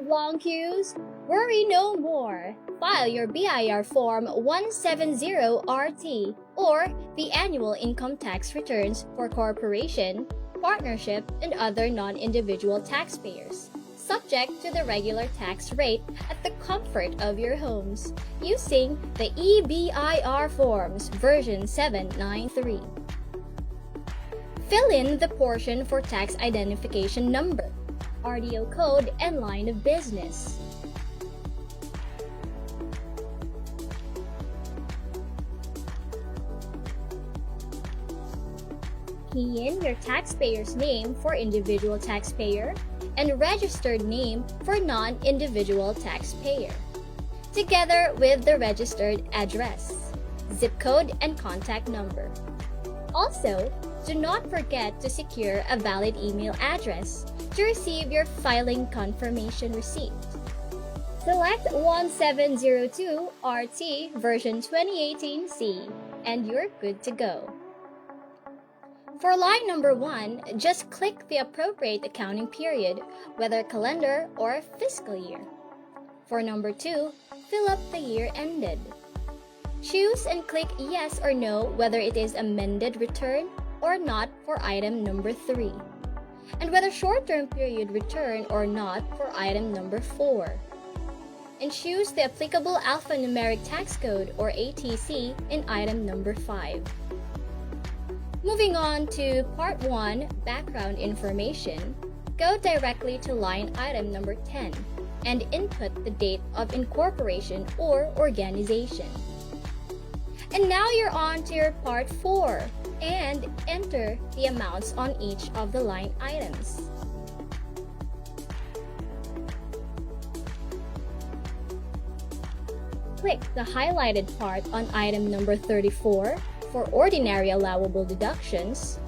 Tired of long queues? Worry no more. File your BIR Form 170RT or the annual income tax returns for corporation, partnership, and other non-individual taxpayers, subject to the regular tax rate at the comfort of your homes, using the eBIRForms version 793. Fill in the portion for tax identification number, RDO code, and line of business. Key in your taxpayer's name for individual taxpayer and registered name for non-individual taxpayer, together with the registered address, zip code, and contact number. Also, do not forget to secure a valid email address to receive your filing confirmation receipt. Select 1702 RT version 2018C and you're good to go. For line number 1, just click the appropriate accounting period, whether calendar or fiscal year. For number 2, fill up the year ended. Choose and click yes or no whether it is amended return or not for item number 3, and whether short-term period return or not for item number 4. And choose the applicable alphanumeric tax code or ATC in item number 5. Moving on to Part 1, Background Information, go directly to line item number 10 and input the date of incorporation or organization. And now you're on to your Part 4 and enter the amounts on each of the line items. Click the highlighted part on item number 34 for ordinary allowable deductions,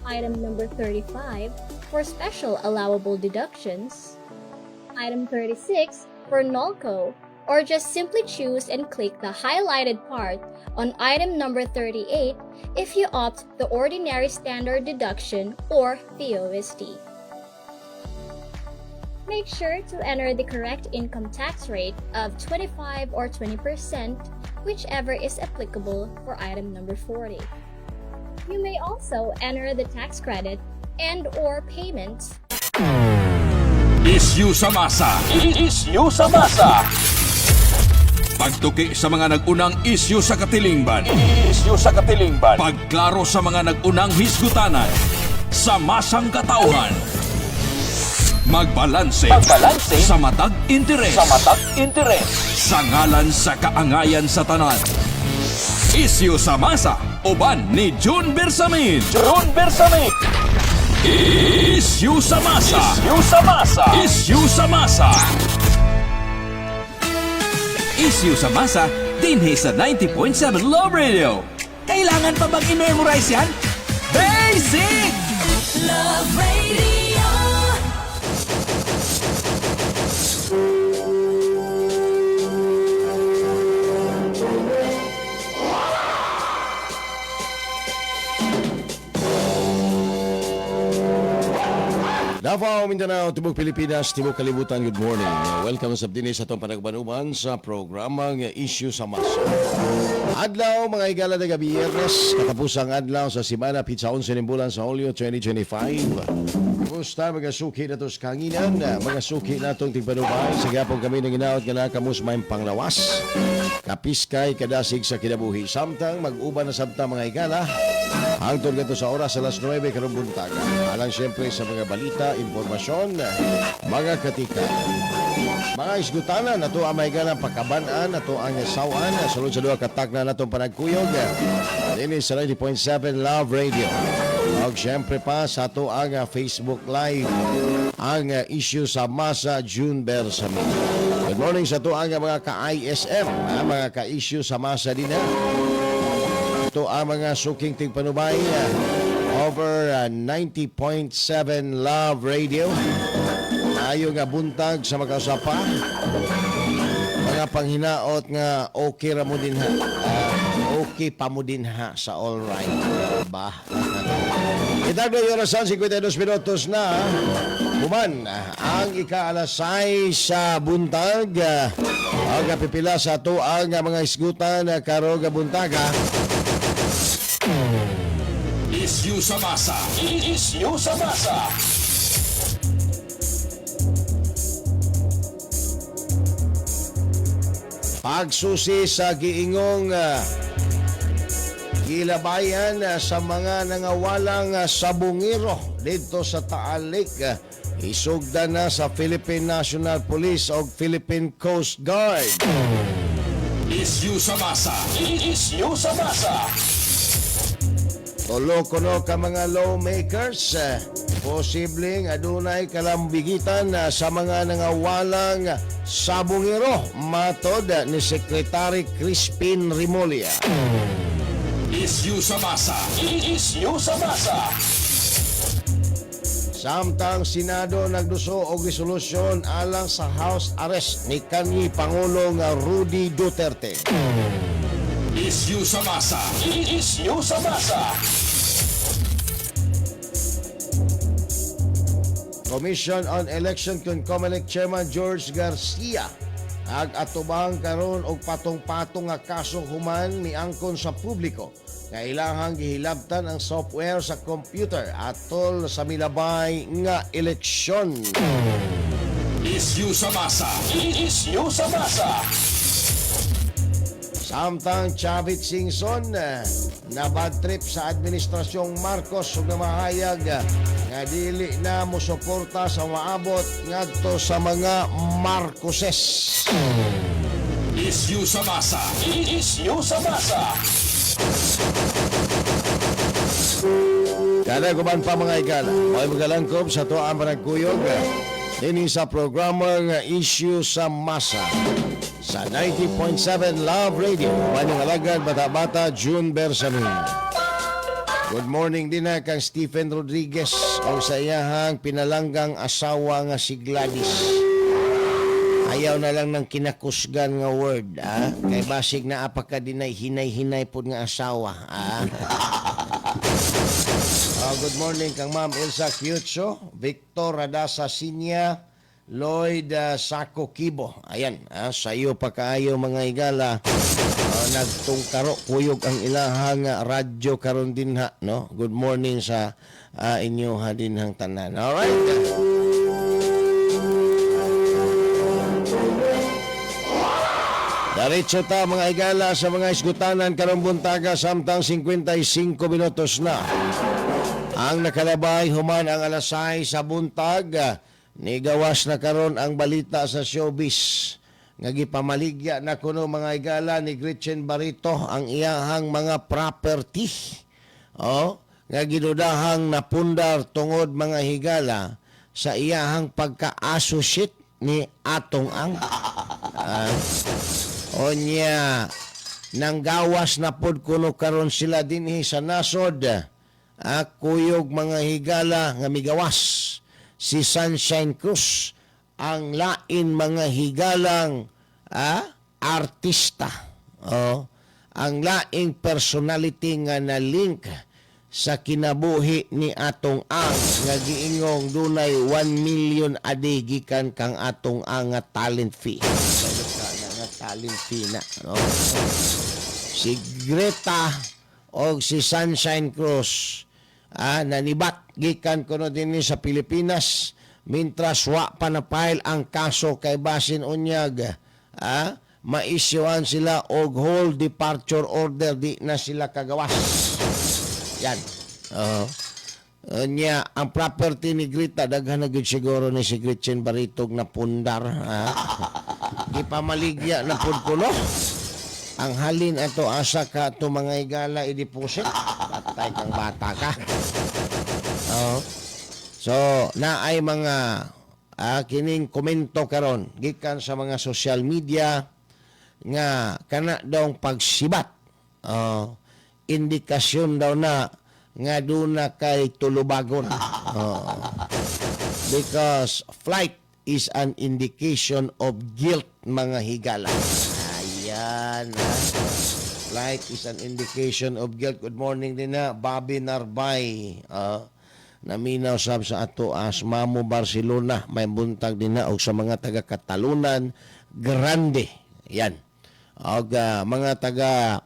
item number 35 for special allowable deductions, item 36 for NOLCO, or just simply choose and click the highlighted part on item number 38 if you opt the ordinary standard deduction or the OSD. Make sure to enter the correct income tax rate of 25 or 20%, whichever is applicable for item number 40. You may also enter the tax credit and or payments. Isyu sa masa. Isyu sa masa. Pagtuki sa mga nag-unang isyu sa katilingban. Isyu sa katilingban. Pagklaro sa mga nag-unang hisgutanan. Sa masang katauhan. Magbalanse. Magbalanse. Sa matag interes. Sa matag interes. Sa ngalan sa kaangayan sa tanan. Isyu sa masa. Uban ni June Bersamin. June Bersamin. Isyu sa masa. Isyu sa masa. Isyu sa masa. Isyu sa masa dinhi sa 90.7 Love Radio. Kailangan pa bang i-memorize yan? Basic! Love Radio. Davao, Mindanao, Tibok Pilipinas, Tibok Kalibutan, good morning. Welcome sa dinhi sa atong panagbanuban sa programang Issue sa Masa. Adlaw, mga higala na gabi, Biyernes, katapusang adlaw sa Simana, Pizza 11 ng bulan sa Hulyo 2025. Kumusta mga suki na to sa kanginan, mga suki na itong tigpanubay. Sa gapong kami nang inaot nga nakamus may panglawas. Kapiskay kadasig sa kinabuhi. Samtang mag-uban na samtang mga higala, hangtod ngadto sa oras alas 9 karong buntaga. Alang siyempre sa mga balita, impormasyon, mga katika. Mga isgutanan, ato ang may ganang pagkabanaan, ato ang sawan, sulod sa duha katak na natong panagkuyog. Dini sa 90.7 Love Radio. Og siyempre pa sa ato ang Facebook Live, ang issue sa Masa June Bersamin. Good morning sa ato ang mga ka-ISM, mga ka-issue sa Masa din. Ito ang mga suking tigpanubay over 90.7 Love Radio. Ayo nga buntag sa makausapa. Mga panghinaot nga okay ra mo din ha. Okay pa mo din ha sa all right. Ba? Itagno yung orasan, 52 minutos na. Human, ang ika-alas 6 sa buntag. Ang kapipila sa ato ang mga isgutan karong buntaga. Isyu sa masa. Isyu sa masa. Pagsusi sa giingong gilabayan sa mga nangawalang sabungero dito sa Taal Lake. Isugda na sa Philippine National Police o Philippine Coast Guard. Isyu sa masa. Isyu sa masa. Tulo kuno ka mga lawmakers, posibleng adunay kalambigitan sa mga nangawalang sabungero, matod ni Secretary Crispin Remulla. Isyu sa masa. Isyu sa masa. Samtang Senado nagduso og resolusyon alang sa house arrest ni kanhi Pangulong Rudy Duterte. Isyu sa masa. Isyu sa masa. Commission on Election kun COMELEC Chairman George Garcia ag atubang karon og patong-patong nga kaso human miangkon sa publiko nga ilahang gihilabtan ang software sa computer atol sa milabay nga eleksyon. Isyu sa masa. Isyu sa masa. Samtang Chavit Singson na bad trip sa administrasyong Marcos ug namahayag nga dili na mosuporta sa maabot ngadto sa mga Marcoses. Isyu sa masa. Isyu sa masa. Kada guban pa mga igala, may magalangkob sa tuang panagkuyog dinhi sa programang Issue sa Masa sa 90.7 Love Radio. Manyong alagad, bata-bata, June Bersamin. Good morning din na kang Stephen Rodriguez o sa iyahang pinalanggang asawa nga si Gladys. Ayaw na lang ng kinakusgan nga word, ah. Kay basig na apa ka dinay hinay-hinay pod nga asawa, ah. Good morning kang Ma'am Elsa Kyutso, Victor Radasa Sinya, Lloyd Sako Kibo. Ayan, sa iyo pa kaayo mga igala. Nagtungkaro kuyog ang ilahang radyo karon dinha, no? Good morning sa inyo ha dinhang tanan. All right. Diretso ta mga igala sa mga isgutanan karong buntaga samtang 55 minutos na. Ang nakalabay human ang alas 6 sa buntag, nigawas na karon ang balita sa showbiz. Nga gipamaligya na kuno mga igala ni Gretchen Barretto ang iyahang mga property. Oh, nga gidudahang napundar tungod mga higala sa iyahang pagka-associate ni Atong Ang. Onya, nanggawas na pod kuno karon sila dinhi sa nasod. Kuyog mga higala nga migawas si Sunshine Cruz ang lain mga higalang artista. Oh, ang laing personality nga na-link sa kinabuhi ni Atong Ang nga giingong dunay 1 million a day gikan kang Atong Ang nga talent fee. Nga talent fee na, no? Si Greta og si Sunshine Cruz nanibat gikan kuno dinhi sa Pilipinas mintras wa pa na file ang kaso kay basin unyag maisyuan sila og hold departure order, di na sila kagawas. Yan. Oo. Nya, ang property ni Greta, daghan na gyud siguro ni si Gretchen Barretto na pundar. Ha? Gipamaligya na pud kuno. Ang halin ato asa ka ato mga igala i-deposit. Patay kang bata ka. Oo. So, naay mga kining komento karon gikan sa mga social media nga kana daw pagsibat. Indikasyon daw na nga duna kay tulubagon. Because flight is an indication of guilt, mga higala. Ayan. Ha? Like is an indication of guilt. Good morning din na, Bobby Narbay. Naminaw sab sa ato as Mamo Barcelona. May buntag din na og sa mga taga Catalunan Grande. Yan. Og mga taga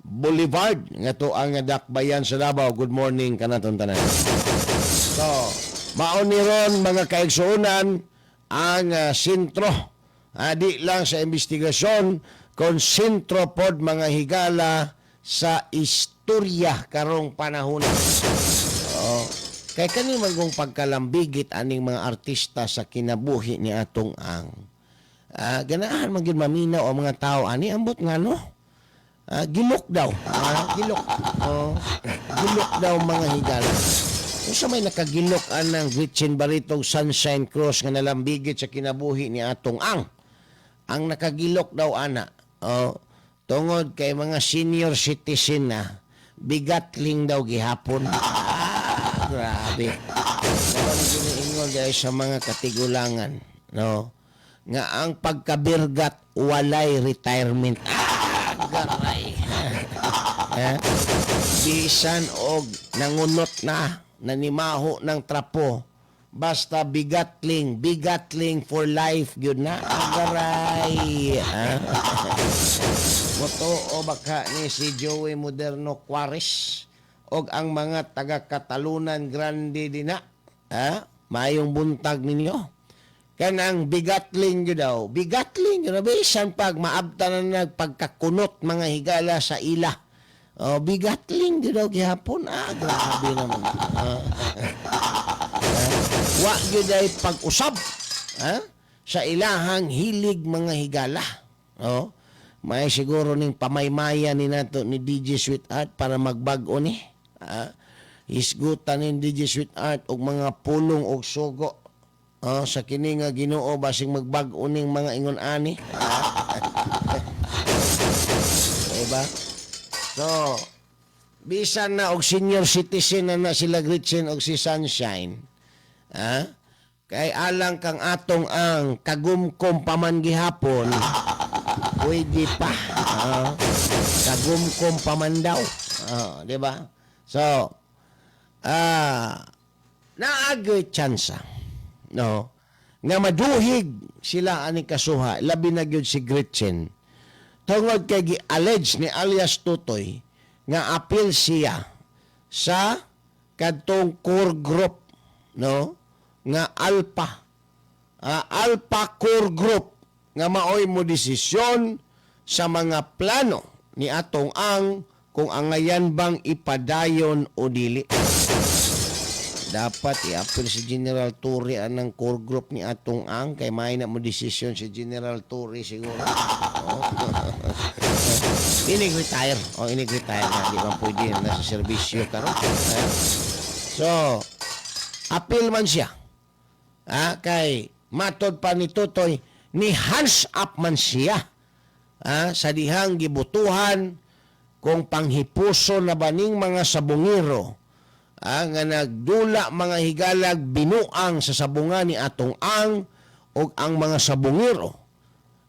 Boulevard nga to ang dakbayan sa Davao. Good morning kanaton tanan. So, mao ni ron, mga kaigsuonan, ang sentro. Di lang sa investigasyon kon sentro pod, mga higala, sa istorya karong panahon. Oh, kay kani man kung pagkalambigit aning mga artista sa kinabuhi ni Atong Ang. Ganahan man gyud maminaw ang mga tao ani, ambot nga no. Gilok daw. Gilok. Oh, gilok daw, mga higala. Kung sa may nakagilok anang Gretchen Barretog Sunshine Cruz nga nalambigit sa kinabuhi ni Atong Ang. Ang nakagilok daw ana. Oh, tungod kay mga senior citizen na, bigatling daw gihapon. Grabe. Naman giniingon dahil sa mga katigulangan, no? Nga ang pagkabirgat walay retirement. Garay. Eh? Bisan og nangunot na, nanimaho ng trapo, basta bigatling, bigatling for life gyud na. Agaray. Ah. Motoo baka ni si Joey Moderno Quares og ang mga taga Catalunan Grande dinha. Ha? Maayong buntag ninyo. Kanang bigatling gyud daw. Bigatling gyud na bisan pag maabta na nagpagkakunot, mga higala, sa ila. Oh, bigatling gyud daw gihapon. Grabe naman. Wa gyud ay pag-usab, ha? Sa ilahang hilig, mga higala. Oh. May siguro ning pamaymaya ni nato ni DJ Sweetheart para magbag-o ni. Ah, hisgutan ni DJ Sweetheart og mga pulong og sugo. Oh, sa kini nga Ginoo, basing magbag-o ning mga ingon ani. Diba? So, bisan na og senior citizen na na sila Gretchen og si Sunshine. Ha? Kay alang kang Atong Ang kagumkom paman gihapon, pwede pa. Kagumkom paman daw. Di ba? So, naagay tsansa, no? Nga maduhig sila ani kasuha, labi na gyud si Gretchen. Tungod kay gi-allege ni alias Totoy nga apil siya sa kadtong core group, no, nga Alpha, Alpha Core Group nga maoy mo desisyon sa mga plano ni Atong Ang kung angayan bang ipadayon o dili. Dapat i-apil si General Torre anang core group ni Atong Ang kay may na mo desisyon si General Torre siguro. Oh. Inig retire. Oh, inig retire na. Di ba pwede na sa serbisyo karon? Eh? So, apil man siya. Kay matod pa ni Totoy, ni hands up man siya. Sa dihang gibutuhan kung panghipuso na baning mga sabungero nga nagdula, mga higalag, binuang sa sabungan ni Atong Ang o ang mga sabungero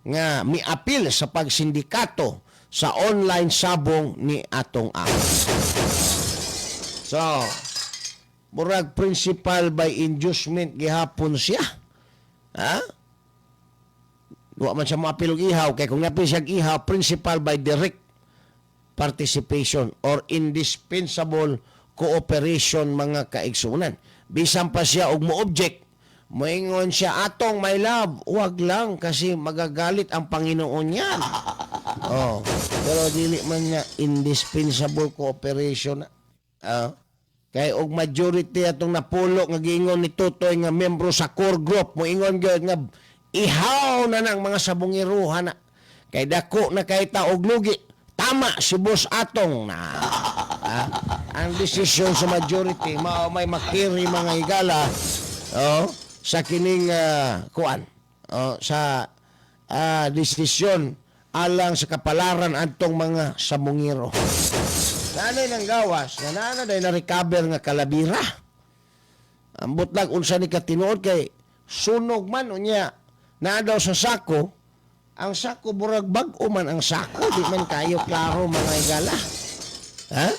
nga miapil sa pagsindikato sa online sabong ni Atong Ang. So, murag principal by inducement gihapon siya. Ha? Wa man siya moapil og ihaw kay kung napil siya og ihaw, principal by direct participation or indispensable cooperation, mga kaigsunan. Bisan pa siya og mo-object, moingon siya, "Atong my love, wag lang kasi magagalit ang Panginoon yan." Oh, pero dili man niya indispensable cooperation. Kay og majority atong napulo nga giingon ni Totoy nga membro sa core group moingon gyud nga ihaw na nang mga sabungiruhan na kay dako na kay ta og lugi, tama si Boss Atong na. Ang desisyon sa majority mao may makiri, mga higala, oh, sa kining kuan, oh, sa desisyon alang sa kapalaran adtong mga sabungiro. Nanay ng gawas nga naa na na recover nga kalabira. Ambot lang unsa ni katinuod kay sunog man unya naa daw sa sako. Ang sako burag bag-o man ang sako, di man kayo klaro, mga higala. Ha?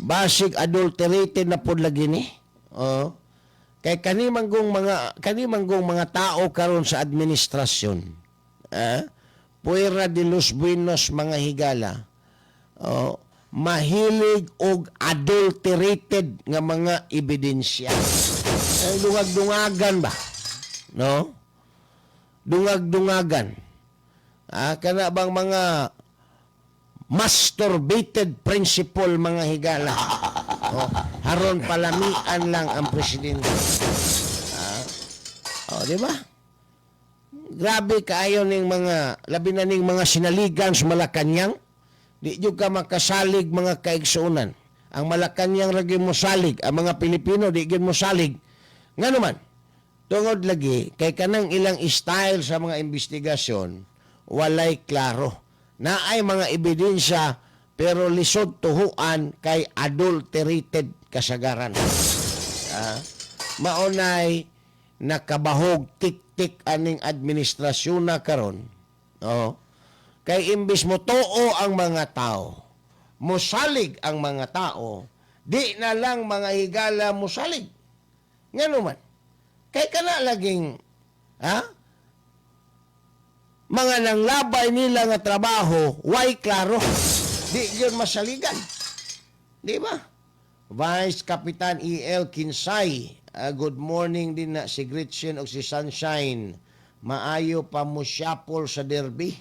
Basig adulterated na pod lagi ni. Oh. Kay kani manggong mga tao karon sa administrasyon. Ha? Puwera de los buenos, mga higala. Oh, mahilig og adulterated nga mga ebidensya. Ang dungag-dungagan ba? No? Dungag-dungagan. Ah, kana bang mga masturbated principle, mga higala. Oh, haron palamian lang ang presidente. Ah, oh, di ba? Grabe kaayo ning mga labi na ning mga sinaligan sa Malacanang. Di jud ka makasalig, mga kaigsuonan. Ang Malacanang ra gyud mosalig, ang mga Pilipino di gyud mosalig. Ngano man? Tungod lagi kay kanang ilang style sa mga investigasyon walay klaro. Naay mga ebidensya pero lisod tuhuan kay adulterated kasagaran. Ah, maunay nakabahog tik-tik aning administrasyon na karon. Oh. Kay imbis mo tuo ang mga tao, mosalig ang mga tao, di na lang, mga higala, mosalig. Ngano man? Kay kana laging ha? Mga nanglabay nila nga trabaho, way klaro. Di yun masaligan. Di ba? Vice Kapitan E.L. Kinsay, good morning din na si Gretchen o si Sunshine. Maayo pa mo shuffle sa derby.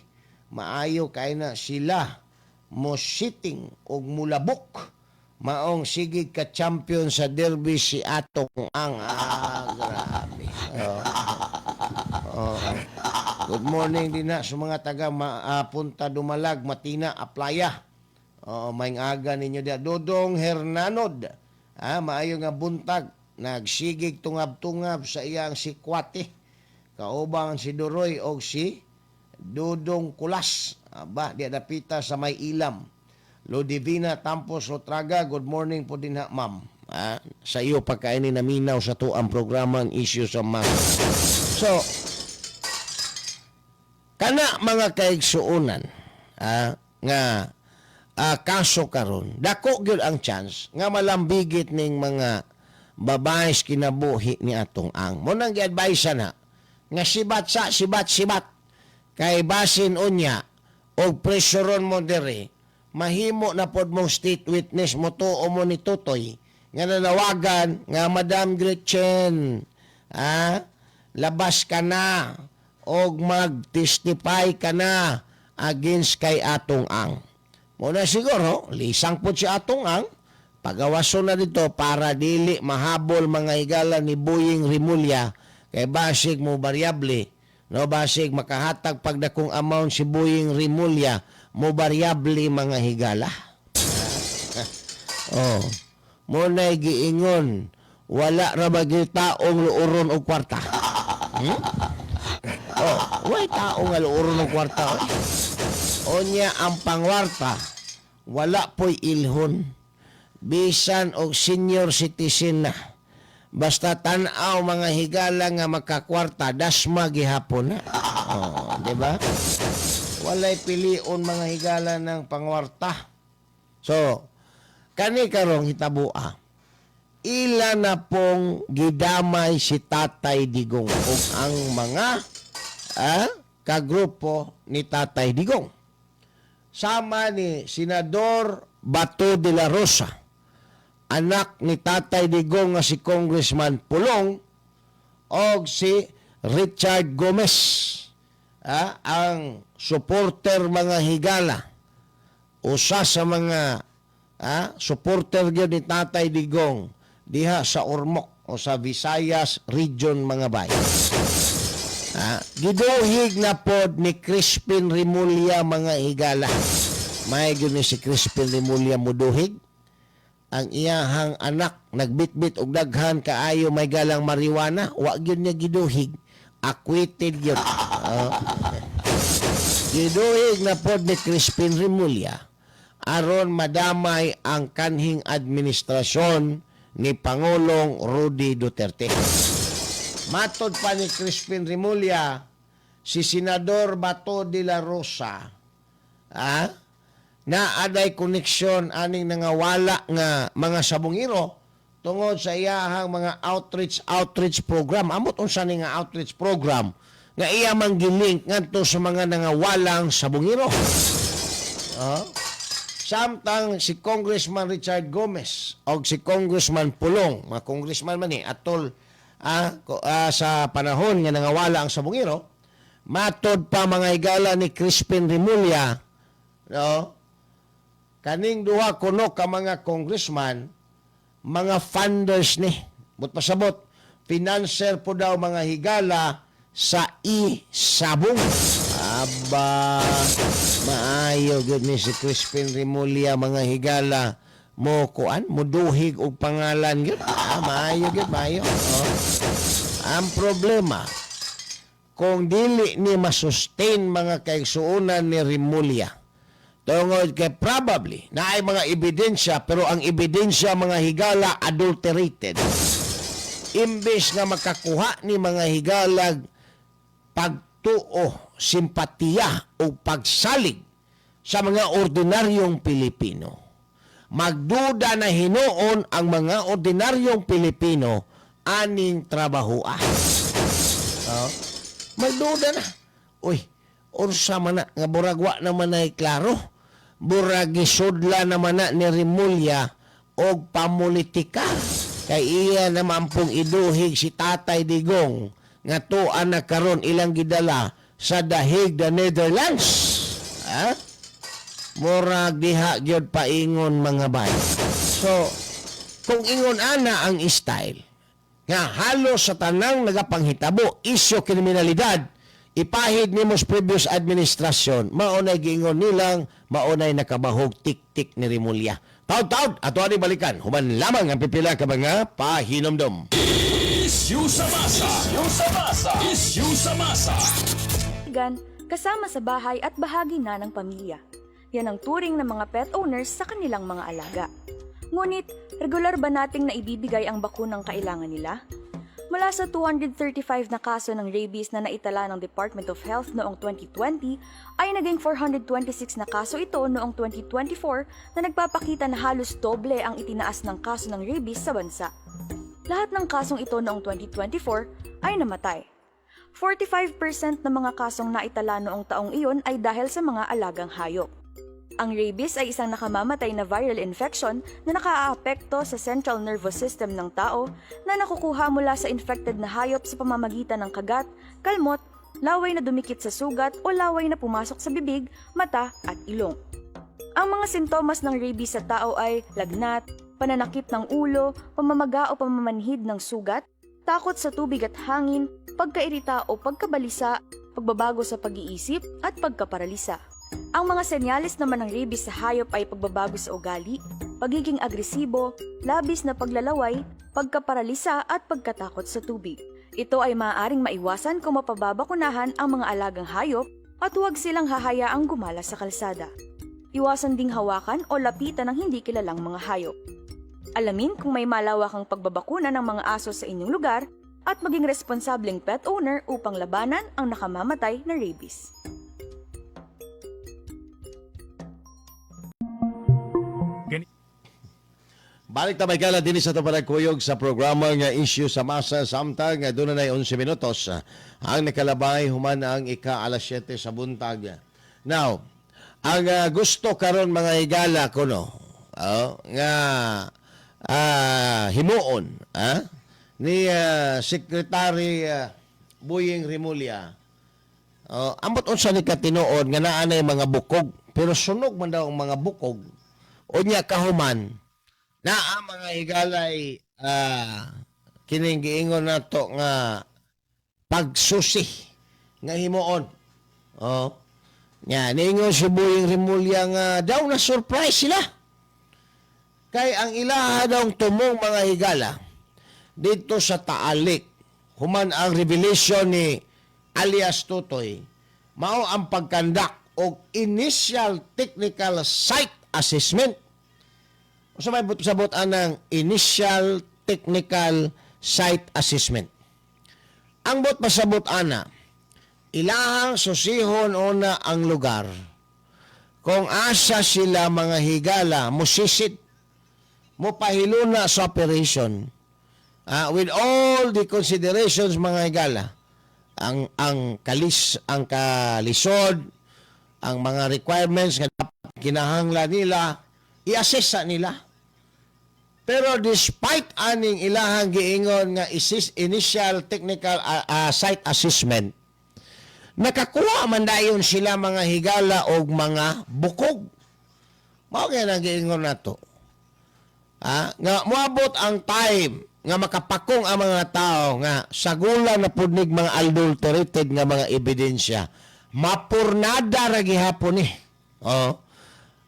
Maayo kay na sila mo sitting og mulabok. Maong sige ka champion sa derby si Atong Ang. Ah, grabe. Oh. Oh. Good morning din na sa mga taga Punta Dumalag, Matina, Aplaya. Oo, may aga ninyo diya. Dodong Hernanod. Ah, maayo nga buntag. Nagsigig tungab-tungab sa iyang sikwate. Kaubang si Duroy og si Dudong Kulas. Aba, di dapita sa may ilam. Lodivina Tampos Lotraga, good morning po din ha, ma'am. Ah, sa iyo pagkainin naminaw sa tuang programa ang issue sa ma'am. So, kana mga kaigsuonan nga kaso karon, dako gyud ang chance nga malambigit ning mga babae sa kinabuhi ni Atong Ang. Mo nang gi-advise na nga sibat sa sibat sibat kay basin unya og pressuron mo diri, mahimo na pod mong state witness, mo tuo mo ni Tutoy nga nanawagan nga, "Madam Gretchen, labas ka na og mag-testify ka na against kay Atong Ang." Muna siguro, lisang po si Atong Ang, pagawaso na dito para dili mahabol, mga higala, ni Boying Remulla kay basig mo variable, no, basig makahatag pagdakong amount si Boying Remulla, mo variable, mga higala. Oh, mo na giingon, wala ra ba gyud taong luoron og kwarta? Hmm? Oh, way tao nga luoron og kwarta, oy. Onya ang pangwarta, wala po'y ilhon. Bisan og senior citizen na. Basta tan-aw, mga higala, nga makakwarta, dasma gihapon na. Oh, di ba? Walay pilion, mga higala, ng pangwarta. So, kani karong hitabua, ila na pong gidamay si Tatay Digong ug ang mga kagrupo ni Tatay Digong. Sama ni Senador Bato de la Rosa, anak ni Tatay Digong nga si Congressman Pulong, og si Richard Gomez, ang supporter, mga higala, usa sa mga supporter gyud ni Tatay Digong diha sa Ormoc o sa Visayas region, mga bay. Giduhig na pod ni Crispin Remulla, mga higala. May gyud ni si Crispin Remulla muduhig. Ang iyahang anak nagbitbit og daghan kaayo may galang marijuana, wa gyud niya giduhig. Acquitted gyud. Oh. Giduhig na pod ni Crispin Remulla aron madamay ang kanhing administrasyon ni Pangulong Rody Duterte. Matod pa ni Crispin Remulla, Si Senador Bato de la Rosa, na aday koneksyon aning nangawala nga mga sabungiro tungod sa iyahang mga outreach outreach program. Amot unsa ni nga outreach program nga iya man gilink ngadto sa mga nangawalang sabungiro. Ah? Samtang si Congressman Richard Gomez o si Congressman Pulong, mga congressman man ni atol sa panahon nga nangawala ang sabungiro, matod pa, mga higala, ni Crispin Remulla, no? Kaning duha kuno ka mga congressman, mga funders ni. But pasabot, financer po daw, mga higala, sa e-sabong. Aba, maayo gyud ni si Crispin Remulla, mga higala, mo kuan, mo duhig og pangalan gyud. Ah, maayo gyud, maayo. Oh. Ang problema, kung dili ni masustain, mga kaigsuonan, ni Remulla, tungod kay probably naay mga ebidensya, pero ang ebidensya, mga higala, adulterated, imbes nga makakuha ni, mga higalag, pagtuo, simpatiya o pagsalig sa mga ordinaryong Pilipino, magduda na hinuon ang mga ordinaryong Pilipino aning trabahoa. Oh. Magduda na. Uy, unsa man na nga burag wa naman ay klaro. Burag gisudla naman na ni Remulla og pamulitika. Kay iya naman pong iduhig si Tatay Digong nga tuan na karon ilang gidala sa The Hague, the Netherlands. Ha? Murag diha gyud paingon, mga bay. So, kung ingon ana ang style, nga halos sa tanang nagapanghitabo, isyo kriminalidad, ipahid nimo sa previous administration, maunay giingon nilang maunay nakabahog tik-tik ni Remulla. Taud-taud, ato ani balikan, human lamang ang pipila ka mga pahinomdom. Issue sa masa. Issue sa masa. Issue sa masa. Kaibigan, kasama sa bahay at bahagi na ng pamilya. Yan ang turing ng mga pet owners sa kanilang mga alaga. Ngunit, regular ba nating naibibigay ang bakunang kailangan nila? Mula sa 235 na kaso ng rabies na naitala ng Department of Health noong 2020, ay naging 426 na kaso ito noong 2024 na nagpapakita na halos doble ang itinaas ng kaso ng rabies sa bansa. Lahat ng kasong ito noong 2024 ay namatay. 45% ng mga kasong naitala noong taong iyon ay dahil sa mga alagang hayop. Ang rabies ay isang nakamamatay na viral infection na nakaaapekto sa central nervous system ng tao na nakukuha mula sa infected na hayop sa pamamagitan ng kagat, kalmot, laway na dumikit sa sugat o laway na pumasok sa bibig, mata at ilong. Ang mga sintomas ng rabies sa tao ay lagnat, pananakit ng ulo, pamamaga o pamamanhid ng sugat, takot sa tubig at hangin, pagkairita o pagkabalisa, pagbabago sa pag-iisip at pagkaparalisa. Ang mga senyales naman ng rabies sa hayop ay pagbabago sa ugali, pagiging agresibo, labis na paglalaway, pagkaparalisa at pagkatakot sa tubig. Ito ay maaaring maiwasan kung mapababakunahan ang mga alagang hayop at huwag silang hahayaang gumala sa kalsada. Iwasan ding hawakan o lapitan ng hindi kilalang mga hayop. Alamin kung may malawakang pagbabakuna ng mga aso sa inyong lugar at maging responsableng pet owner upang labanan ang nakamamatay na rabies. Balik ta, mga higala, dinhi sa atong panagkuyog sa programa nga Issue sa Masa, samtang nga doon na 11 minutos ang nakalabay human ang ika alas 7 sa buntag. Now, ang gusto karon, mga higala, kuno oh, nga himuon ni Secretary Boying Remulla. Oh, ambot unsa ni katinuod nga naa nay mga bukog, pero sunog man daw ang mga bukog unya kahuman naa, mga higalay, kining giingon nato nga pagsusi nga himuon. Oh. Nya niingon si Boying Remulla nga daw na surprise sila. Kay ang ilaha daw tumong, mga higala, dito sa Taal Lake human ang revelation ni alias Totoy mao ang pag-conduct og initial technical site assessment. Unsa may sabot anang initial technical site assessment? Ang buot pasabot ana, Ilahang susihon una ang lugar kung asa sila, mga higala, musisid, mopahiluna sa operation. With all the considerations, mga higala, ang kalisod, ang mga requirements nga dapat kinahanglan nila, i-assess sa nila. Pero despite aning ilahang giingon nga initial technical site assessment, nakakuha man dayon sila, mga higala, og mga bukog. Mao kay nang giingon nato. Nga moabot ang time nga makapakong ang mga tao nga sagula na pud nig mga adulterated nga mga ebidensya. Mapurnada ra gihapon ni. Oh.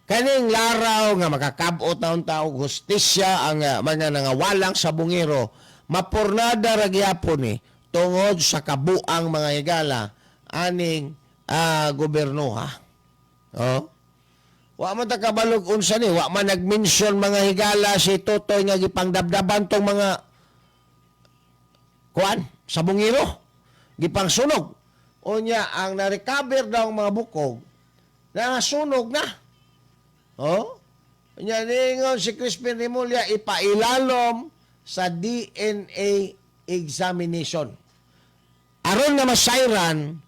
Kaning laraw nga makakabot na unta og hustisya ang mga nangawalang sabungero, mapurnada ra gihapon ni tungod sa kabuang, mga higala, aning goberno ha. Oh. Wa man ta kabalog unsa ni, wa man nag-mention, mga higala, si Totoy nga gipangdabdaban tong mga kuan sabungero, gipangsunog. Unya ang na-recover daw ang mga bukog, nasunog na. Oh? Unya ningon si Crispin Remulla, ipailalom sa DNA examination. Aron nga masayran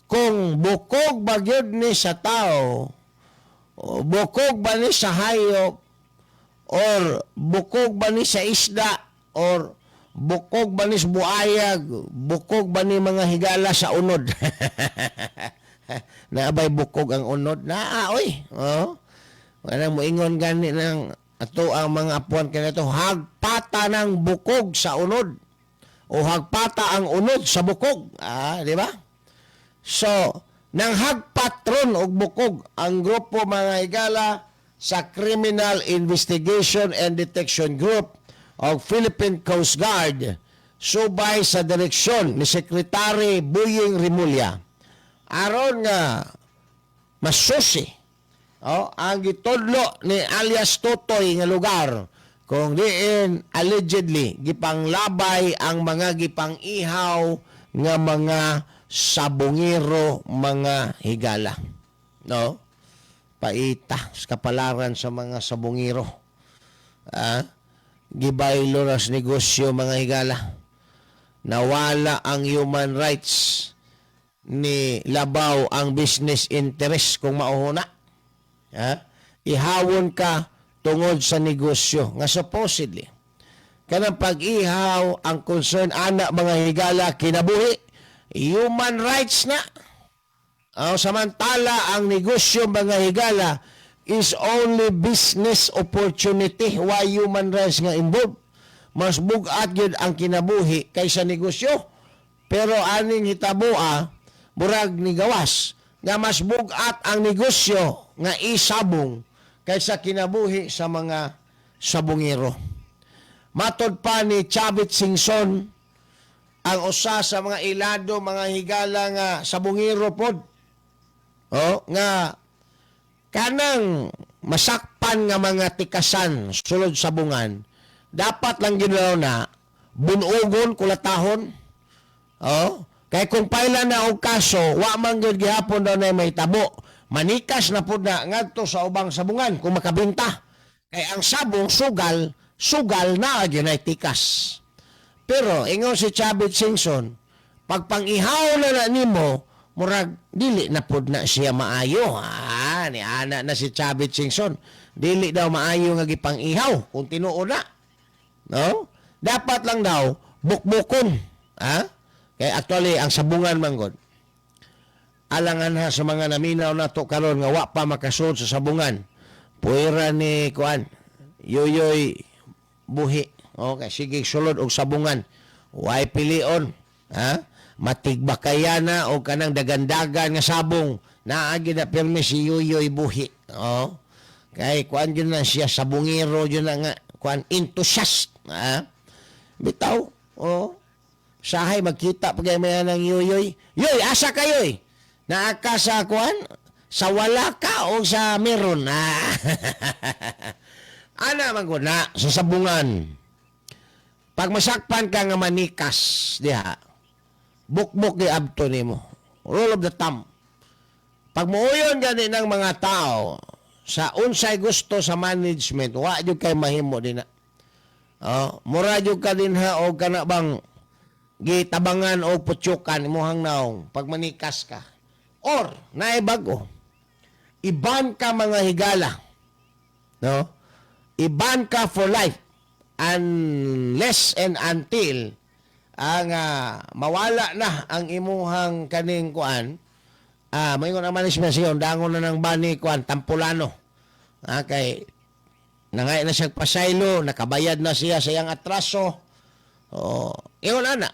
kung bukog ba gyud ni sa tao, o bukog ba ni sa hayop, or bukog ba ni sa isda, or bukog ba ni sa buayag, bukog ba ni, mga higala, sa unod. Naabay bukog ang unod? Naa, oy. Oh. Wala mo ingon gani ng ato ang mga apuan kanato, hagpata ng bukog sa unod o hagpata ang unod sa bukog. Ah, di ba? So, nang hagpatron og bukog ang grupo, mga higala, sa Criminal Investigation and Detection Group of Philippine Coast Guard subay sa direksyon ni Secretary Boying Remulla aron nga masusi, oh, ang gitudlo ni alias Totoy nga lugar kung diin allegedly gipanglabay ang mga gipang-ihaw nga mga sabungero, mga higala, no? Paita sa kapalaran sa mga sabungero. Gibaylo ra sa negosyo, mga higala. Nawala ang human rights, ni labaw ang business interest. Kung mauhuna, ha? Ihawon ka tungod sa negosyo nga supposedly kanang pag-ihaw, ang concern ana, mga higala, kinabuhi, human rights na. Oh, samantala ang negosyo, mga higala, is only business opportunity. Why human rights nga involved? Mas bugat gyud ang kinabuhi kaysa negosyo. Pero aning hitaboa, murag ni gawas nga mas bugat ang negosyo nga isabong kaysa kinabuhi sa mga sabungero. Matod pa ni Chavit Singson, ang usa sa mga ilado, mga higala, nga sabungero pod. Oh, nga kanang masakpan nga mga tikasan sulod sabungan, dapat lang gyud na bunugon, kulatahon. Oh, kay kung paila na og kaso, wa man gyud gihapon daw na may tabo. Manikas na pud na ngadto sa ubang sabungan kung makabenta. Kay ang sabong sugal, sugal na gyud ay tikas. Pero ingon si Chavit Singson, pag pang-ihaw na na nimo, murag dili na pud na siya maayo. Ah, ni ana na si Chavit Singson. Dili daw maayo nga gipang-ihaw kung tinuod na. No? Dapat lang daw bukbukon. Ha? Kay actually ang sabungan man gud. Alangan ha sa mga naminaw nato karon nga wa pa makasud sa sabungan. Puwera ni kuan, Yoyoy Buhi. Okay, sige sulod og sabungan. Way pilion. Ha? Matigbakayana o kanang dagandagan nga sabong. Naa gyud na pirmi si Yoyoy Buhi. Oh. Kay kuan gyud na siya, sabungero gyud na nga kuan, enthusiast. Ha? Bitaw. Oh. Sahay magkita pag may ng Yoyoy. Yoy, asa kayo eh? Naa ka sa kuan? Sa wala ka o sa meron? Ah. Ana man gud na sa sabungan. Pag masakpan ka nga manikas diha, bukbok di abto nimo. Rule of the thumb. Pag muuyon gani ng mga tao sa unsay gusto sa management, wa jud kay mahimo din na. Oh, mura jud ka din ha og kana bang gitabangan o putsukan imuhang naong pag manikas ka. Or naay bag-o. I-ban ka, mga higala. No? I-ban ka for life unless and until ang mawala na ang imuhang kaning kuan, maingon ang management siya dangon na ng bani kuan Tampulano, kay nangay na siya pasaylo, nakabayad na siya sa iyang atraso. Oh, ingon ana,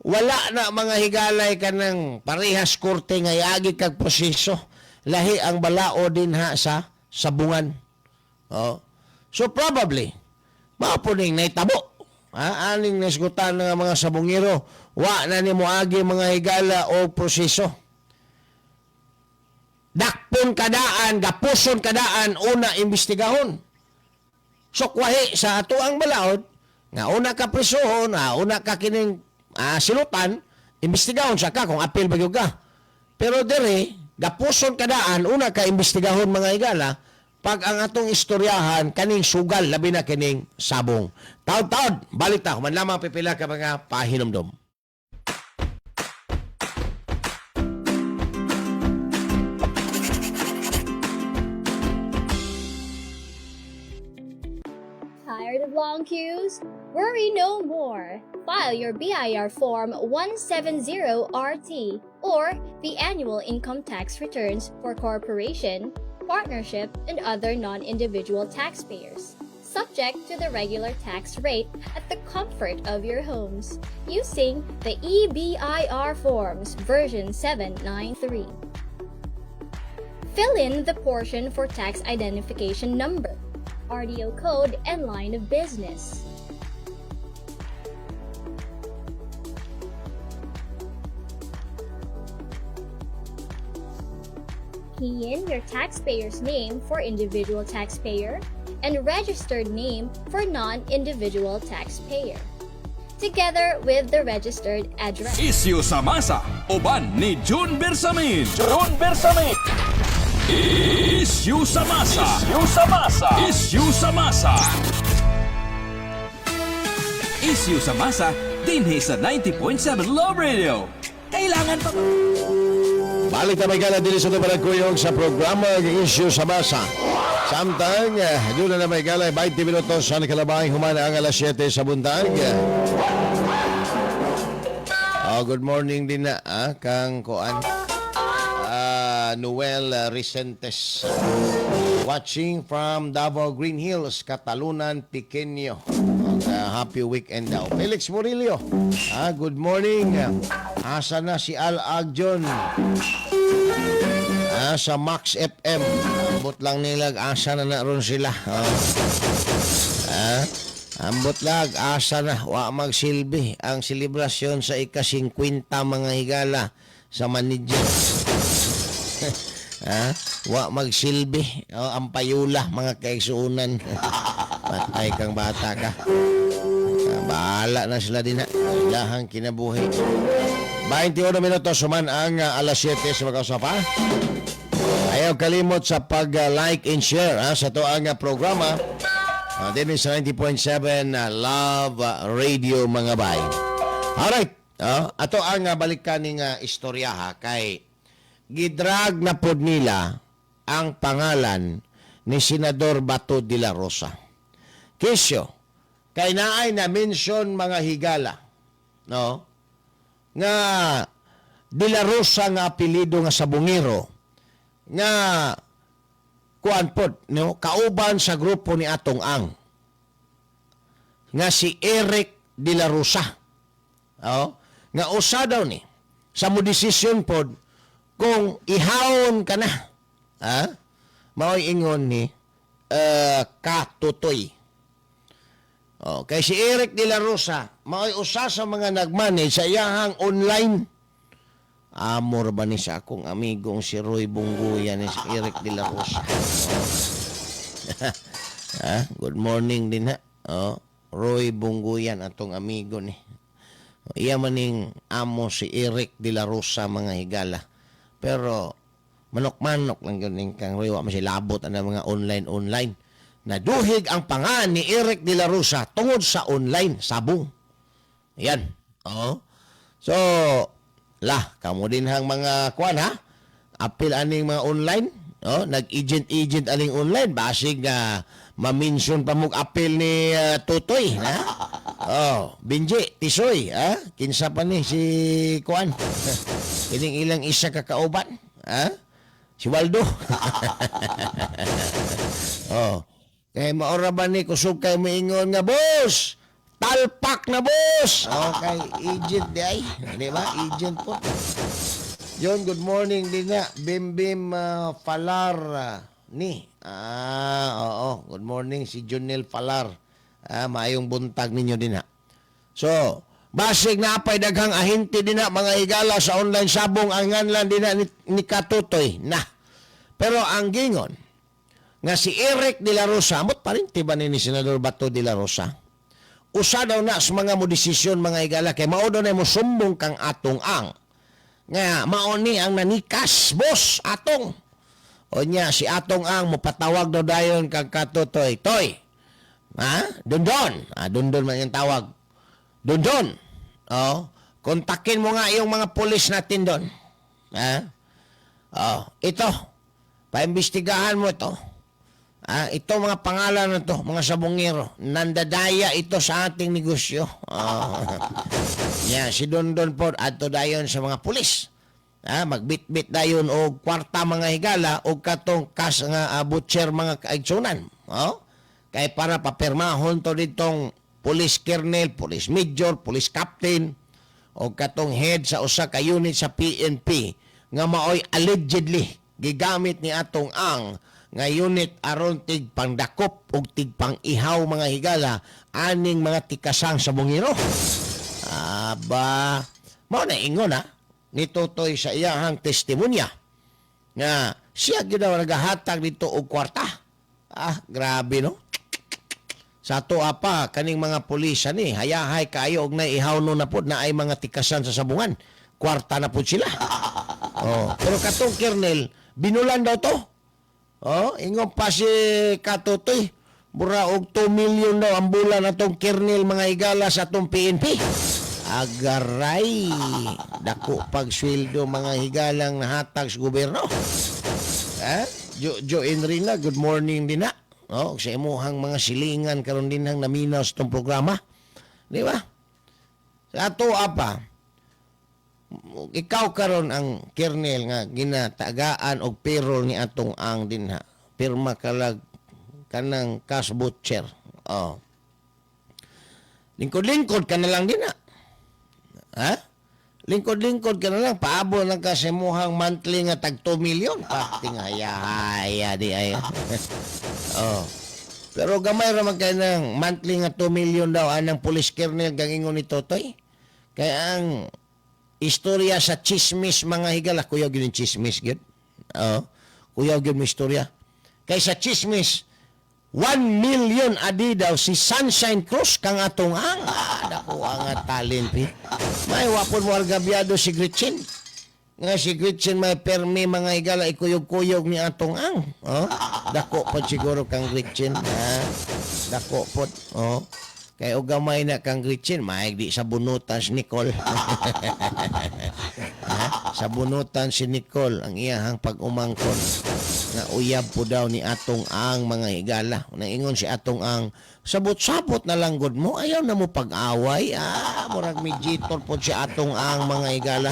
wala na, mga higalay, ka ng parehas korte nga iagi kag proseso. Lahi ang balao din ha sa sabungan. Oh, so probably mao po ning nahitabo. Ha, aning nasgutan ng mga sabungero, wa na ni moagi, mga higala, o proseso. Dakpon kadaan, gapuson kadaan, una imbestigahon. So kwahi sa ato ang balaod, nga una ka presohon, una ka kining silutan, imbestigahon sa ka kung apil ba gyud ka. Pero dire, gapuson kadaan, una ka imbestigahon, mga higala, pag ang atong istoryahan kaning sugal, labi na kining sabong. Taod-taod, balik ta, human lamang pipila ka mga pahinumdom. Tired of long queues? Worry no more. File your BIR Form 170RT or the annual income tax returns for corporation, partnership, and other non individual taxpayers, subject to the regular tax rate at the comfort of your homes using the eBIR Forms version 793. Fill in the portion for tax identification number, RDO code, and line of business. Key in your taxpayer's name for individual taxpayer and registered name for non-individual taxpayer, together with the registered address. Isyu sa masa, uban ni June Bersamin. June Bersamin. Isyu sa masa. Isyu sa masa. Isyu sa masa. Isyu sa masa, dinhi sa 90.7 Love Radio. Kailangan pa ba? Balik na may gala din sa Kuyog sa programa ng Issue sa Masa. Samtang, doon na may gala, 20 minutos sa nakalabay, humana ang alas 7 sa buntag. Oh, good morning din na, kang kuan. Noel Recentes. Watching from Davao Green Hills, Catalunan, Pequeño. Happy weekend daw. Felix Murillo. Good morning. Asa na si Al Agjon? Sa Max FM. Ambot lang nila, asa na na ron sila. Oh. Ambot lang, asa na, wa magsilbi ang selebrasyon sa ika-50, mga higala, sa manager. Wa magsilbi. Oh, ang payula, mga kaigsuunan. Patay kang bata ka. Bahala na sila din ha. Ilahang kinabuhi. 21 minutos suman ang alas 7 sa mga pa. Ayaw kalimot sa pag-like and share ha, sa to ang programa. Din sa 90.7 Love Radio, mga bay. Alright. Ato ang balikan ning istorya ha, kay gidrag na pod nila ang pangalan ni Senador Bato de la Rosa. Kesyo, kay naay na mention, mga higala, no? Nga de la Rosa nga apelyido nga sabungero nga kuan pod, no, kauban sa grupo ni Atong Ang nga si Eric de la Rosa. Oh, nga usa daw ni sa mo desisyon pod kung ihawon ka na. Ha? Mao'y ingon ni Katutoy. Oh, kay si Eric de la Rosa, mao'y usa sa mga nagmanage sa iyahang online. Amor ba ni sa akong amigong si Roy Bungguyan ni si Eric de la Rosa. Ha? Good morning din ha. Oh, Roy Bungguyan atong amigo ni. Iya maning amo si Eric De La Rosa, mga higala. Pero manok-manok lang yun ning kang Roy, wa man siya labot ang mga online-online. Naduhig ang pangan ni Eric De La Rosa tungod sa online sabong. Yan. Oo. So, lah, kamo din hang mga kuan ha. Apil aning mga online. Oh, nag-agent-agent aning online basig na ma-mention pa mong apil ni Tutoy, ha? Oh, Benji, Tisoy, ha? Kinsa pa ni si kuan? Kining ilang isa ka kauban, ha? Si Waldo. Oh. Kay maora ba ni kusog kay moingon nga boss? Talpak na, boss. Okay, agent di ay. Di ba? Agent po. John, good morning din na. Bim Bim Falar ni. Ah, oo. Good morning si Junel Falar. Ah, maayong buntag ninyo din ha. So, basig na apay daghang ahente din na, mga higala, sa online sabong ang nganlan din na ni Katutoy na. Pero ang gingon nga si Eric De La Rosa, amot pa rin tiba ni Senador Bato de la Rosa. Usa daw na sa mga mo desisyon, mga higala, kay mao daw na mo sumbong kang Atong Ang. Nga mao ni ang nanikas, boss Atong. O nya si Atong Ang mopatawag daw dayon kang Katutoy. Toy. Ha? Dondon. Ah, Dondon man yung tawag. Dondon. Oh, kontakin mo nga yung mga pulis natin doon. Ha? Oh, ito. Paimbestigahan mo ito. Ah, ito mga pangalan na to, mga sabongero. Nandadaya ito sa ating negosyo. Oh. Yan, si Dondon po, adto dayon sa mga pulis. Ah, magbitbit dayon og kwarta, mga higala, og katong cash nga butcher, mga kaigsunan. Oh? Kay para papirmahon to ditong police colonel, police major, police captain o katong head sa usa ka unit sa PNP nga maoy allegedly gigamit ni Atong Ang nga unit aron tig pangdakop ug tig pang-ihaw, mga higala, aning mga tikasang sabongero. Aba, mao na ingon ha ni Totoy sa iyahang testimonya nga siya gyud daw nagahatag dito og kwarta. Ah, grabe no. Sa ato apa kaning mga pulis ani hayahay kaayo og naihaw no na pod na ay mga tikasan sa sabungan. Kwarta na pod sila. Oh, pero katong kernel binulan daw to. Oh, ingon pa si Katutoy, mura og 2 million daw ang bulan atong kernel, mga higala, sa atong PNP. Agaray, dako pag sweldo, mga higalang nahatag sa gobyerno. Ha? Jo Enrina, good morning din na. Oh, sa imuhang mga silingan karon din hang naminaw sa itong programa. Di ba? Sa ato apa, ikaw karon ang kernel nga ginatagaan og payroll ni Atong Ang dinha. Pirma kalag kanang cash butcher. Oh. Lingkod-lingkod ka na lang din ha. Ha? Lingkod-lingkod ka na lang. Paabo lang ka sa imuhang monthly nga tag 2 million. Pakting haya-haya di ay. Oh. Pero gamay ra man kay ng monthly nga 2 million daw anang police colonel gang ingon ni Totoy. Kaya ang istorya sa chismis, mga higala, kuyaw gyud yung chismis gyud. Oh. Kuyaw gyud mo istorya. Kay sa chismis 1 million adi daw si Sunshine Cruz kang Atong Ang. Ah, dako ang talent pi. May wapon mo argabyado si Gretchen. Nga si Gretchen may permi, mga higala, ikuyog-kuyog ni Atong Ang. Oh, dako pod siguro kang Gretchen. Ha? Dako pod. Oh. Kay og gamay na kang Gretchen, may di sa bunutan si Nicole. Ha? Sa bunutan si Nicole ang iyahang pag-umangkon nga uyab po daw ni Atong Ang, mga higala. Naingon si Atong Ang, sabot-sabot na lang gud mo, ayaw na mo pag-away. Ah, murag mediator po si Atong Ang, mga higala.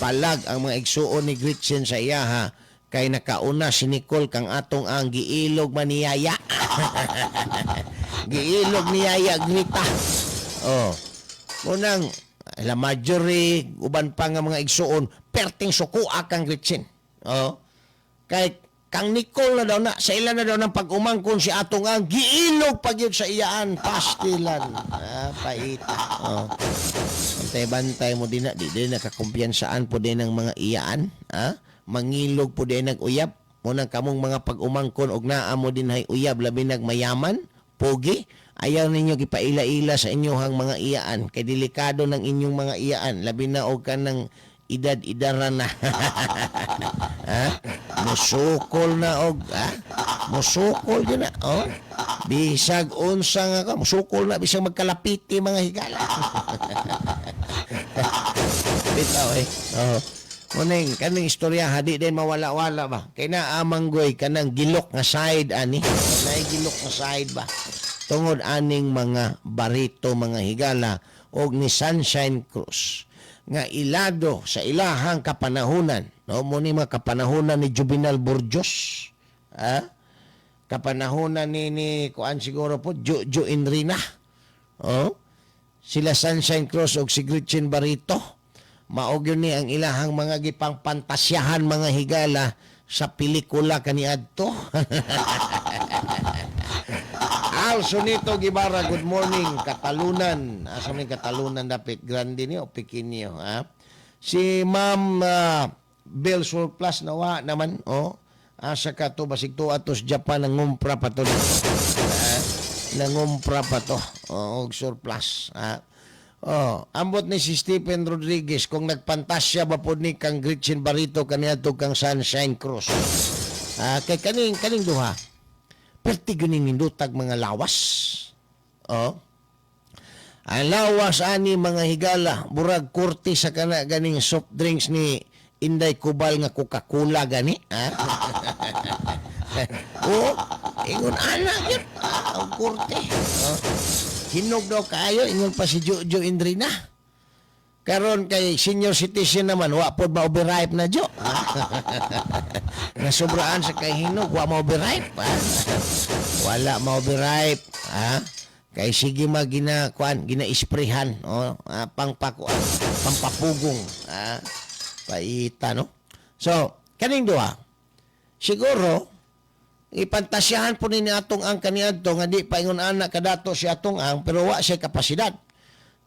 Palag ang mga igsuon ni Gretchen sa iyaha kay nakauna si Nicole kang Atong Ang, giilog maniyaya. Giilog niyaya Grita. Oh. Munang la Marjorie, uban pa nga mga igsuon, perting sukua kang Gretchen. Oh. Kay kang Nicole na daw na, sa ila na daw ng pag-umangkon si Atong Ang, giilog pag yun sa iyaan, pastilan. Ah, paita. Oh. Bantay-bantay mo din na, di din nakakumpiyansaan po din ng mga iyaan. Ah? Mangilog po din nag uyab. Munang kamong mga pag-umangkon og naa mo din hay uyab, labi nagmayaman, Pogi, ayaw ninyo gipaila-ila sa inyong mga iyaan kay delikado ng inyong mga iyaan, labi na og kanang edad-idara na. Ha? Musukol na og, ha? Musukol yun na, oh. Bisag unsa nga ka, musukol na bisag magkalapiti, mga higala. Bitaw eh. Oh. Muning kaning istorya hadi din mawala-wala ba. Kay na amanggoy kanang gilok nga side ani. Naay gilok nga side ba. Tungod aning mga Barito, mga higala, og ni Sunshine Cruz nga ilado sa ilahang kapanahunan, no, mo ni mga kapanahunan ni Juvenal Burgos, ha, kapanahunan ni kuan siguro po Jojo Enrina, oh, sila Sunshine Cruz og si Gretchen Barito, mao gyud ni ang ilahang mga gipangpantasyahan, mga higala, sa pelikula kaniadto. Al Sonito Guevara, good morning. Katalunan. Asa man yung Katalunan dapit? Grande ni o Pequeño, ha? Si Ma'am Bell Surplus nawa naman, oh. Asa ka to basig to atos Japan nangumpra pa to. Ha? Nangumpra pa to. Oh, og surplus, ha? Oh, ambot ni si Stephen Rodriguez kung nagpantasya ba pod ni kang Gretchen Barito kaniadto kang Sunshine Cruz. Ah, kay kaning duha. Perti gyud ning nindutag mga lawas. Oh. Ang lawas ani, mga higala, burag kurti sa kana ganing soft drinks ni Inday Kubal nga Coca-Cola gani. Ha? Oh, ingon ana gyud. Ah, ang kurti. Oh. Hinog daw kaayo, ingon pa si Jojo Indrina. Karon kay senior citizen naman, wa pod ma-overripe na jo. Nasobraan sa kay hinog, wa ma-overripe. Ha? Wala ma-overripe. Ha? Kay sige ma gina kuan, gina-sprayhan, oh, ah, pangpakuan, pampapugong, ha? Paita, no? So, kaning duha. Siguro ipantasyahan po ni atong ang kaniadto nga di pa ingon ana kadato si atong ang, pero wa siya kapasidad.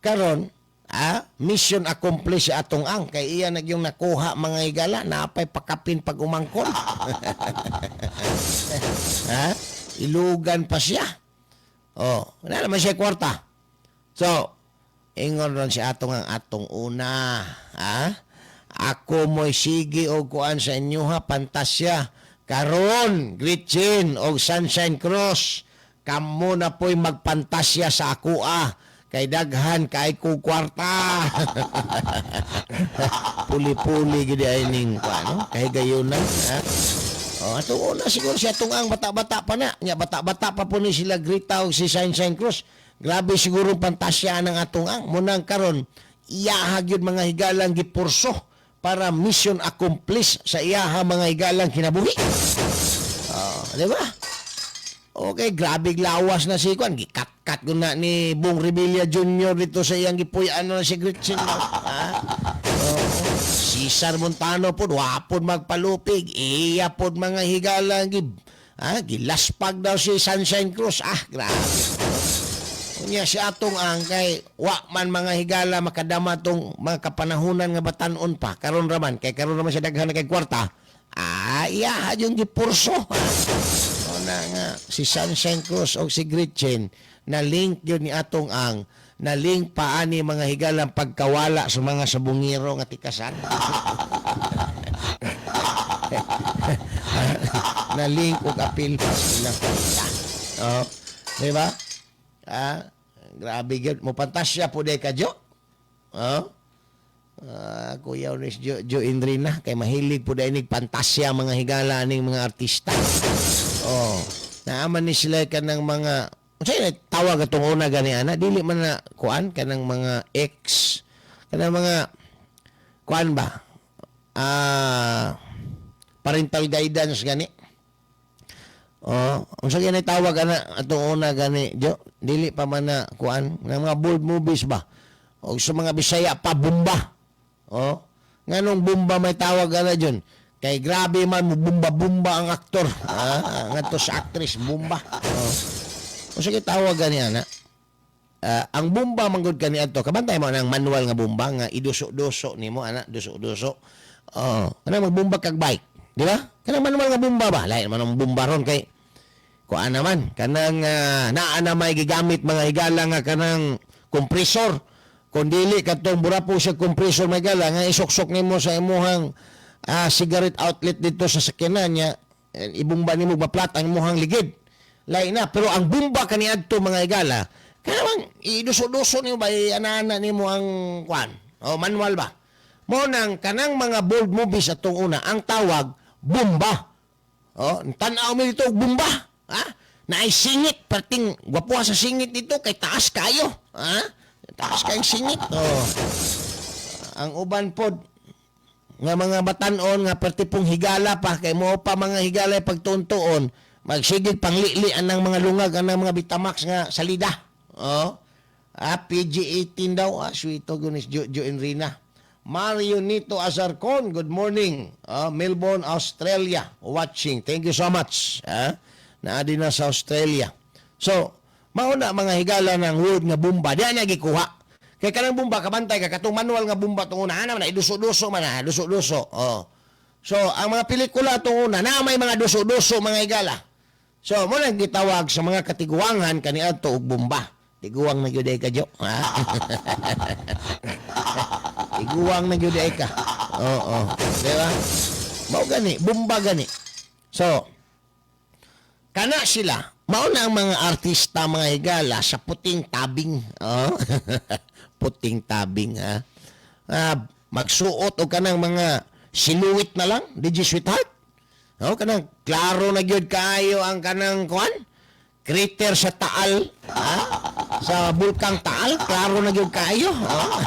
Karon, ah, mission accomplished si atong ang kay iya nagyong nakuha, mga higala, napay pakapin pag umangkon. Ha? Ilugan pa siya. Oh, wala naman siya kwarta. So, ingon ron si atong ang atong una, ha? Ako mo'y sige og kuan sa inyo ha, pantasya. Karon, Gretchen og Sunshine Cruz, kamo na po'y magpantasya sa ako ah. Kay daghan kay ko kwarta. Puli-puli gid ay ning kuan, no? Kay gayunan, ha? Oh, atong una siguro siya atong ang bata-bata pa na. Nya bata-bata pa po ni sila Grita og si Sunshine Cruz. Grabe siguro pantasya ng atong ang. Munang karon iyaha gyud, mga higalang, gipurso para mission accomplished sa iyaha, mga higalang, kinabuhi. Oh, di ba? Okay, grabe lawas na si Kwan. Gikat-kat ko na ni Bong Revilla Jr. dito sa iyang gipuy-an na si Gretchen. Ha? Oo. Cesar Montano po, wapod magpalupig. Iya pod, mga higala, ha, gilaspag daw si Sunshine Cruz. Ah, grabe. Unya si atong ang kay wa man, mga higala, makadama tong mga kapanahunan nga batanon pa. Karon raman kay karon raman siya daghan na kay kwarta. Ah, iya yung gipurso. O na nga si Sunshine Cruz o si Gretchen na link yun ni atong ang na link pa ani, mga higalang, pagkawala sa mga sabungero nga tikasan. Na link og apil pa sa ilang palita. Oh, di ba? Ah, grabe gyud mo pantasya po ka Jo. Oh. Ah, Kuya Unis Jo, Jo Indrina kay mahilig po dahil pantasya, mga higala, ning mga artista. Oh, naaman ni sila kanang mga unsay na tawag atong una gani ana, dili man na kuan, kanang mga ex, kanang mga kuan ba, ah, parental guidance gani. Oh, unsa gani tawag ana atong una gani, Jo? Dili pa man na kuan, ng mga bold movies ba? O sa mga Bisaya pa, bumba. Oh, nganong bumba may tawag ana dyon? Kay grabe man mo bumba-bumba ang aktor. Ah, ngadto sa actress bumba. Oh. Unsa kay tawag gani ana? Ah, ang bumba manggod kani adto. Kabantay mo ang manual nga bumba nga iduso-duso nimo ana, duso-duso. Oh, kanang magbumba kag bike, di ba? Kanang manual nga bumba ba? Lain man ang bumba ron kay Kuan naman kanang naa na may gigamit, mga higala, nga kanang compressor. Kung dili katong bura po siya compressor, mga higala, nga isuksok nimo sa imuhang cigarette outlet dito sa sakyanan niya, eh, ibumba nimo baplat ang imuhang ligid, lain na. Pero ang bumba kaniadto, mga higala, kanang iduso-duso nimo ba, ana-ana nimo ang kuan o manual ba mo nang kanang mga bold movies atong una, ang tawag bomba. Oh, tan-aw mi dito og bomba. Ha? Naay singit, perting gwapuha sa singit dito kay taas kayo. Ha? Taas kayong singit. Oh. Ang uban pod nga mga batanon nga perti pong higala pa kay mo pa mga higala pagtuon-tuon magsigig panglili anang mga lungag anang mga Betamax nga salida. Oh. Ah, PG-18 daw. Ah, sweeto gunis Jojo Enrina. Mario Nito Azarcon, good morning. Ah, Melbourne, Australia, watching. Thank you so much. Ah, naa din na sa Australia. So, mauna mga higala ng word nga bomba. Di na gikuha. Kay kanang bomba, kabantay ka, katong manual nga bomba itong una, ana man, duso-duso man, ah, duso-duso. Oh. So, ang mga pelikula itong una, na may mga duso-duso, mga higala. So, mo nang gitawag sa mga katiguangan kaniadto og bomba. Tiguang na gyud ay ka, Jo. Ha? Tiguang na gyud ay ka. Oo. Di ba? Mao gani, bomba gani. So, kana sila, mao na ang mga artista, mga higala, sa puting tabing. Oh. Puting tabing, ha. Ah, magsuot og kanang mga silhouette na lang, DJ Sweetheart. Oh, kanang klaro na gyud kaayo ang kanang kuan. Crater sa Taal, ha? Sa Bulkang Taal, klaro na gyud kaayo. Oh.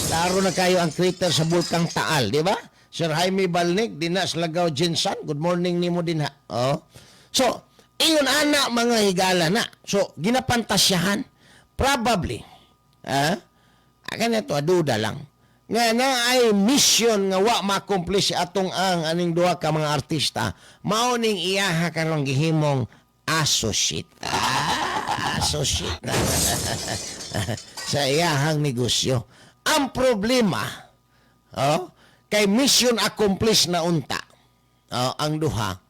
Klaro na kayo ang crater sa Bulkang Taal, di ba? Sir Jaime Balnig, dinha sa Lagaw Jensan, good morning nimo dinha. Oh. So, ingon ana, mga higala, na. So, ginapantasyahan probably. Ah? Akan to duda lang. Nga na ay mission nga wa ma-accomplish atong ang aning duha ka mga artista, mao ning iyaha karon gihimong associate. Ah, associate sa iyahang negosyo. Ang problema, oh, kay mission accomplished na unta, oh, ang duha.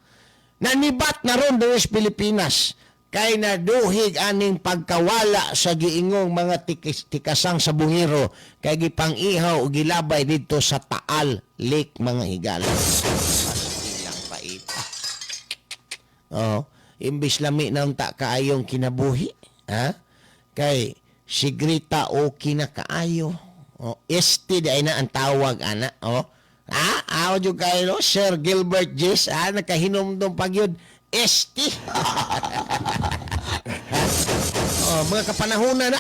Nanibat na ron diri sa Pilipinas kay naduhig aning pagkawala sa giingong mga tikasang sabungero kay gipang-ihaw o gilabay didto sa Taal Lake, mga higala. Pastilang paita. Oh, imbis lami na unta kaayong kinabuhi, ha? Kay si Grita okay na kaayo. Oh, ST di ay na ang tawag ana, oh. Ah, aw jud kayo no, Sir Gilbert Gis, ah, nakahinumdum pag yun. ST. Oh, mga kapanahon na.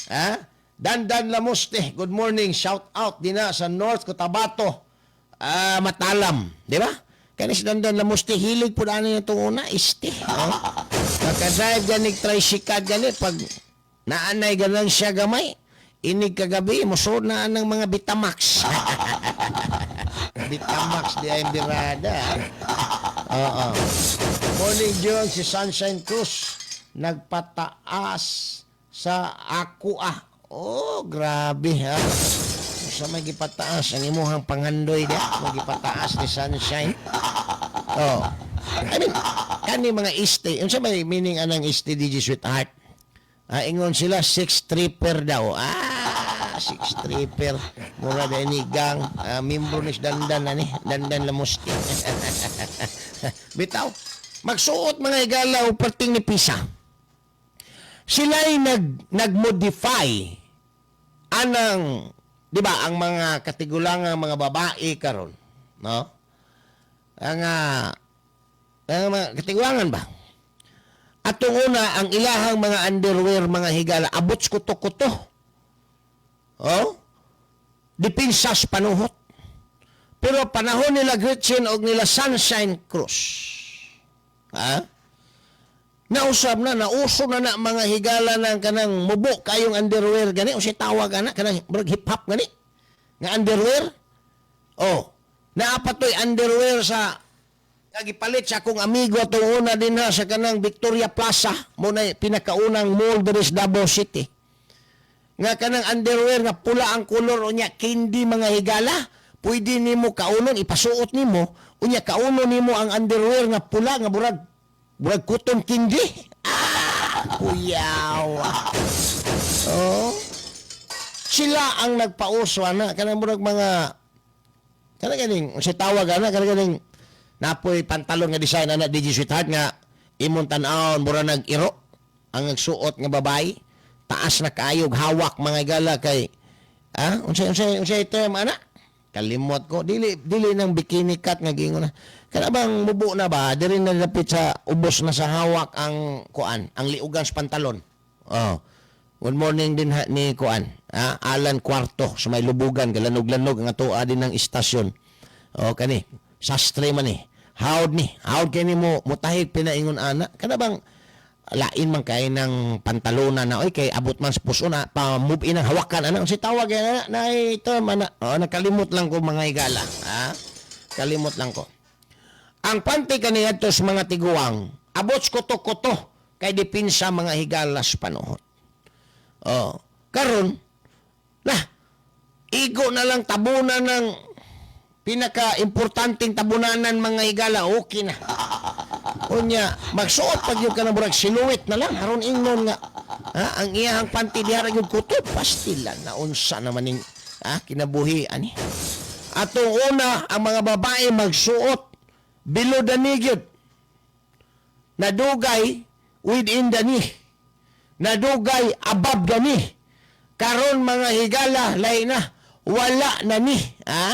Ha? Dandan Lamuste, good morning. Shout out din na sa North Cotabato. Ah, Matalam, di ba? Kani si Dandan Lamuste hilig po na itong una, este. Oh. Naka-drive ganig tricycle gani pag naanay ganan siya gamay. Inig kagabi, musuod na ang mga Betamax. Betamax di ay birada. Oo. Morning, John, si Sunshine Cruz nagpataas sa ako ah. Oh, grabe ha. Sa may gipataas ang imuhang pangandoy dia, may gipataas ni Sunshine. Oh. I mean, kani mga iste, unsa may meaning anang iste, DJ Sweetheart? Ah, ingon sila six tripper daw. Ah, six tripper. Mura da ni gang, ah, membro ni Dandan ani, Dandan Lamusti. Bitaw, magsuot, mga higala, og perting ni Pisa. Sila'y nag-modify anang, di ba, ang mga katigulangang mga babae karon, no? Ang mga katigulangan ba? Atong una, ang ilahang mga underwear, mga higala, abot sa kuto-kuto. Oh? Depensa sa panuhot. Pero panahon nila Gretchen og nila Sunshine Cruz. Ha? Nausab na, nauso na na mga higala ng kanang mubo kayong underwear gani o si tawag ana kanang murag hip hop gani nga underwear. Oh, naa pa to'y underwear sa nga gipalit sa akong amigo atong una din ha sa kanang Victoria Plaza mo na pinakaunang mall diri sa Davao City. Nga kanang underwear nga pula ang kolor unya candy, mga higala, pwede nimo kaunon, ipasuot nimo. Unya kauno nimo ang underwear nga pula nga murag cotton candy. Ah, kuyaw. Oh. Sila ang nagpauso ana kanang murag mga kana ganing unsay tawag ana, kana ganing napoy pantalon nga design ana, DJ Sweetheart, nga imong tan-awon mura nag iro ang nagsuot nga babae, taas na kaayog hawak, mga gala, kay unsay term ana, kalimot ko. Dili nang bikini cut nga giingon na, kana bang mubo na ba diri na lapit sa ubos na sa hawak ang kuan, ang liugan sa pantalon. Oh, good morning din ha, ni kuan, Alan Cuarto sa may Lubugan, galanog-lanog ang atoa din ng istasyon. O kani sastre man ni, howd ni, howd kay nimo mutahig pinaingon ana, kana bang lain man kay ng pantalona na oy, kay abot man sa puso na pa move in ang hawakan ana, si tawag yan ana na term ana. Oh, nakalimot lang ko, mga higala, ha, kalimot lang ko. Ang panty kaniadto sa mga tiguang abot sa kuto-kuto kay dipinsa, mga higala, sa panuhot. Oh, karon lah igo na lang tabunan ng pinaka-importanteng tabunanan, mga higala, okay na. Unya, magsuot pag yun ka na murag silhouette na lang, aron ingnon nga, ha, ang iyahang panty diha ra gyud kuto, pastilan na unsa naman ning kinabuhi ani. Atong una, ang mga babae magsuot below the knee gyud. Nadugay within the knee. Nadugay above the knee. Karon, mga higala, lay na. Wala na ni. Ha?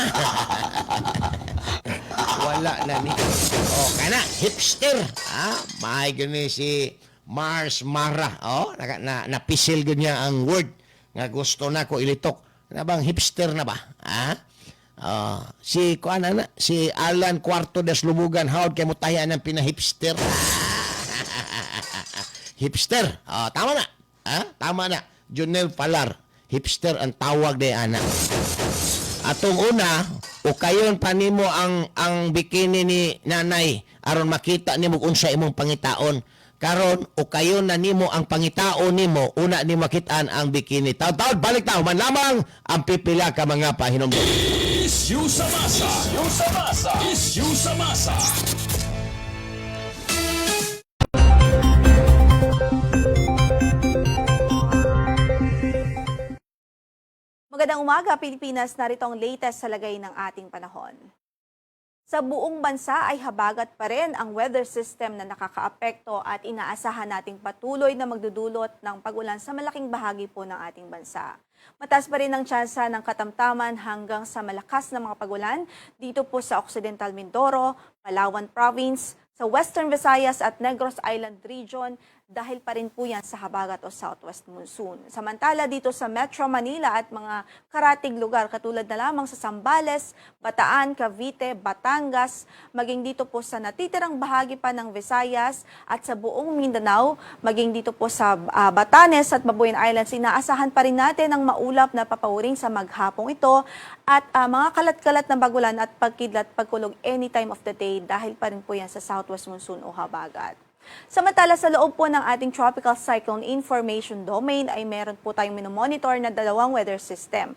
Wala na ni. Oh, kana hipster. Ah, may gani si Mars Mara. Oh, na napisil gyud niya ang word nga gusto na ko ilitok. Na bang hipster na ba? Ha? Oh, si kuan ana, si Alan Cuarto des Lubugan, howd kay mutayan ang pinahipster. Hipster. Oh, tama na. Ha? Tama na. Junel Palar. Hipster ang tawag de ana. Atong una, o kayon pa nimo ang bikini ni nanay aron makita nimo kung unsa imong pangitaon. Karon o kayon na nimo ang pangitaon nimo, una ni makitaan ang bikini. Taw-taw balik taw man lamang ang pipila ka mga pahinumdom. Issue sa masa. Issue sa masa. Issue sa masa. Magandang umaga, Pilipinas. Narito ang latest sa lagay ng ating panahon. Sa buong bansa ay habagat pa rin ang weather system na nakakaapekto at inaasahan nating patuloy na magdudulot ng pag-ulan sa malaking bahagi po ng ating bansa. Mataas pa rin ang tsansa ng katamtaman hanggang sa malakas na mga pag-ulan dito po sa Occidental Mindoro, Palawan Province, sa Western Visayas at Negros Island Region dahil pa rin po yan sa habagat o southwest monsoon. Samantala, dito sa Metro Manila at mga karatig lugar katulad na lamang sa Zambales, Bataan, Cavite, Batangas, maging dito po sa natitirang bahagi pa ng Visayas at sa buong Mindanao, maging dito po sa Batanes at Babuyan Islands, inaasahan pa rin natin ang maulap na papawiring sa maghapong ito at mga kalat-kalat na bagulan at pagkidlat, pagkulog any time of the day dahil pa rin po yan sa southwest monsoon o habagat. Samantala, sa loob po ng ating Tropical Cyclone Information Domain ay meron po tayong minomonitor na dalawang weather system.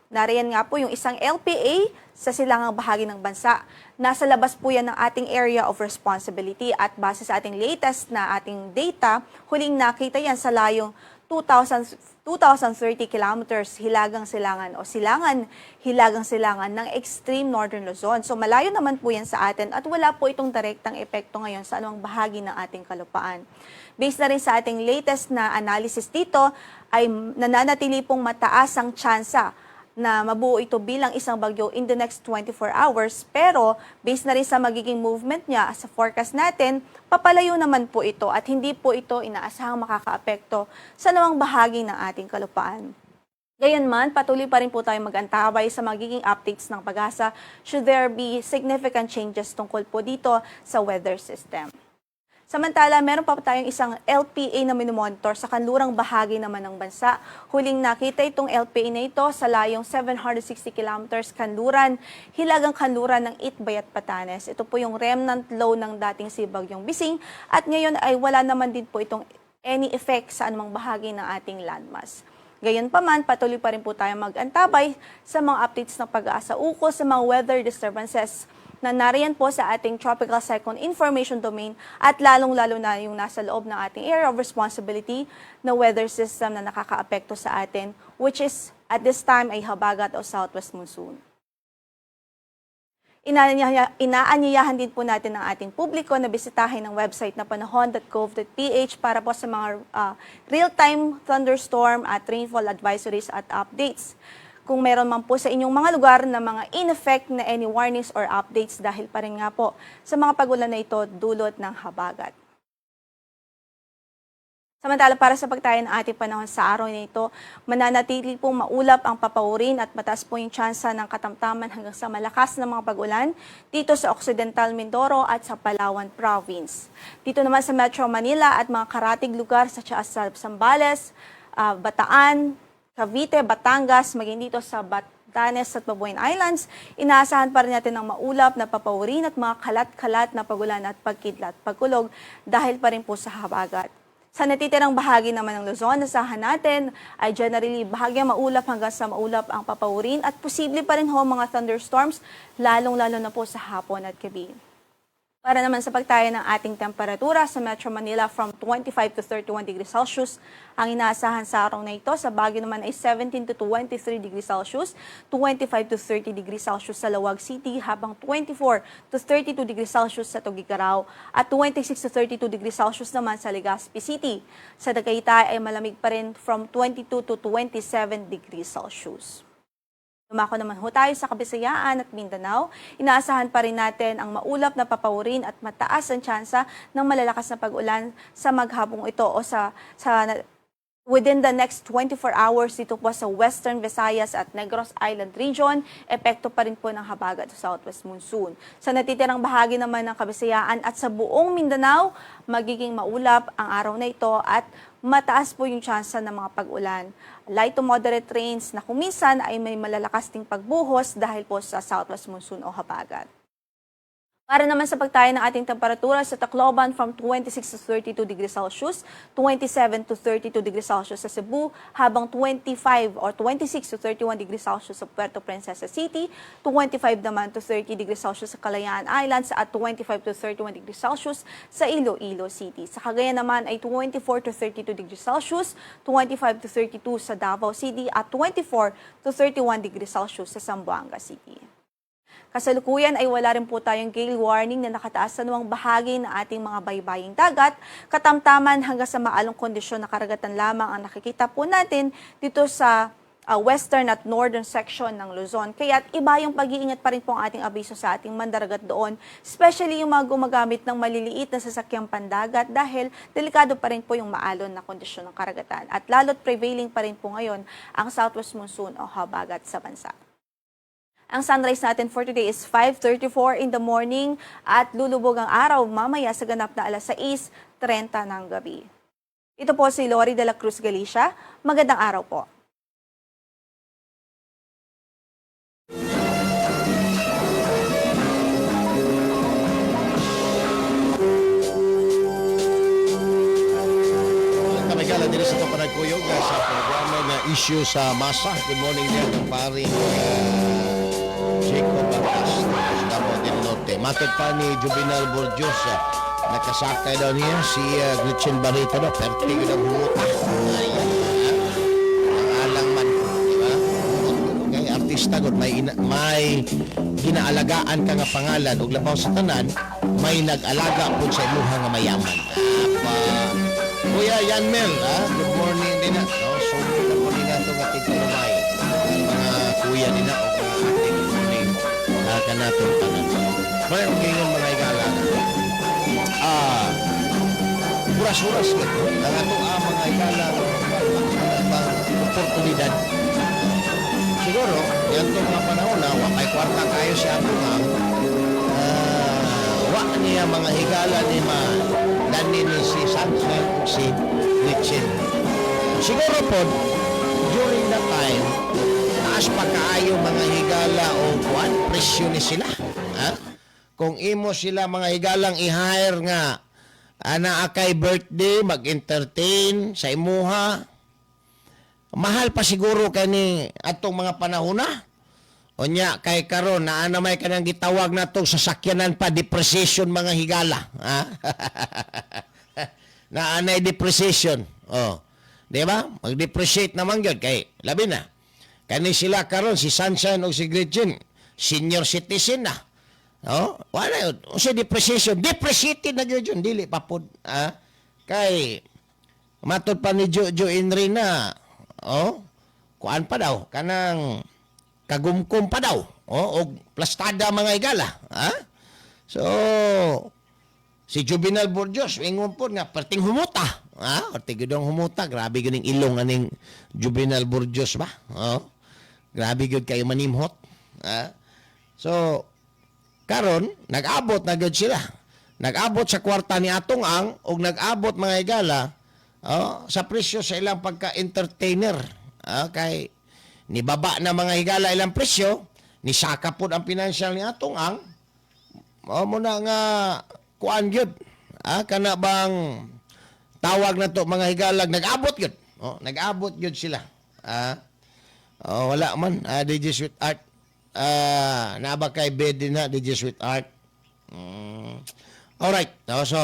Nariyan nga po yung isang LPA sa silangang bahagi ng bansa. Nasa labas po yan ng ating area of responsibility at base sa ating latest na ating data, huling nakita yan sa layong 2,000 2,030 kilometers hilagang silangan o silangan hilagang silangan ng extreme northern Luzon. So malayo naman po yan sa atin at wala po itong direktang epekto ngayon sa anumang bahagi ng ating kalupaan. Based na rin sa ating latest na analysis dito ay nananatili pong mataas ang tsansa na mabuo ito bilang isang bagyo in the next 24 hours. Pero based na rin sa magiging movement niya sa forecast natin, papalayo naman po ito at hindi po ito inaasahang makakaapekto sa anumang bahagi ng ating kalupaan. Gayunman, patuloy pa rin po tayo mag-antabay sa magiging updates ng PAGASA should there be significant changes tungkol po dito sa weather system. Samantala, meron pa po tayong isang LPA na minomonitor sa kanlurang bahagi naman ng bansa. Huling nakita itong LPA na ito sa layong 760 kilometers kanluran, hilagang kanluran ng Itbayat, Batanes. Ito po yung remnant low ng dating si Bagyong Bising at ngayon ay wala naman din po itong any effect sa anumang bahagi ng ating landmass. Gayunpaman, patuloy pa rin po tayo mag-antabay sa mga updates ng PAGASA ukol sa mga weather disturbances. na nariyan po sa ating Tropical Cyclone Information Domain at lalong-lalo na yung nasa loob ng ating area of responsibility na weather system na nakakaapekto sa atin, which is at this time ay habagat o southwest monsoon. Inaanyayahan din po natin ang ating publiko na bisitahin ang website na panahon.gov.ph para po sa mga real-time thunderstorm at rainfall advisories at updates. Kung meron man po sa inyong mga lugar na mga in effect na any warnings or updates dahil pa rin nga po sa mga pagulan na ito dulot ng habagat. Samantala, para sa pagtayo ng ating panahon sa araw na ito, mananatili pong maulap ang papawurin at mataas po yung tsansa ng katamtaman hanggang sa malakas na mga pag-ulan dito sa Occidental Mindoro at sa Palawan Province. Dito naman sa Metro Manila at mga karatig lugar sa Zambales, Bataan, Cavite, Batangas, maging dito sa Batanes at Babuyan Islands, inaasahan pa rin natin ang maulap na papawurin at mga kalat-kalat na pagulan at pagkidlat, pagkulog dahil pa rin po sa habagat. Sa natitirang bahagi naman ng Luzon, asahan natin ay generally bahagyang maulap hanggang sa maulap ang papawurin at posible pa rin ho mga thunderstorms, lalong-lalo na po sa hapon at gabi. Para naman sa pagtaya ng ating temperatura sa Metro Manila, from 25 to 31 degrees Celsius ang inaasahan sa araw na ito. Sa Baguio naman ay 17 to 23 degrees Celsius, 25 to 30 degrees Celsius sa Laoag City, habang 24 to 32 degrees Celsius sa Tuguegarao at 26 to 32 degrees Celsius naman sa Legazpi City. Sa Tagaytay ay malamig pa rin from 22 to 27 degrees Celsius. Dumako naman ho tayo sa Kabisayaan at Mindanao. Inaasahan pa rin natin ang maulap na papawurin at mataas ang tsansa ng malalakas na pag-ulan sa maghapong ito o sa within the next 24 hours dito po sa Western Visayas at Negros Island Region, epekto pa rin po ng habagat sa southwest monsoon. Sa natitirang bahagi naman ng Kabisayaan at sa buong Mindanao, magiging maulap ang araw na ito at mataas po yung tsansa ng mga pag-ulan. Light to moderate rains na kuminsan ay may malalakas ding pagbuhos dahil po sa southwest monsoon o habagat. Para naman sa pagtayo ng ating temperatura sa Tacloban, from 26 to 32 degrees Celsius, 27 to 32 degrees Celsius sa Cebu, habang 25 or 26 to 31 degrees Celsius sa Puerto Princesa City, 25 naman to 30 degrees Celsius sa Kalayaan Islands at 25 to 31 degrees Celsius sa Iloilo City. Sa Cagayan naman ay 24 to 32 degrees Celsius, 25 to 32 sa Davao City at 24 to 31 degrees Celsius sa Zamboanga City. Kasalukuyan ay wala rin po tayong gale warning na nakataas sa anumang bahagi ng ating mga baybaying dagat. Katamtaman hanggang sa maalong kondisyon na karagatan lamang ang nakikita po natin dito sa western at northern section ng Luzon. Kaya't iba yung pag-iingat pa rin po ang ating abiso sa ating mandaragat doon, especially yung mga gumagamit ng maliliit na sasakyang pandagat dahil delikado pa rin po yung maalon na kondisyon ng karagatan. At lalo't prevailing pa rin po ngayon ang southwest monsoon o habagat sa bansa. Ang sunrise natin for today is 5:34 in the morning at lulubog ang araw mamaya sa ganap na alas 6:30 ng gabi. Ito po si Lori de la Cruz Galicia. Magandang araw po. Kami gala diri sa itong panagkuyog sa programa nga Issue sa Masa. Good morning din ang paring Jacob Abbas sa Davao del Norte. Matod pa ni Juvenal Borjosa, nakasakay daw niya si Gretchen Barreto daw. Perti yun ang humuta. Ay, ang alang man, di ba? Okay, artista gud may ginaalagaan ka nga pangalan ug labaw sa tanan may nag-alaga pud sa imuha nga mayaman. Pa, Kuya Yanmel, good morning din na. No, so na po din nato nga tigkulumay. Ang mga kuya din na o mga ate, good morning. Kanatong tanan. May ingon mga igala. Huras-huras gid ang ato mga igala bang oportunidad. Siguro, yan mga panahon na wa kay kwarta kayo si ato nga wa niya mga higala ni ma dani ni si Sunshine ug si Gretchen. Siguro po, during that time, taas pa kaayo mga higala o kuan, presyo ni sila. Ha? Kung imo sila mga higalang i-hire nga ana kay birthday, mag-entertain sa imuha, mahal pa siguro kani atong mga panahon na. Unya kay karon naa na may kanang gitawag natong sasakyanan pa, depreciation, mga higala. Ha? Naa nay depreciation. Oh. Di ba? Mag-depreciate naman gyud kay labi na. Kani sila karon, si Sunshine o si Gretchen, senior citizen na. Oh, wala yun. Unsa depreciation? Depreciated na gyud yun, dili pa pod. Ah? Kay matod pa ni Jojo Henry na, oh, kuan pa daw kanang kagumkum pa daw. Oh, og plastada, mga higala. Ha? So si Juvenal Burgos, ingon po nga perting humuta. Ha? Perting gyud ang humuta. Grabe gyud ning ilong aning Juvenal Burgos ba? Oh. Grabe gyud kayo manimhot. Ha? So karon nag-abot na gyud sila. Nag-abot sa kwarta ni Atong Ang ug nag-abot, mga higala, oh, sa presyo sa ilang pagka-entertainer. Ah, kay nibaba na, mga higala, ilang presyo, ni saka pod ang financial ni Atong Ang. Mao mo na nga kuan gyud. Ah, kana bang tawag na to, mga higalag, nag-abot gyud. Oh, nag-abot gyud sila. Ah. Oh, wala man, ah, DJ Sweet Art. Ah, naa ba kay bed din na DJ Sweet Art? Alright. Oh, so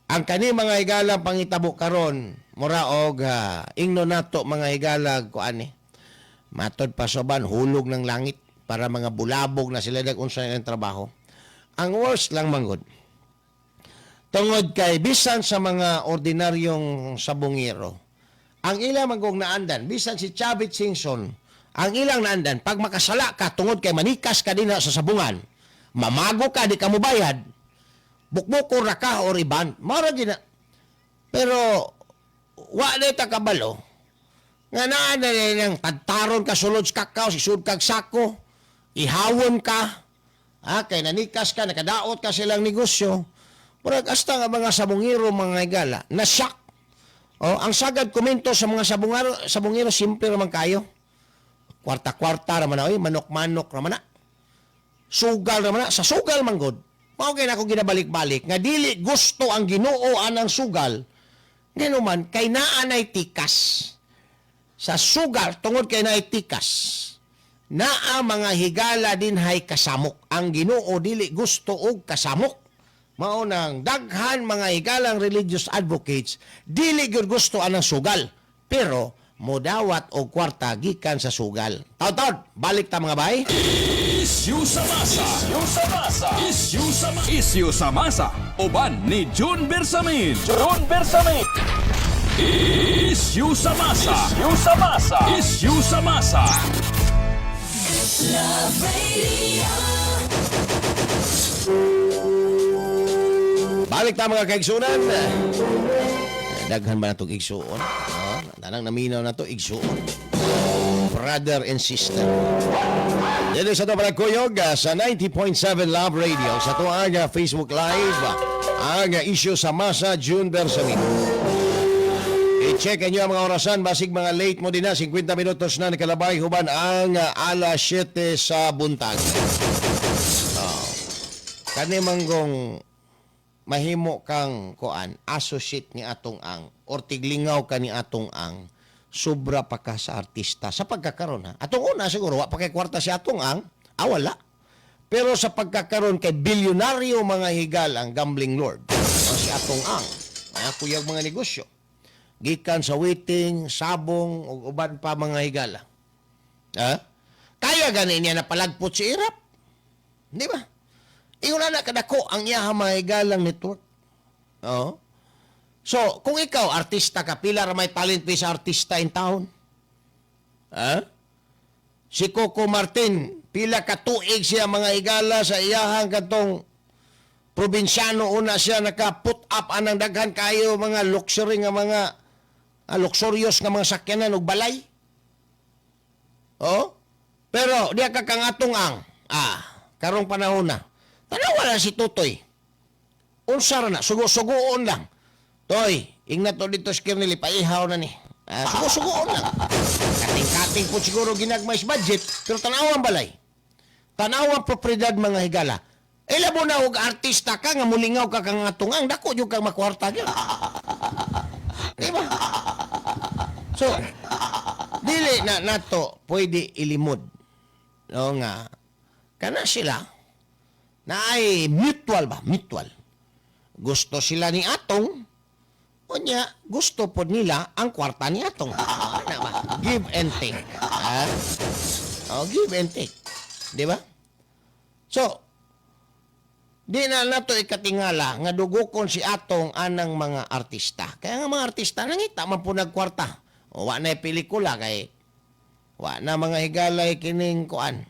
ang kani, mga higalang pangitabo karon, mura og ingno nato, mga higalag, kuan ni. Matod pa soban hulog ng langit para mga bulabog na sila nag-unsa ilang trabaho. Ang worst lang manggod, tungod kay bisan sa mga ordinaryong sabungero, ang ilang manggong naandan, bisan si Chavit Singson, ang ilang naandan, pag makasala ka tungod kay manikas ka din na sa sabungan, mamago ka, di ka mubayad, bukbukor ra ka or iban. Mara gina. Pero, wa na ta kabalo, nga naa na nang tadtaron ka sulod sa kakaw, sisud kag sako, ihawon ka, ha, kay nanikas ka, nakadaot ka silang negosyo. Murag hasta nga mga sabungero, mga higala, na shock. Oh, ang sagad komento sa mga sabungero, sabungero simple raman kayo. Kwarta-kwarta raman na, oy, manok-manok raman na. Sugal raman na, sa sugal man gud. Mao kay nako ginabalik-balik nga dili gusto ang Ginoo anang sugal. Ngano kay naa nay tikas. Sa sugal, tungod kay naay tikas. Naa, mga higala, din hay kasamok. Ang Ginoo dili gusto og kasamok. Mao nang daghan, mga higalang religious advocates, dili gyud gusto anang sugal. Pero modawat og kwarta gikan sa sugal. Taud-taud, balik ta, mga bay. Issue sa masa. Issue sa masa. Issue sa masa. Isyu sa masa. Uban ni June Bersamin. June Bersamin. Issue sa masa. Issue sa masa. Issue sa masa. Love Radio. Balik ta, mga kaigsunan. Daghan ba na itong igsuon? Oh, tanang naminaw na to igsuon. Brother and sister. Dito sa ito kuyog sa 90.7 Love Radio sa ito ang Facebook Live, ang issue sa masa, June Bersamin. I-check inyo ang mga orasan, basig mga late mo din na, 50 minutos na nakalabay huban ang alas 7 sa buntag. Oh. Kani manggong mahimo kang kuan associate ni Atong Ang or tiglingaw ka ni Atong Ang, sobra pa ka sa artista sa pagkakaron, ha. Atong una siguro wa pa kay kwarta si Atong Ang, ah, wala, pero sa pagkakaron kay bilyonaryo, mga higal, ang gambling lord o si Atong Ang, mga kuyag mga negosyo gikan sa waiting sabong ug uban pa, mga higala, ha. Kaya gani niya na palagpot si Erap, di ba? Ingon na kadako ang iya, mga higalang network. Oo. So, kung ikaw artista ka, pila ra may talent fee sa artista in town? Ha? Si Coco Martin, pila ka tuig siya, mga higala, sa iyahang katong probinsyano una siya naka-put up anang daghan kayo mga luxury nga mga luxurious nga mga sakyanan ug balay. Oh? Pero diya ka kang Atong Ang, karong panahon na. Tanawa lang si Totoy. Unsa ra na, sugo-sugoon lang. Toy, ingna to dito si Kernel, paihaw na ni. Ah, sugo-sugoon lang. Kating-kating po siguro ginagmay sa budget, pero tanawa ang balay. Tanawa ang propriedad, mga higala. Eh, labo na og artista ka nga mulingaw ka kang Atong Ang, dako jud kang makwarta gyud. Di ba? So, dili na nato pwede ilimod. No nga kana sila na ay mutual ba, mutual. Gusto sila ni Atong, unya gusto pod nila ang kwarta ni Atong. Ana ba? Give and take. Ha? Oh, give and take. Di ba? So, di na nato ikatingala nga dugukon si Atong anang mga artista. Kaya nga mga artista nangita man po nagkwarta. O, wa na pelikula kay wa na, mga higalay, kining kuan.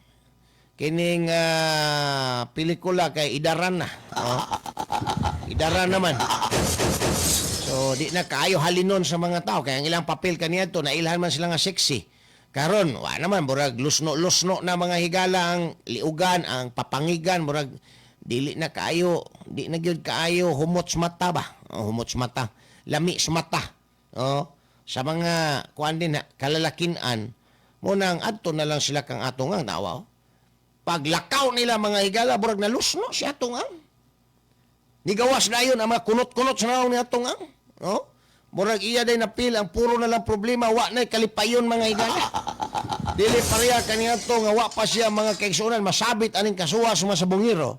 Kining pelikula kay idaran na. Oh. Idaran naman. So di na kaayo halinon sa mga tao kaya ang ilang papel kaniadto nailhan man sila nga sexy. Karon wa naman, murag lusno-lusno na, mga higala, ang liugan, ang papangigan, murag dili na kaayo, di na gyud kaayo humot sa mata ba? Oh, humot sa mata. Lami sa mata. Oh, sa mga kuan din na kalalakinan mo nang adto na lang sila kang Atong Ang tawa. Oh. Paglakaw nila, mga higala, murag nalusno si Atong Ang. Nigawas na yun ang mga kunot-kunot sa naong ni Atong Ang. No? Murag iya day napil ang puro na lang problema, wa na kalipayon, mga higala. Dili pareha kaniadto nga wa pa siya, mga kaigsuonan, masabit aning kasuwa sa mga sabungero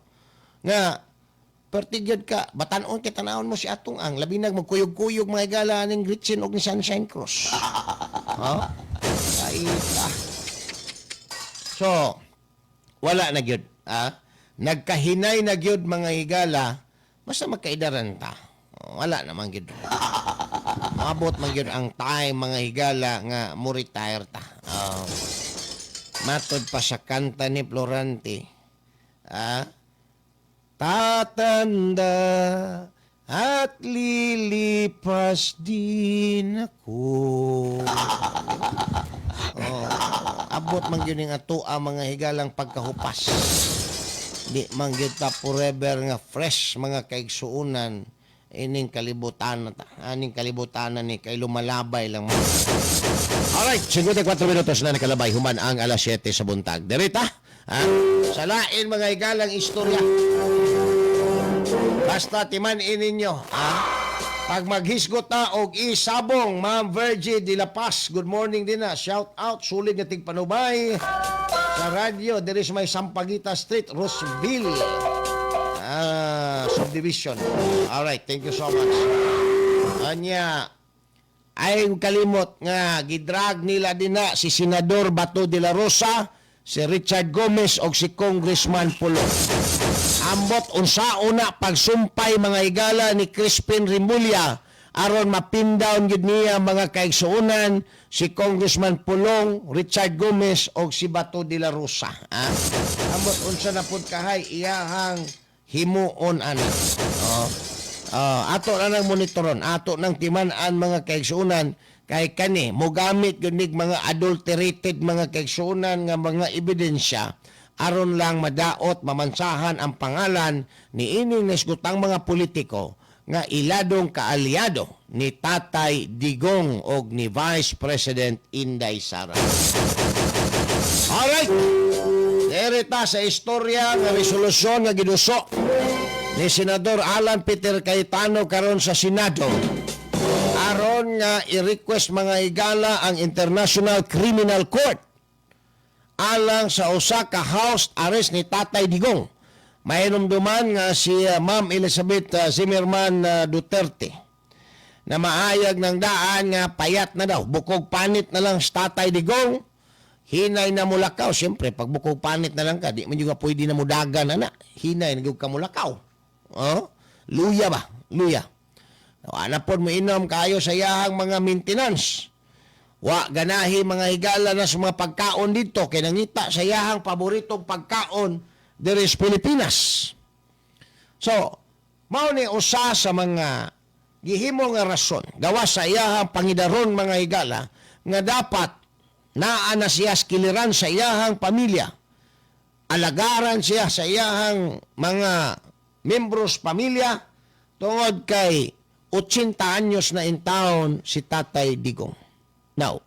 nga pertigyod ka batanon kay tanawon mo si Atong Ang, labi nag magkuyog-kuyog, mga higala, aning Gretchen og ni Sunshine Cruz. Ha? Kaita. So, wala na gyud, ha? Nagkahinay na gyud, mga higala, basta magkaidaran ta. Wala naman gyud. Maabot man gyud ang time, mga higala, nga mo retire ta. Oh. Matod pa sa kanta ni Florante. Ah, tatanda at lilipas din ako. Oh, abot man gyud ning atoa, mga higalang pagkahupas. Di man gyud ta forever nga fresh, mga kaigsuonan, ining kalibutan na ta. Aning kalibutan na ni kay lumalabay lang mo. Alright, 54 minutos na nakalabay human ang alas 7 sa buntag. Dirita, ha? Sa lain, mga higalang istorya. Basta timan-in ninyo, ha? Pag maghisgot na og isabong, Ma'am Virgie de la Paz, good morning din na. Shout out, sulit nga tigpanubay sa radyo, there is may Sampaguita Street, Roseville. Ah, subdivision. Alright, thank you so much. Anya, ay kalimot nga gidrag nila din na si Senador Bato de la Rosa, si Richard Gomez og si Congressman Pulong. Ambot unsaon na pagsumpay, mga higala, ni Crispin Remulla aron mapin down gyud niya, mga kaigsuonan, si Congressman Pulong, Richard Gomez og si Bato de la Rosa. Ah? Ambot unsa na pud kahay iyahang himuon ana. Oh. Ah, ato na nang monitoron, ato nang timan-an, mga kaigsuonan, kay kani mogamit gyud nig mga adulterated, mga kaigsuonan, nga mga ebidensya aron lang madaot, mamansahan ang pangalan ni ining nasgutang mga politiko nga iladong kaalyado ni Tatay Digong og ni Vice President Inday Sara. Alright. Dere ta sa istorya nga resolusyon nga giduso ni Senador Alan Peter Cayetano karon sa Senado aron nga i-request, mga higala, ang International Criminal Court alang sa usa ka house arrest ni Tatay Digong. Mahinumduman nga si Ma'am Elizabeth Zimmerman Duterte na maayag ng daan nga payat na daw, bukog panit na lang sa Tatay Digong, hinay na mulakaw. Siyempre, pag bukog panit na lang ka, di man juga pwede na mudagan na na. Hinay na gyud ka mulakaw. Oh? Luya ba? Luya. Wala pod mo inom kayo sa iyahang mga maintenance. Wa ganahi, mga higala, na sa mga pagkaon dito kay nangita sa iyahang paboritong pagkaon diri sa Pilipinas. So, mao ni usa sa mga gihimo nga rason gawas sa iyahang pangidaron, mga higala, nga dapat naa na siya sa kiliran sa iyahang pamilya. Alagaran siya sa iyahang mga membros pamilya tungod kay 80 anyos na in town si Tatay Digong. Now,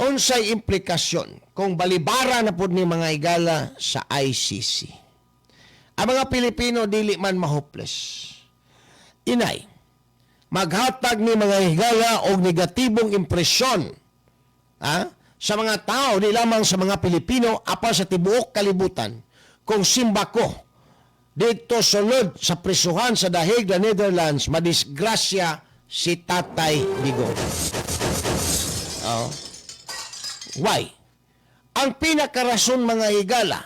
unsay implikasyon kung balibara na pud ni, mga higala, sa ICC? Ang mga Pilipino dili man mahopeless. Inay, maghatag ni, mga higala, og negatibong impresyon, ha, Sa mga tao, di lamang sa mga Pilipino, apan sa tibuok kalibutan, kung simbako dito sulod sa prisuhan sa Dahig, the Netherlands, madisgrasya si Tatay Digong. Oh. Why? Ang pinakarason, mga higala,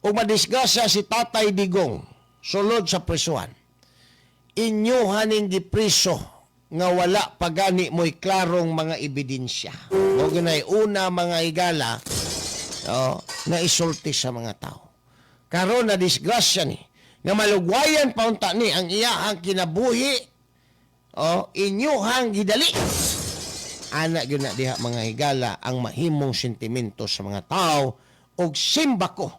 o madisgrasya si Tatay Digong sulod sa prisuhan, inyuhan ning gipriso nga wala pa gani mo'y klarong mga ebidensya. Mao ginay una, mga higala, oh, na isulti sa mga tao. Karon na disgrasya ni nga malugwayan pa unta ni ang iyahang kinabuhi, oh, inyuhang gidali. Ana gyud na diha, mga higala, ang mahimong sentimento sa mga tao og simbako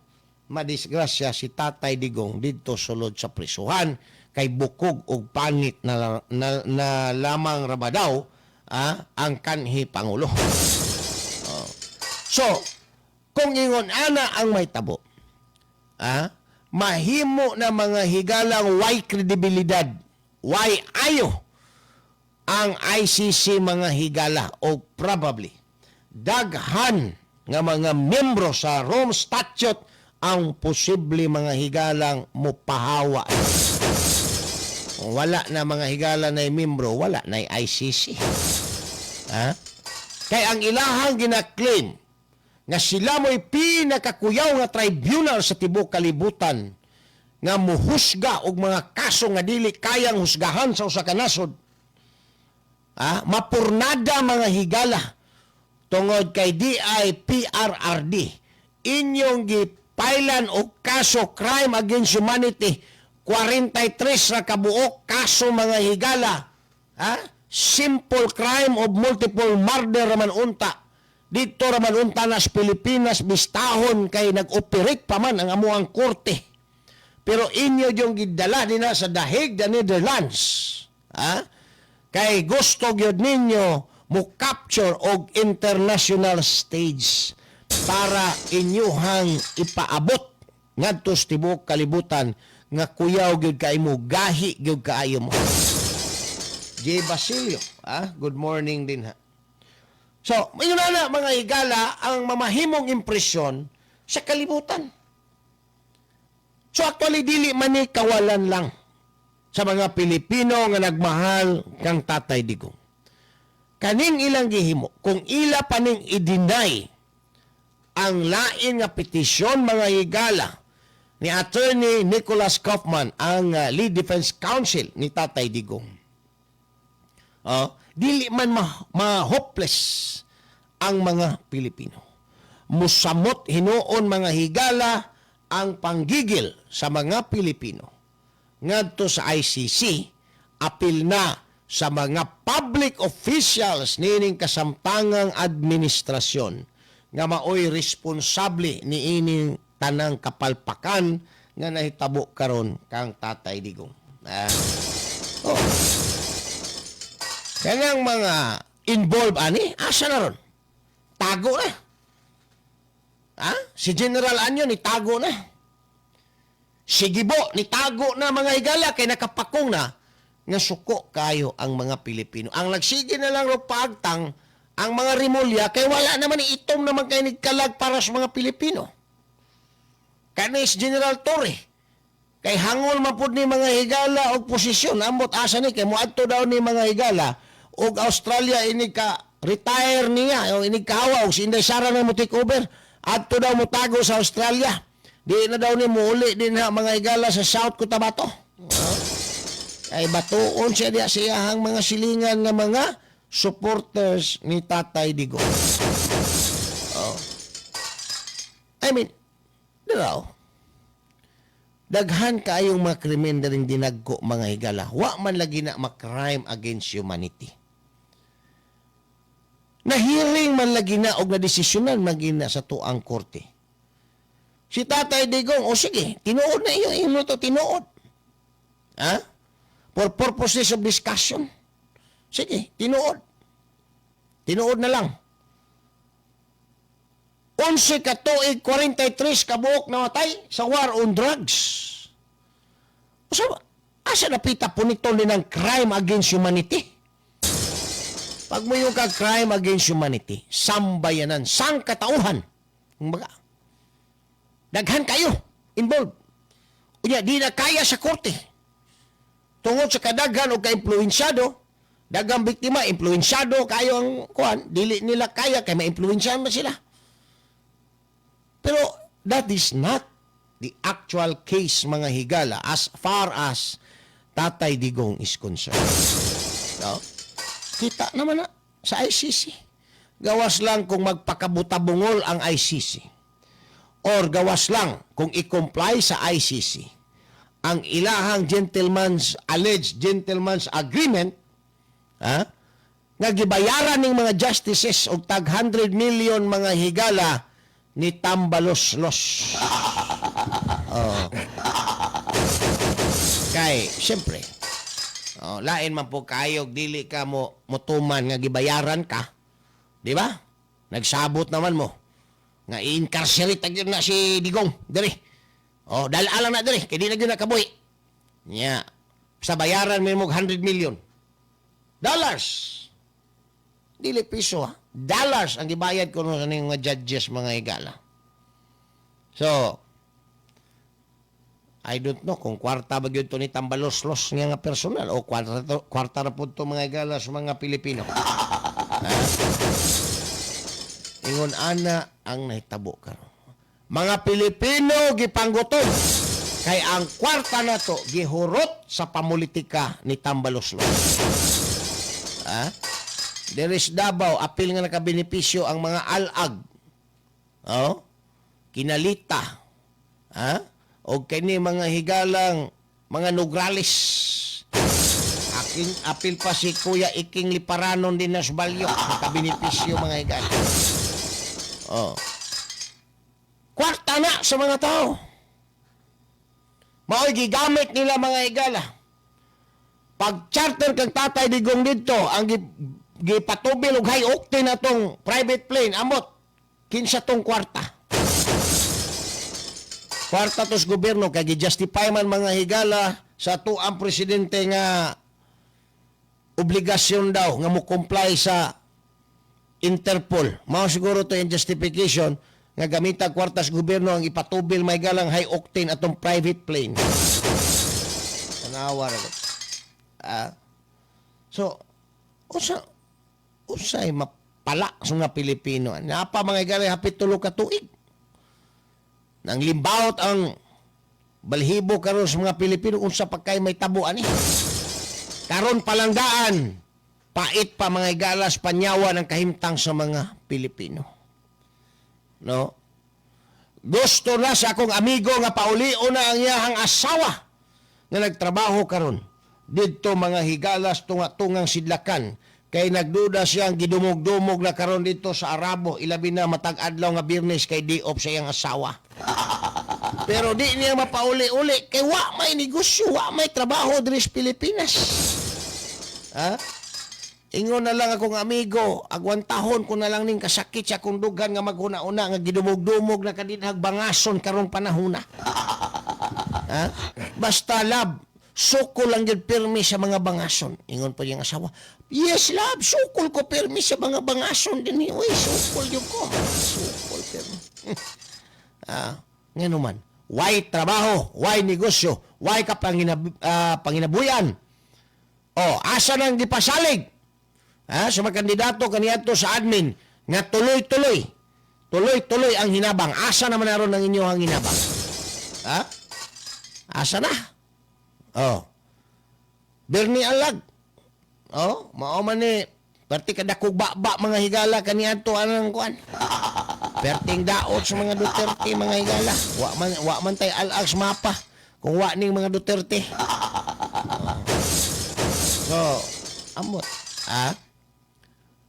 madisgrasya si Tatay Digong didto sulod sa prisuhan kay bukog og pangit na lamang ra ba daw ang kanhi pangulo. Oh. So, kung ingon ana ang may tabo, mahimo na, mga higalang, way kredibilidad, way ayo ang ICC, mga higala, o probably daghan nga mga membro sa Rome Statute ang posible, mga higalang, mopahawa. Kung wala na, mga higala, na membro, wala na ICC. Ha? Kay ang ilahang gina-claim nga sila mo'y pinakakuyaw nga tribunal sa tibuok kalibutan nga muhusga og mga kaso nga dili kayang husgahan sa usa ka nasod. Ah, mapurnada, mga higala, tungod kay DIPRRD inyong gipailan og kaso crime against humanity, 43 ra kabuok kaso, mga higala, ha? Simple crime of multiple murder raman unta dito raman unta nas Pilipinas bistahon kay nag-operate pa man ang amuang korte, pero inyo yung gidala dinha sa Dahig, the Netherlands, ha? Kay gusto gyud ninyo mo capture og international stage para inyuhang ipaabot ngadto sa tibuok kalibutan nga kuyaw gyud kay mo, gahi gyud kaayo mo. J. Basilio, good morning din ha. So, yun na mga higala, ang mamahimong impresyon sa kalibutan. So actually, dili man ni kawalan lang sa mga Pilipino nga nagmahal kang Tatay Digong. Kaning ilang gihimo, kung ila pa ning i-deny ang lain nga petisyon, mga higala, ni Attorney Nicholas Kaufman, ang lead defense counsel ni Tatay Digong. Oh, dili man ma-hopeless ang mga Pilipino. Musamot hinuon, mga higala, ang panggigil sa mga Pilipino ngadto sa ICC, apil na sa mga public officials nining kasamtangang administrasyon nga maoy responsable niining tanang kapalpakan nga nahitabo karon kang Tatay Digong. Ah. Oh. Kanang mga involved ani, asa na ron? Tago na. Ha? Si General Año nitago na. Si Gibo nitago na, mga higala, kay nakapakong na nga suko kayo ang mga Pilipino. Ang nagsige na lang ro paagtang ang mga Remulla kay wala naman ni itom naman kay nigkalag para sa mga Pilipino. Kanis General Torre kay hangol man pud ni, mga higala, og posisyon. Ambot asa ni kay moadto daw ni, mga higala, og Australia inig ka retire niya o inig kahawa og si Inday Sara na mo take over, adto daw motago sa Australia. Di na daw ni muuli din ha, mga higala, sa South Cotabato. Ay batuon siya diya sa iyahang mga silingan nga mga supporters ni Tatay Digong. Oh. I mean, diraw. Daghan kaayong mga krimen ring dinagko, mga higala. Wa man lagi na ma-crime against humanity. Nahiring man lagi na og nadesisyonan man na sa tuang korte. Si Tatay Digong, o sige, tinuod na iyo, imo to tinuod. Ha? For purposes of discussion. Sige, tinuod. Tinuod na lang. 11 ka tuig, 43 kabuok namatay sa war on drugs. So, asa napita po nito ni ng crime against humanity? Pag moingon ka crime against humanity, sambayanan, sangkatauhan. Kumbaga, daghan kayo involved. Unya, di na kaya sa korte. Tungod sa kadaghan o ka-impluensyado, daghang biktima, impluensyado kayo ang kuan, dili nila kaya kay maimpluwensyahan ba sila. Pero that is not the actual case, mga higala, as far as Tatay Digong is concerned. No? Kita naman na sa ICC. Gawas lang kung magpakabutabungol ang ICC. Or gawas lang kung i-comply sa ICC ang ilahang gentleman's alleged gentleman's agreement, ha, nga gibayaran ning mga justices og tag 100 million, mga higala, ni Tambaloslos. Oh. Kay siyempre, oh, lain man po kayo dili ka mo motuman nga gibayaran ka. Di ba? Nagsabot naman mo nga i-incarcerate na gyud na si Digong diri. Oh, dala lang na diri kay di na gyud na kabuhi. Nya. Sa bayaran mo $100 million. Dili piso ha. Dollars ang gibayad ko sa ning mga judges, mga higala. So, I don't know kung kwarta ba gyud to ni Tambaloslos nga nga personal o kwarta, to, kwarta ra pud to, mga higala, sa mga Pilipino. Ha? Ingon ana ang nahitabo karon. Mga Pilipino gipanggutom kay ang kwarta nato gihurot sa pamulitika ni Tambaloslos. Ha? There is Davao, apil nga nakabenepisyo ang mga alag. Oh? Kinalita. Ha? O kini, mga higalang mga Nograles. Aking apil pa si Kuya Iking Liparanon din na Balyo. Nakabenepisyo, mga higala. Oh. Kwarta na sa mga tao. Mao'y gigamit nila, mga higala. Pag charter kang Tatay Digong dito, ang gipatubil og high octane na tong private plane, amot, kinsa tong kwarta? Kwarta tos gobyerno kay gi-justify man, mga higala, sa tuang presidente nga obligasyon daw nga mo comply sa Interpol. Mao siguro to yung justification nga gamita kwarta sa gobyerno ang ipatubil may galang high octane atong private plane. Tanawa ra gud. Ah. So, usa usay mapala sa mga Pilipino. Napa, mga higala, hapit 3 ka tuig. Nang limbawot ang balhibo karon sa mga Pilipino unsa pa kay may tabo ani. Karon palanggaan, pait pa, mga higalas, panyawa ng kahimtang sa mga Pilipino. No? Gusto na sa akong amigo nga paulio na ang iyahang asawa nga nagtrabaho karon didto, mga higalas, tunga-tungang sidlakan kay nagduda siyang gidumog-dumog na karon dito sa Arabo, ilabi na matag adlaw nga Biyernes kay day off sa iyang asawa. Pero di niya mapauli-uli kay wa may negosyo, wa may trabaho diri sa Pilipinas. Ha? Ingon na lang akong amigo, agwantahon ko na lang ning kasakit sa akong dugan nga maghuna-una nga gidumog-dumog na kadinhag bangason karong panahona. Ha? Basta love, sukol lang gyud pirmi sa mga bangason. Ingon pa niyang asawa, "Yes love, sukol ko pirmi sa mga bangason din. Uy, sukol gyud ko. Sukol pirmi." Ah, ngano man, why trabaho, why negosyo, why ka panginabuyan? Oh, asa nang gipasalig? Ha, sa mga kandidato kaniadto sa admin nga tuloy-tuloy. Tuloy-tuloy ang hinabang. Asa naman aron ang inyong hinabang? Ha? Asa na? Oh. Bernie Alag. Oh, mao man ni perti kadakog ba mga higala, kaniadto anang kuan. Perting daot sa mga Duterte, mga higala. Wa man tay alag sa mapa kung wa ning mga Duterte. Oh. So, amot. Ah?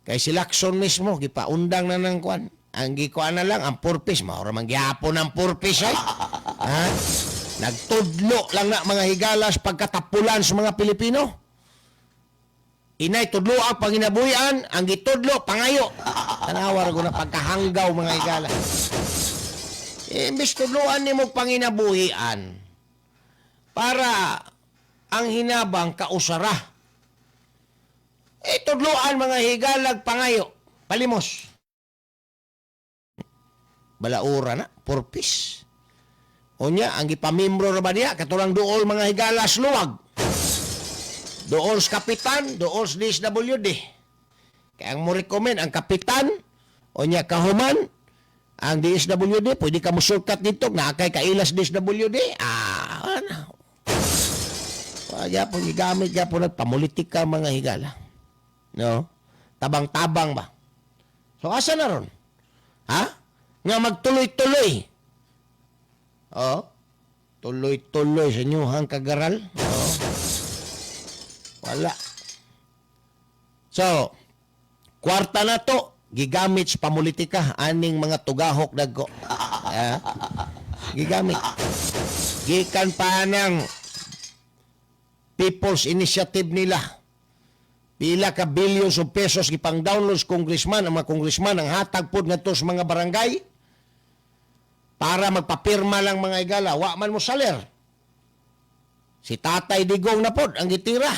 Kay si Lacson mismo gipaundang na ng kuan. Ang gikuan na lang ang purpose, mao ra man gihapon ang purpose ay. Ha? Nagtudlo lang na, mga higalas, pagkatapulan sa mga Pilipino. Inay tudlo ang panginabuhian, ang gitudlo pangayo. Tanawa ra ko na pagkahanggaw, mga higala. Eh, imbes tudloan nimo panginabuhian para ang hinabang kausara. Eh, tudloan mga higalag pangayo. Palimos. Balaura na, purpose. Unya, ang gipamimbro ra ba niya, katurang duol mga higalas luwag. Duol sa kapitan, duol sa DSWD. Kaya ang mo recommend, ang kapitan, unya kahuman, ang DSWD, pwede ka musulkat dito, nakay kailas DSWD. Ah, ano. Wala po, gigamit po nagpamulitika mga higala. No? Tabang-tabang ba? So, asa na ron? Ha? Nga magtuloy-tuloy. Oh. Tuloy-tuloy sa inyong kagaral. Oh. Wala. So, kwarta na to, gigamit sa pamulitika aning mga tugahok dagko. Ah, gigamit. Gikan pa ng People's Initiative nila. Pila ka billions of pesos gipang download sa congressman, ang mga congressman ang hatag pod ngadto sa mga barangay para magpapirma lang mga igala, wa man mo saler. Si Tatay Digong na pod ang gitira.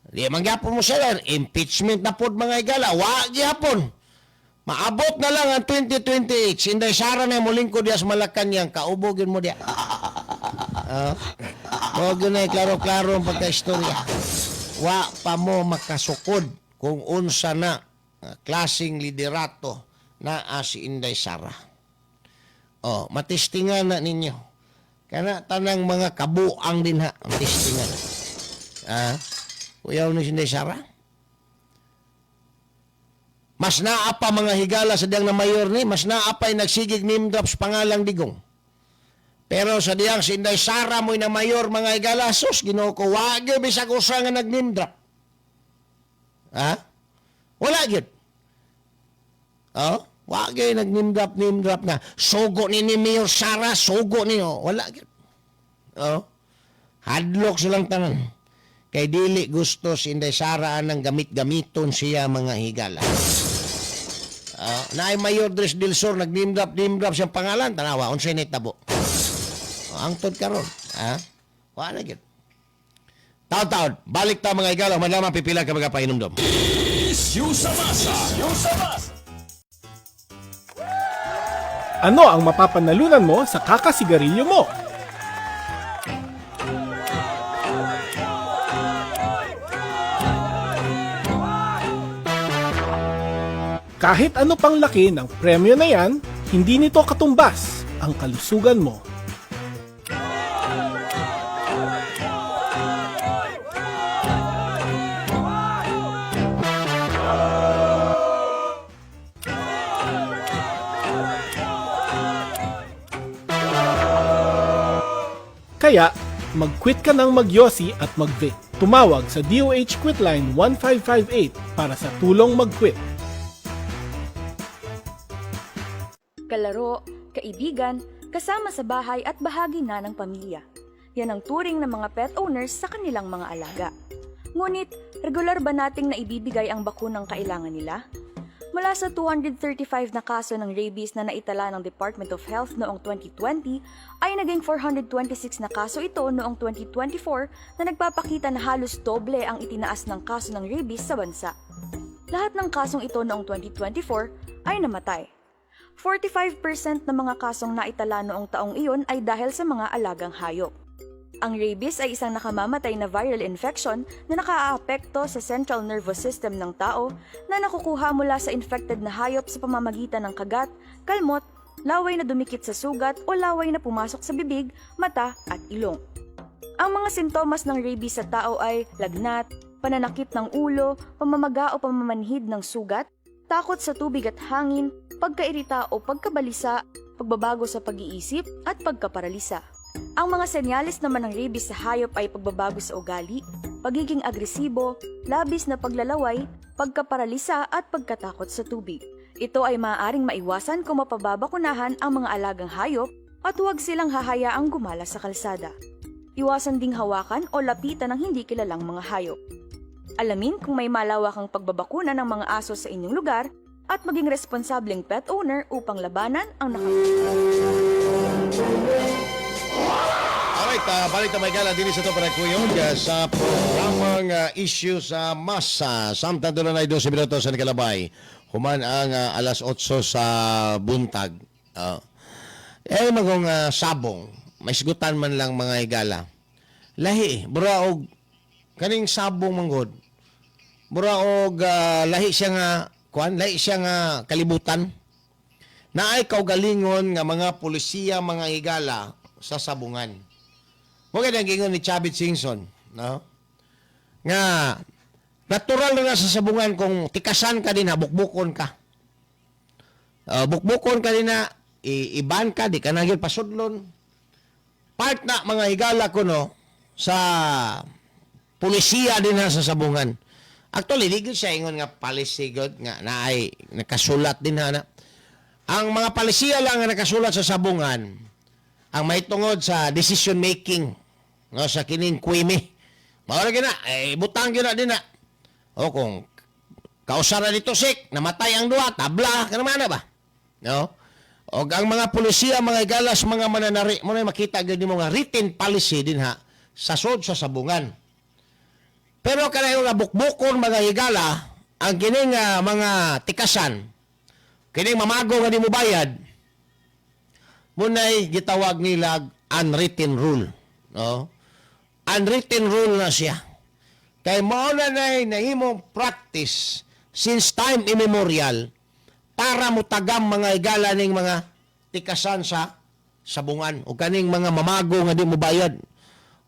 Di man gyapon mo saler, impeachment na pod mga igala, wa gyapon. Maabot na lang ang 2028. Si Inday Sara na mulingkod diya sa Malacanang, kaubogin mo diya. Ah. Mo gyud na klaro-klaro ang pagkaistorya. Wa pa mo makasukod kung unsa na klaseng liderato naa si Inday Sara. Oh, matistingan na ninyo. Kana tanang mga kabuang din ha, matistingan. Ah, kuyaw ni si Inday Sara. Mas naa pa mga higala sa diyang na mayor ni, mas naa pa nagsigig name drops pangalang Digong. Pero sa diyang si Inday Sara mo'y na mayor mga higala, sus, Ginoo ko, wa gyud bisag usa nga nag-name drop. Ha? Wala gyud. Oh, wa gyud nag-name drop, name drop na. Sugo ni Mayor Sara, sugo ni oh. Wala gyud. Oh. Hadlok silang tanan. Kay dili gusto si Inday Sara anang gamit-gamiton siya mga higala. Naay Mayor Dres del Sur nag-name drop, name drop siyang pangalan, tanawa unsay nitabo. Oh, angtod karon, ha? Wa na gyud. Taon-taon, balik ta mga higala, man lamang pipila ka mga pahinumdom. Issue sa masa. Issue sa masa. Ano ang mapapanalunan mo sa kakasigarilyo mo? Kahit ano pang laki ng premyo na yan, hindi nito katumbas ang kalusugan mo. Kaya, mag-quit ka ng magyosi at mag-vape. Tumawag sa DOH Quitline 1558 para sa tulong mag-quit. Kalaro, kaibigan, kasama sa bahay at bahagi na ng pamilya. Yan ang turing ng mga pet owners sa kanilang mga alaga. Ngunit, regular ba nating naibibigay ang bakunang kailangan nila? Mula sa 235 na kaso ng rabies na naitala ng Department of Health noong 2020, ay naging 426 na kaso ito noong 2024 na nagpapakita na halos doble ang itinaas ng kaso ng rabies sa bansa. Lahat ng kasong ito noong 2024 ay namatay. 45% ng mga kasong naitala noong taong iyon ay dahil sa mga alagang hayop. Ang rabies ay isang nakamamatay na viral infection na nakaaapekto sa central nervous system ng tao na nakukuha mula sa infected na hayop sa pamamagitan ng kagat, kalmot, laway na dumikit sa sugat o laway na pumasok sa bibig, mata at ilong. Ang mga sintomas ng rabies sa tao ay lagnat, pananakit ng ulo, pamamaga o pamamanhid ng sugat, takot sa tubig at hangin, pagkairita o pagkabalisa, pagbabago sa pag-iisip at pagkaparalisa. Ang mga senyales naman ng rabies sa hayop ay pagbabago sa ugali, pagiging agresibo, labis na paglalaway, pagkaparalisa at pagkatakot sa tubig. Ito ay maaaring maiwasan kung mapababakunahan ang mga alagang hayop at huwag silang hahayaang gumala sa kalsada. Iwasan ding hawakan o lapitan ng hindi kilalang mga hayop. Alamin kung may malawakang pagbabakuna ng mga aso sa inyong lugar at maging responsableng pet owner upang labanan ang Alright, Alright, balik ta, mga higala, dinhi sa atong panagkuyog sa programang Issue sa Masa. Samtang duna na 12 minuto sa nakalabay human ang alas 8 sa buntag. Eh, magong sabong, may sigutan man lang, mga higala. Lahi, bura og kaning sabong manggod. Mura og lahi siya nga kuan, lahi siya nga kalibutan. Naay kaugalingon nga mga pulisiya, mga higala, sa sabungan. Mo ang giingon ni Chavit Singson, no? Nga natural na nga sa sabungan kung tikasan ka din ha, bukbukon ka. Bukbukon ka din na, iban ka, di ka na gyud pasudlon. Part na, mga higala, kuno sa pulisiya din ha sa sabungan. Actually, di gyud siya ingon nga policy gyud nga naay nakasulat din ha na. Ang mga palisiya lang nga nakasulat sa sabungan ang may tungod sa decision making, no, sa kining kwimi. Mao ra gyud na, eh, butang gyud na din na. O kung kausara dito sik, namatay ang duha, tabla, kanang na ba? No? Og ang mga pulisiya, mga higalas, mga mananari, mo na makita gyud nimo nga written policy din ha sa sod sa sabungan. Pero kanang nga bukbukon, mga higala, ang kining mga tikasan, kining mamago nga di mo bayad, munay gitawag nila unwritten rule. No? Unwritten rule na siya. Kay mao na nay nahimong practice since time immemorial para mutagam, mga higala, ning mga tikasan sa sabungan o kaning mga mamago nga di mo bayad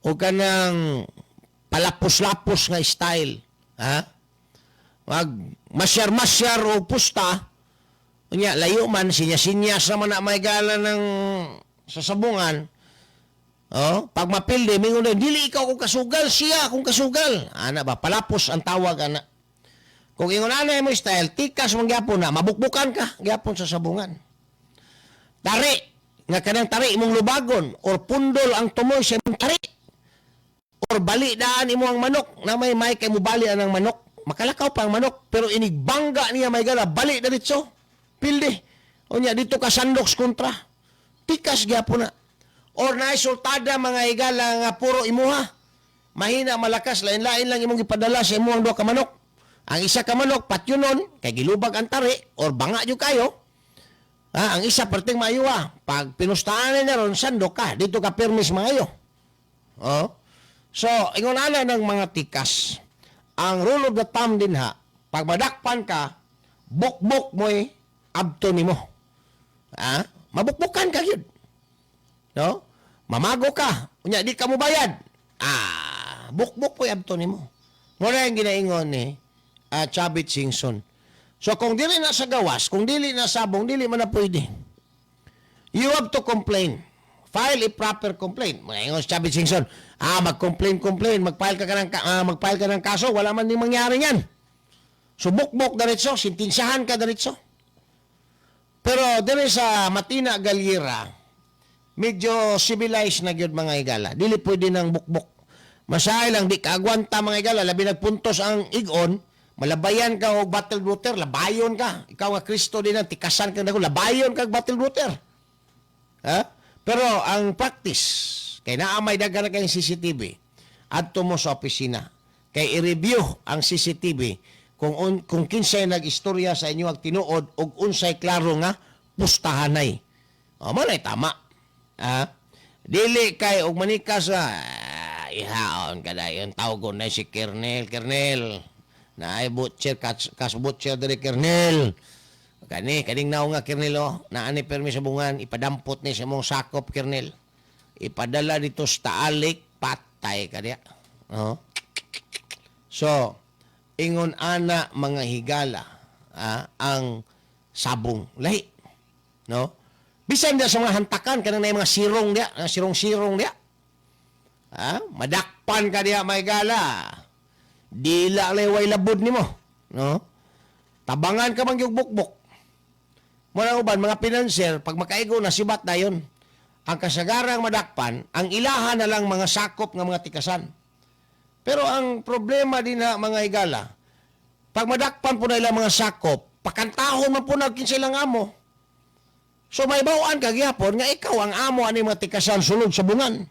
o kanang palapos-lapos nga style, ha, mag masyar-masyar o pusta. Unya layo man, sinya-sinyas naman na may gala ng sa sabungan. Oh, pag mapildi, mingon na, "Dili ikaw kung kasugal, siya kung kasugal." Ana ba, palapos ang tawag ana. Kung ingon ana mo style, tikas man gyapon na, mabukbukan ka gyapon sa sabungan. Tari, nga kanang tari imong lubagon or pundol ang tumoy sa imong tari. Or bali daan imo ang manok, na may kay mo bali ang manok. Makalakaw pa ang manok, pero inigbangga niya may gala, bali diretso. Pildi. Unya dito ka sandoks kontra. Tikas gyapon na. Or naay sultada, mga higala, nga puro imuha. Mahina, malakas, lain-lain lang imong gipadala sa imong duha ka manok. Ang isa ka manok patyunon kay gilubag ang tari or banga jud kayo. Ha, ang isa perting maayo ah. Pag pinustahan na ron, sandok ka. Dito ka permis maayo. Oh. So, ingon ana ng mga tikas. Ang rule of the thumb din ha, pag madakpan ka, bukbuk mo'y abto nimo. Ha? Mabukbukan ka yun. No? Mamago ka. Unya, di ka mo bayad. Ah, bukbuk po'y abto nimo. Muna yung ginaingon ni Chavit Singson. So kung dili na sa gawas, kung dili na sabong, dili man na pwede. You have to complain. File a proper complaint. Mga ingon si Chavit Singson, mag-complain, complain, mag-file ka ng kaso, wala man din mangyari niyan. So bukbok diretso, sintinsyahan ka diretso. Pero diri sa Matina Galira, medyo civilized na gyud, mga higala. Dili pwede ng bukbok. Masahe lang di kaagwanta, mga higala, labi nagpuntos ang igon, malabayan ka og bottled water, labayon ka. Ikaw nga Kristo din ang tikasan ka dako, labayon ka og bottled water. Ha? Pero ang practice, kay naa may daghan na kayong CCTV, adto mo sa opisina. Kay i-review ang CCTV kung kinsay nag-istorya sa inyo ang tinuod ug unsay klaro nga pustahanay. O mo na tama. Ha? Dili kay og manikas sa ihaon ka dayon, tawgon na si Kernel, "Kernel. Naay butcher kas butcher diri, Kernel. Kani kaning naong nga, Kernel, oh, naa ni permi sa bungan, ipadampot ni sa imong sakop, Kernel. Ipadala dito sa Taalik, patay ka diya." Oh. So, ingon ana, mga higala, ang sabong lahi. No? Bisan dia sa mga hantakan kanang na mga sirong dia, mga sirong-sirong dia. Ha? Madakpan ka diya, may gala. Dila lay labod nimo, no? Tabangan ka man gyud bukbok. Muna uban mga pinanser pag makaigo na sibat dayon. Ang kasagarang madakpan, ang ilahan na lang mga sakop nga mga tikasan. Pero ang problema din na, mga higala, pag madakpan po na ilang mga sakop, pakantahon man po na kinsa ilang amo. So may bawaan ka gyapon nga ikaw ang amo ani mga tikasan sulod sa bungan.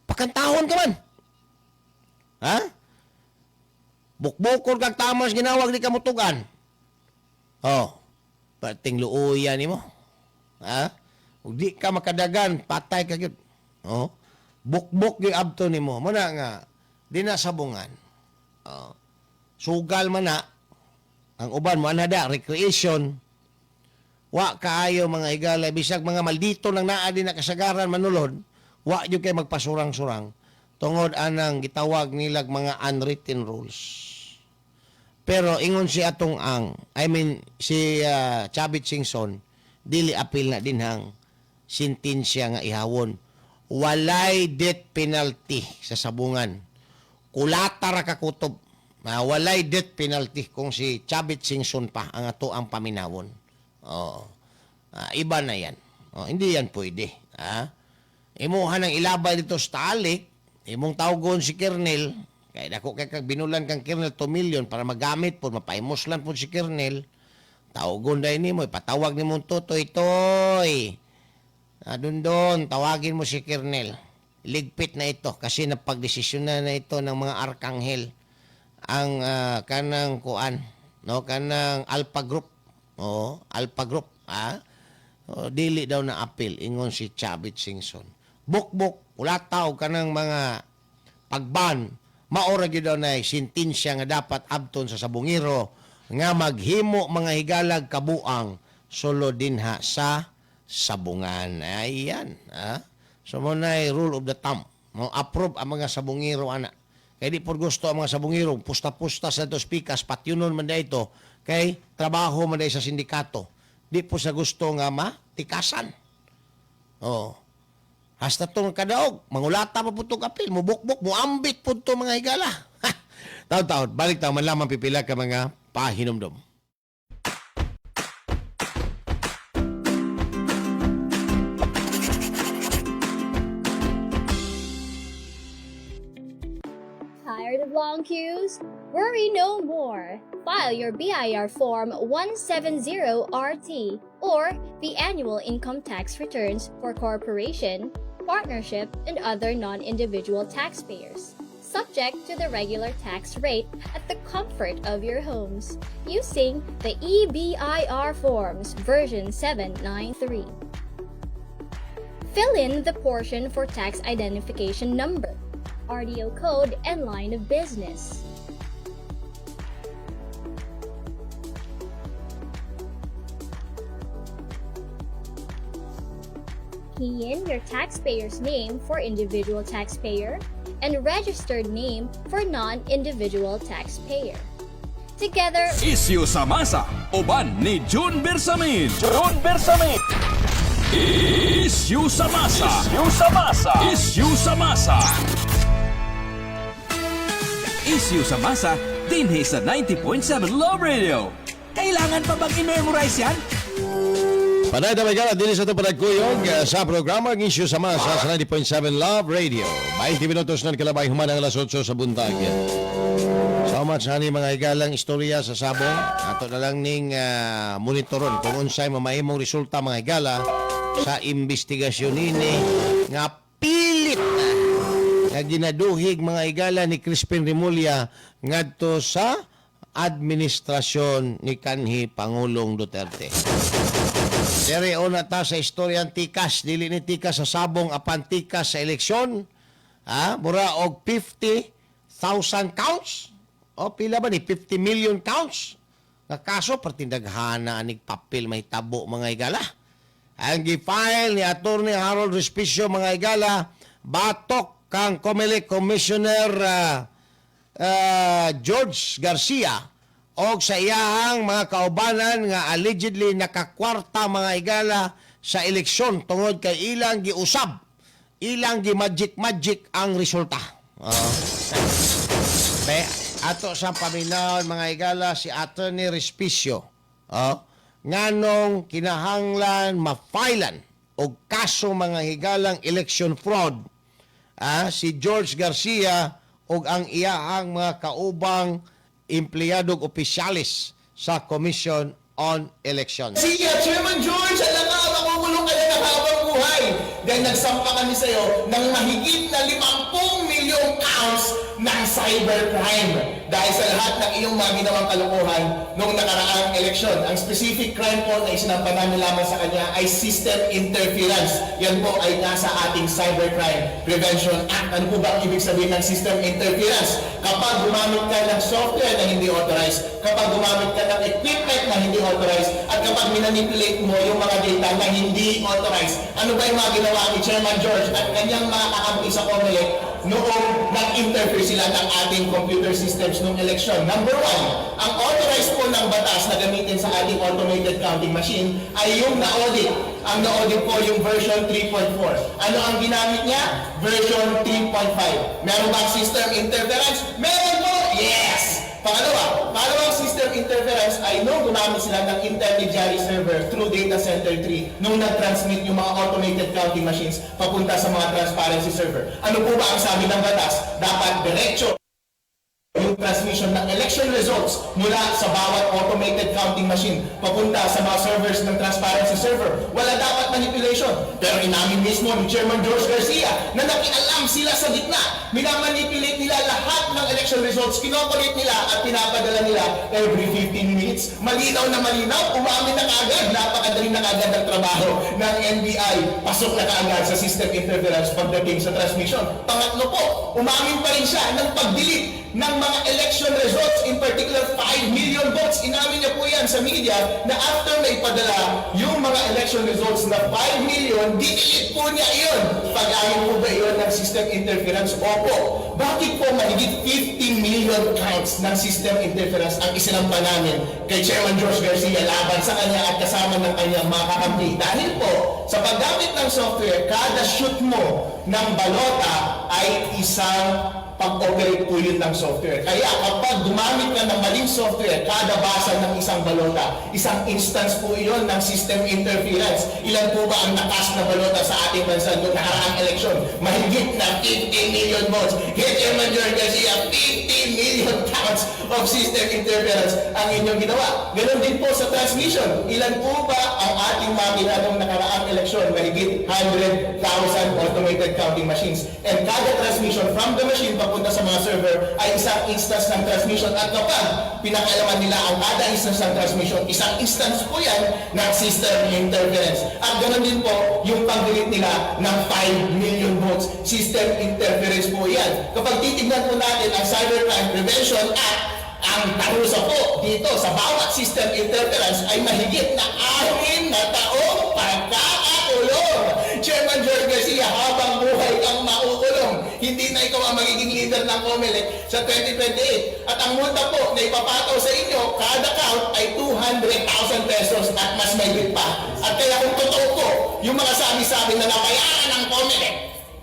Pakantahon ka gyapon. Pakantahon ka man. Ha? Bukbukon kag tamas ginawag di ka mutugan. Oh. Pating luoya nimo. Ha? Ug di ka makadagan, patay ka gyud. Oh. Bukbok gyud abto nimo. Muna nga di na sabungan. Oh. Sugal man na ang uban mo anhada recreation. Wa kaayo mga higala bisag mga maldito nang naa din na kasagaran manulod, wa gyud kay magpasurang-surang tungod anang gitawag nilag mga unwritten rules. Pero ingon si atong ang, I mean si Chavit Singson, dili apil na dinhang sentensya nga ihawon. Walay death penalty sa sabungan. Kulata ra ka kutob. Walay death penalty kung si Chavit Singson pa ang ato ang paminawon. Oo. Iba na yan. Oh, hindi yan pwede. Ha? Imuha ng ilabay dito sa talik, imong tawgon si Kernel, kay dako kay kag binulan kang Kernel 2 million para magamit po, mapaimuslan po si Kernel. Tawgon dahil nimo, ipatawag nimo totoy toy. Dun tawagin mo si Kernel. Ligpit na ito kasi napagdesisyon na ito ng mga arkanghel ang kanang kuan, no, kanang Alpha Group. Oo, Alpha Group, ha? O, dili daw na appeal ingon si Chavit Singson. Bukbuk wala tao kanang mga pagban, maora gyud daw na sentensya nga dapat abton sa sabungero nga maghimo mga higalag kabuang solo dinha sa sabungan. Ayan, ha? So mo na rule of the thumb. Mo approve ang mga sabungero ana. Kay di por gusto ang mga sabungero, pusta-pusta sa dos pikas, patyunon man ito, kay trabaho man sa sindikato. Di po sa gusto nga matikasan. Oh. Hasta tong kadaog, mangulata pa po itong apil, mubukbok, muambit po ito mga higala. Taon-taon, balik taon man lamang pipila ka mga pahinumdom. Tired of long queues? Worry no more. File your BIR Form 170RT or the annual income tax returns for corporation, partnership, and other non-individual taxpayers, subject to the regular tax rate at the comfort of your homes, using the eBIR Forms version 793. Fill in the portion for tax identification number, RDO code, and line of business. Key in your taxpayer's name for individual taxpayer and registered name for non-individual taxpayer. Together, Isyu sa masa, uban ni June Bersamin. June Bersamin. Isyu sa masa. Isyu sa masa. Isyu sa masa. Isyu sa masa, dinhi sa 90.7 Love Radio. Kailangan pa bang i-memorize yan? Panay na may dili sa itong panagkuyog sa programa ang Isyu sa Masa sa 90.7 Love Radio. 20 minutos na kalabay human ang alas 8 sa buntag. So much hani mga higalang istorya sa sabong. Ato na lang ning monitoron kung unsay mamahimong resulta mga higala sa investigasyon nini nga pilit na nga ginaduhig mga higala ni Crispin Remulla ngadto sa administrasyon ni kanhi Pangulong Duterte. Dere una ta sa istorya ang tikas, dili ni tikas sa sabong apan tikas sa eleksyon. Ha? Mura og 50,000 counts. O pila ba ni 50 million counts? Nga kaso pertindaghana anig papel may tabo mga higala. Ang gi-file ni Attorney Harold Respicio mga higala batok kang COMELEC Commissioner George Garcia og sa iyahang mga kaubanan nga allegedly nakakwarta mga higala sa eleksyon tungod kay ilang giusab, ilang gi-magic-magic ang resulta. Be, ato sa paminaw mga higala si Attorney Respicio, nganong kinahanglan ma-filean og kaso mga higalang election fraud si George Garcia og ang iyahang mga kaubang empleyadong opisyalis sa Commission on Elections. Siya, Chairman George, alam nga, makukulong ka na ng habang buhay. Dahil nagsampa kami sa iyo ng mahigit na 50 milyong counts ng cybercrime dahil sa lahat ng iyong mga ginawang kalokohan noong nakaraang eleksyon. Ang specific crime po na isinampa namin lamang sa kanya ay system interference. Yan po ay nasa ating Cybercrime Prevention Act. Ano po ba ang ibig sabihin ng system interference? Kapag gumamit ka ng software na hindi authorized, kapag gumamit ka ng equipment na hindi authorized, at kapag minanipulate mo yung mga data na hindi authorized. Ano ba yung mga ginawa ni Chairman George at kanyang mga kakampi sa COMELEC noong nag-interfere sila ng ating computer systems noong eleksyon? Number one, ang authorized po ng batas na gamitin sa ating automated counting machine ay yung na-audit. Ang na-audit po, yung version 3.4. Ano ang ginamit niya? Version 3.5. Meron bang system interference? Meron po! Yes! Pangalawa, pangalawang system interference ay nung gumamit sila ng intermediary server through data center 3 nung nag-transmit yung mga automated counting machines papunta sa mga transparency server. Ano po ba ang sabi ng batas? Dapat diretso yung transmission ng election results mula sa bawat automated counting machine papunta sa mga servers ng transparency server. Wala dapat manipulation. Pero inamin mismo ni Chairman George Garcia na nakialam sila sa gitna. Minamanipulate nila lahat ng election results, kinokorrect nila at pinapadala nila every 15 minutes. Malinaw na malinaw, umamin na kaagad. Napakadali na kaagad ng trabaho ng NBI. Pasok na kaagad sa system interference pagdating sa transmission. Pangatlo po, umamin pa rin siya ng pag-delete ng mga election results, in particular 5 million votes. Inamin niya po yan sa media na after na ipadala yung mga election results na 5 million, dinelete po niya iyon. Pag-ayon po ba iyon ng system interference? Opo. Bakit po mahigit 50 million counts ng system interference ang isinampa namin kay Chairman George Garcia laban sa kanya at kasama ng kanyang mga kakampi? Dahil po, sa paggamit ng software, kada shoot mo ng balota ay isang pag-operate po yun ng software. Kaya kapag gumamit ka ng maling software, kada basa ng isang balota, isang instance po iyon ng system interference. Ilan po ba ang na-cast na balota sa ating bansa noong nakaraang eleksyon? Mahigit na 50 million votes. Kaya Chairman George Garcia, 50 million counts of system interference ang inyong ginawa. Ganon din po sa transmission. Ilan po ba ang ating makina noong nakaraang eleksyon? Mahigit 100,000 automated counting machines. And kada transmission from the machine papunta sa mga server ay isang instance ng transmission. At kapag pinakalaman nila ang kada instance ng transmission, isang instance po yan ng system interference. At ganoon din po yung pag-delete nila ng 5 million votes. System interference po yan. Kapag titignan po natin ang Cybercrime Prevention Act, ang parusa po dito sa bawat system interference ay mahigit na 6 na taong pagkakakulong. Chairman George Garcia, habang buhay kang makukulong. Hindi na ikaw ang magiging leader ng COMELEC sa 2028. At ang multa po na ipapataw sa inyo, kada count ay 200,000 pesos at mas mahigit pa. At kaya kung totoo po, yung mga sabi-sabi na nabayaran ng COMELEC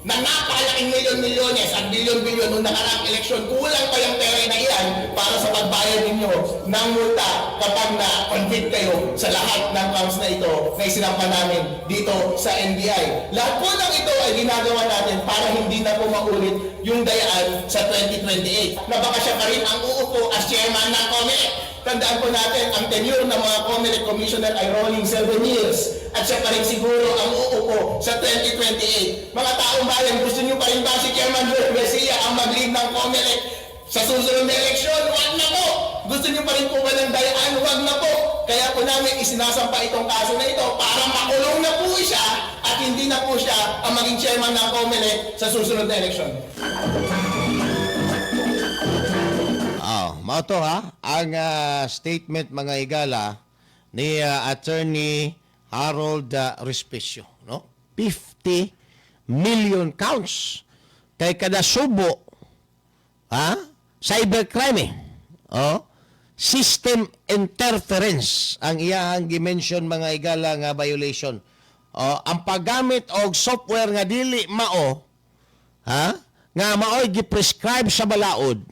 na napakalaking milyon-milyones at bilyon-bilyon noong nakaraang eleksyon, kulang pa yung pera na iyan para sa pagbayad ninyo ng multa kapag na-convict kayo sa lahat ng counts na ito na isinampa namin dito sa NBI. Lahat po ng ito ay ginagawa natin para hindi na po maulit yung dayaan sa 2028 na baka siya pa rin ang uupo as chairman ng COMELEC. Tandaan po natin, ang tenure ng mga COMELEC commissioner ay rolling 7 years. At siya pa rin siguro ang uupo sa 2028. Mga taong bayan, gusto niyo pa rin ba si Chairman George Garcia ang mag-lead ng COMELEC sa susunod na eleksyon? Huwag na po! Gusto niyo pa rin po ba ng dayaan? Huwag na po! Kaya po namin isinasampa itong kaso na ito para makulong na po siya at hindi na po siya ang maging chairman ng COMELEC sa susunod na eleksyon. Oh, mao to ha, ang statement, mga higala, ni Attorney Harold Respicio, no? 50 million counts kay kada subo, ha? Cybercrime eh. Oh, system interference ang iyahang gi-mention, mga higala, nga violation. Oh, ang paggamit og software nga dili mao, ha? Nga maoy gi-prescribe sa balaod,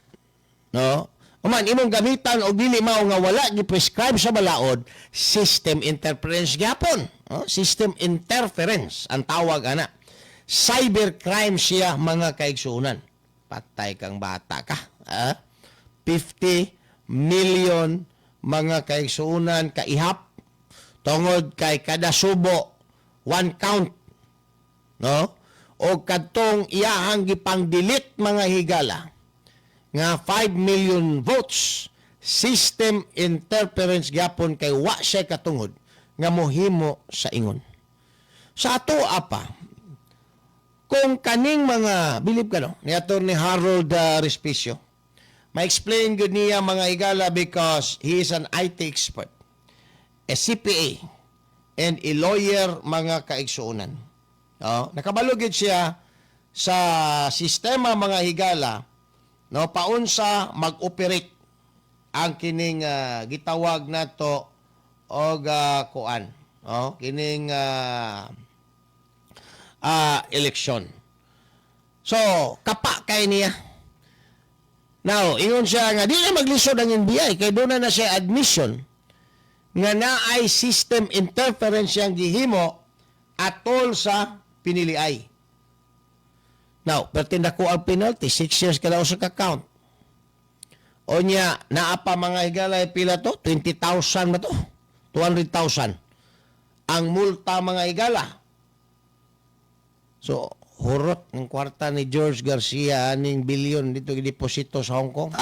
no? Uman imong gamitan og dili mao nga wala gi-prescribe sa balaod, system interference gyapon. No? System interference ang tawag ana. Cybercrime siya, mga kaigsuonan. Patay kang bata ka. Ha? 50 million, mga kaigsuonan, kaihap tungod kay kada subo one count. no, o kadtong iyahang gipang-delete, mga higala, nga 5 million votes, system interference gyapon, kay wa siya katungod nga mohimo sa ingon. Sa ato apa, kung kaning mga bilib ka, no, ni Attorney Harold Respicio, ma-explain gud niya, mga higala, because he is an IT expert, a CPA and a lawyer, mga kaigsuonan. No? Nakabalo gid siya sa sistema, mga higala, no, paunsa mag-operate ang kining gitawag nato og kuan, no, kining eleksyon. So, kapa kay niya. Now, ingon siya nga di na maglisod ang NBI kay doon na siya admission nga naay system interference siyang gihimo atol sa piniliay. Now, pertinda ko ang penalty, 6 years kada usa ka count. O nya, naa pa, mga higala, pila to? 20,000 ba to? 200,000. Ang multa, mga higala. So, hurot ng kwarta ni George Garcia aning bilyon dito gideposito sa Hong Kong.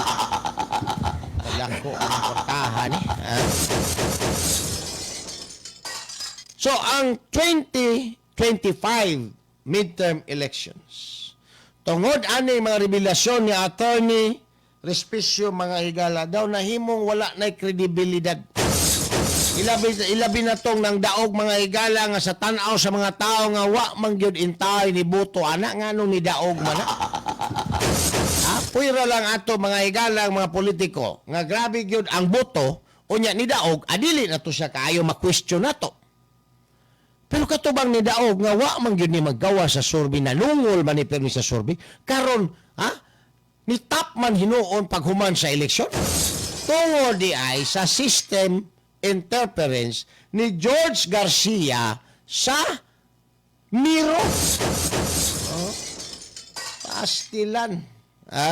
Kadako ang kwartahan eh. Ah. So, ang 2025 midterm elections, tungod ani mga revelasyon ni Attorney Respicio, mga higala, daw nahimong wala na kredibilidad. Ilabi na tong nang daog, mga higala, nga sa tan-aw sa mga tao nga wa man gyud intay ni boto ana, nganong ni daog man na? Ha? Puyra lang ato, mga higala, ang mga politiko nga grabe gyud ang boto, unya ni daog, adili na to siya kaayo ma-question nato. Pero katubang ni daog nga wa man gyud ni maggawa sa survey, nalungol man ni permi sa survey, karon ha, ni top man hinuon paghuman sa eleksyon. Tungod di ay sa system interference ni George Garcia sa Miro. Oh, pastilan. Ha?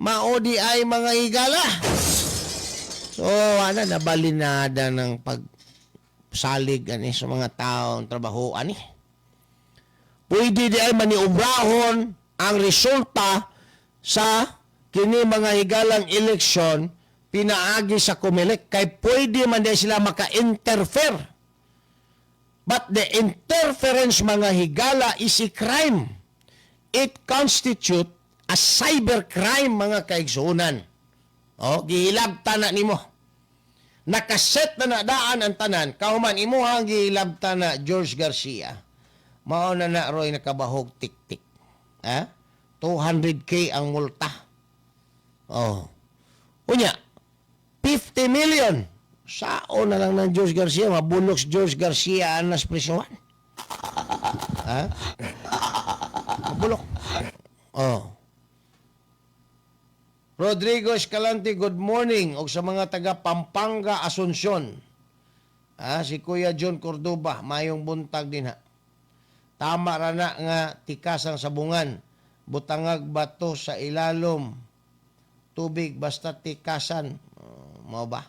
Mao di ay, mga higala. So, ana, nabalinada ng pagsalig ani sa mga taong trabaho ani. Pwede di ay maniobrahon ang resulta sa kini, mga higalang eleksyon, pinaagi sa COMELEC kay pwede man di sila maka-interfere. But the interference, mga higala, is a crime. It constitute a cyber crime, mga kaigsuonan. Oh, gihilabtan na nimo. Nakaset na na daan ang tanan, kahuman imuhang gihilabtan na, George Garcia. Mao na na roy nakabahog tik-tik. Ha? 200K ang multa. Oh. Unya, 50 million. Sao na lang ng George Garcia, mabulok si George Garcia anas presyuhan. Ha? Mabulok. Oh. Rodrigo Escalante, good morning. Og sa mga taga Pampanga, Asuncion. Ah, si Kuya John Cordoba, mayong buntag din ha. Tama ra na nga tikas ang sabungan. Butangag bato sa ilalom. Tubig basta tikasan. Oh, mao ba?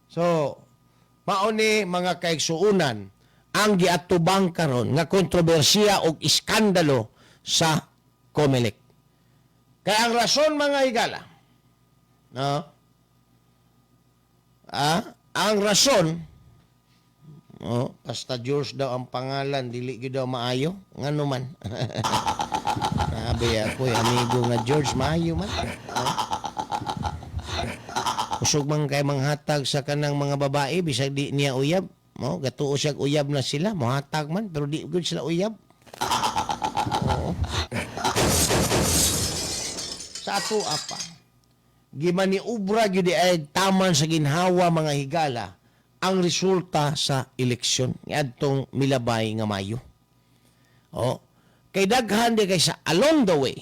So, mao ni, mga kaigsuunan, ang giatubang karon nga kontrobersiya og iskandalo sa COMELEC. Kaya ang rason, mga higala, no? Ah, ang rason, oh, basta George daw ang pangalan, dili gyud daw maayo, ngano man. Sabi ako, amigo nga George, maayo man. Oh. Kusog man kay manghatag sa kanang mga babae bisag di niya uyab. Mo gatuo siya uyab na sila, mohatag man pero di gud sila uyab. Oo. Sa ato apa, gimaniubra gyud ay taman sa ginhawa, mga higala, ang resulta sa eleksyon niadtong milabay nga Mayo. Oh, kay daghan di kay sa along the way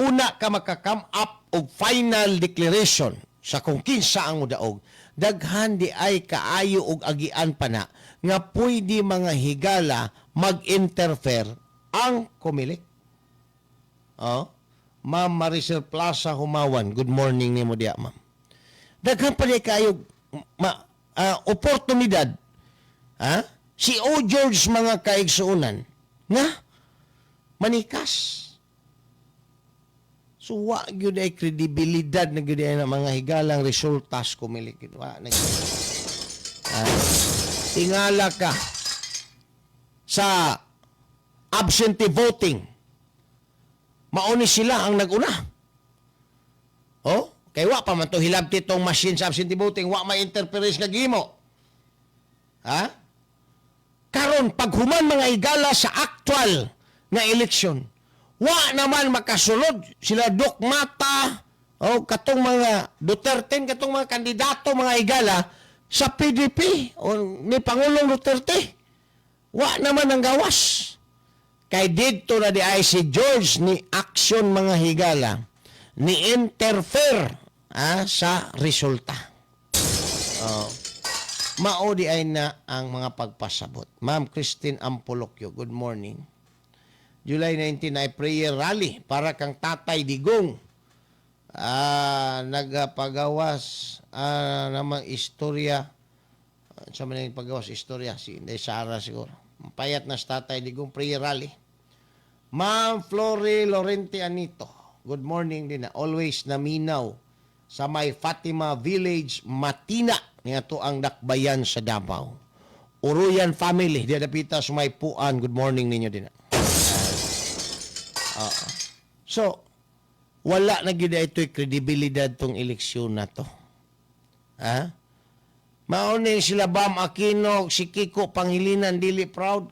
una ka maka-come up og final declaration sa kung kinsa ang mudaog, daghan di ay kaayo og agian pa na nga pwede, mga higala, mag-interfere ang COMELEC. Oh, Ma'am Maricel Plaza Humawan, good morning nimo diya, ma'am. Daghan pa di kaayo oportunidad, ha? Si O. George, mga kaigsuunan, nga manikas. So wa gyud ay kredibilidad na gyud ay na mga higalang resultas Comelec. Wa na gyud. Ah, tingala ka sa absentee voting. Mauni sila ang naguna. Oh, kay wa pa man to hilabti tong machine sa absentee voting, wa may interference nga gimo. Ha? Karon paghuman, mga higala, sa actual nga election, wa naman makasulod sila Doc Mata o katong mga Duterte, katong mga kandidato, mga higala, sa PDP o ni Pangulong Duterte. Wa naman ang gawas. Kay didto na di ay si George ni action, mga higala, ni interfere sa resulta. Oh. Mao di ay na ang mga pagpasabot. Ma'am Christine Ampolocchio, good morning. July 19 ay prayer rally para kang Tatay Digong. Nagpagawas namang istorya sa man yung pagawas istorya si Inday Sara siguro. Payat na sa Tatay Digong prayer rally. Ma'am Flory Lorente Anito, good morning din na. Always naminaw sa may Fatima Village, Matina, nga to ang dakbayan sa Davao. Uruyan family, di dapita sa may Puan, good morning ninyo din. Oo. So, wala na gyud ito'y kredibilidad tong eleksyon na to. Ha? Mao ni sila Bam Aquino, si Kiko Pangilinan dili proud.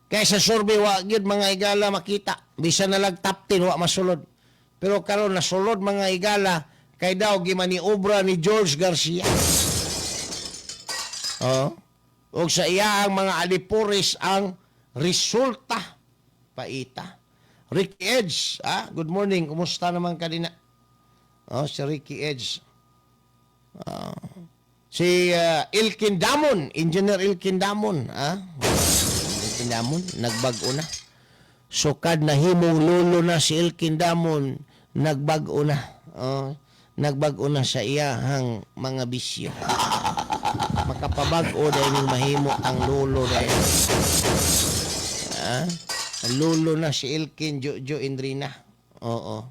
Kay sa survey wa gyud, mga igala, makita. Bisan na lang top 10 wa masulod. Pero karon nasulod, mga igala, kay daw gimaniobra ni George Garcia. Oh. Og sa iya ang mga alipores ang resulta paita. Ricky Edge, good morning. Kumusta naman kanina? Oh, si Ricky Edge. Ah, si Ilkin Damon, Engineer Ilkin Damon, ah. Ilkin Damon, nagbag-o na. Sukad na himong lolo na si Ilkin Damon, nagbag-o na. Oh, nagbag-o na sa iyahang mga bisyo. Makapabag-o dahil ning mahimo ang lolo dahil. Ah, lolo na si Ilkin Jojo Indrina. Oo.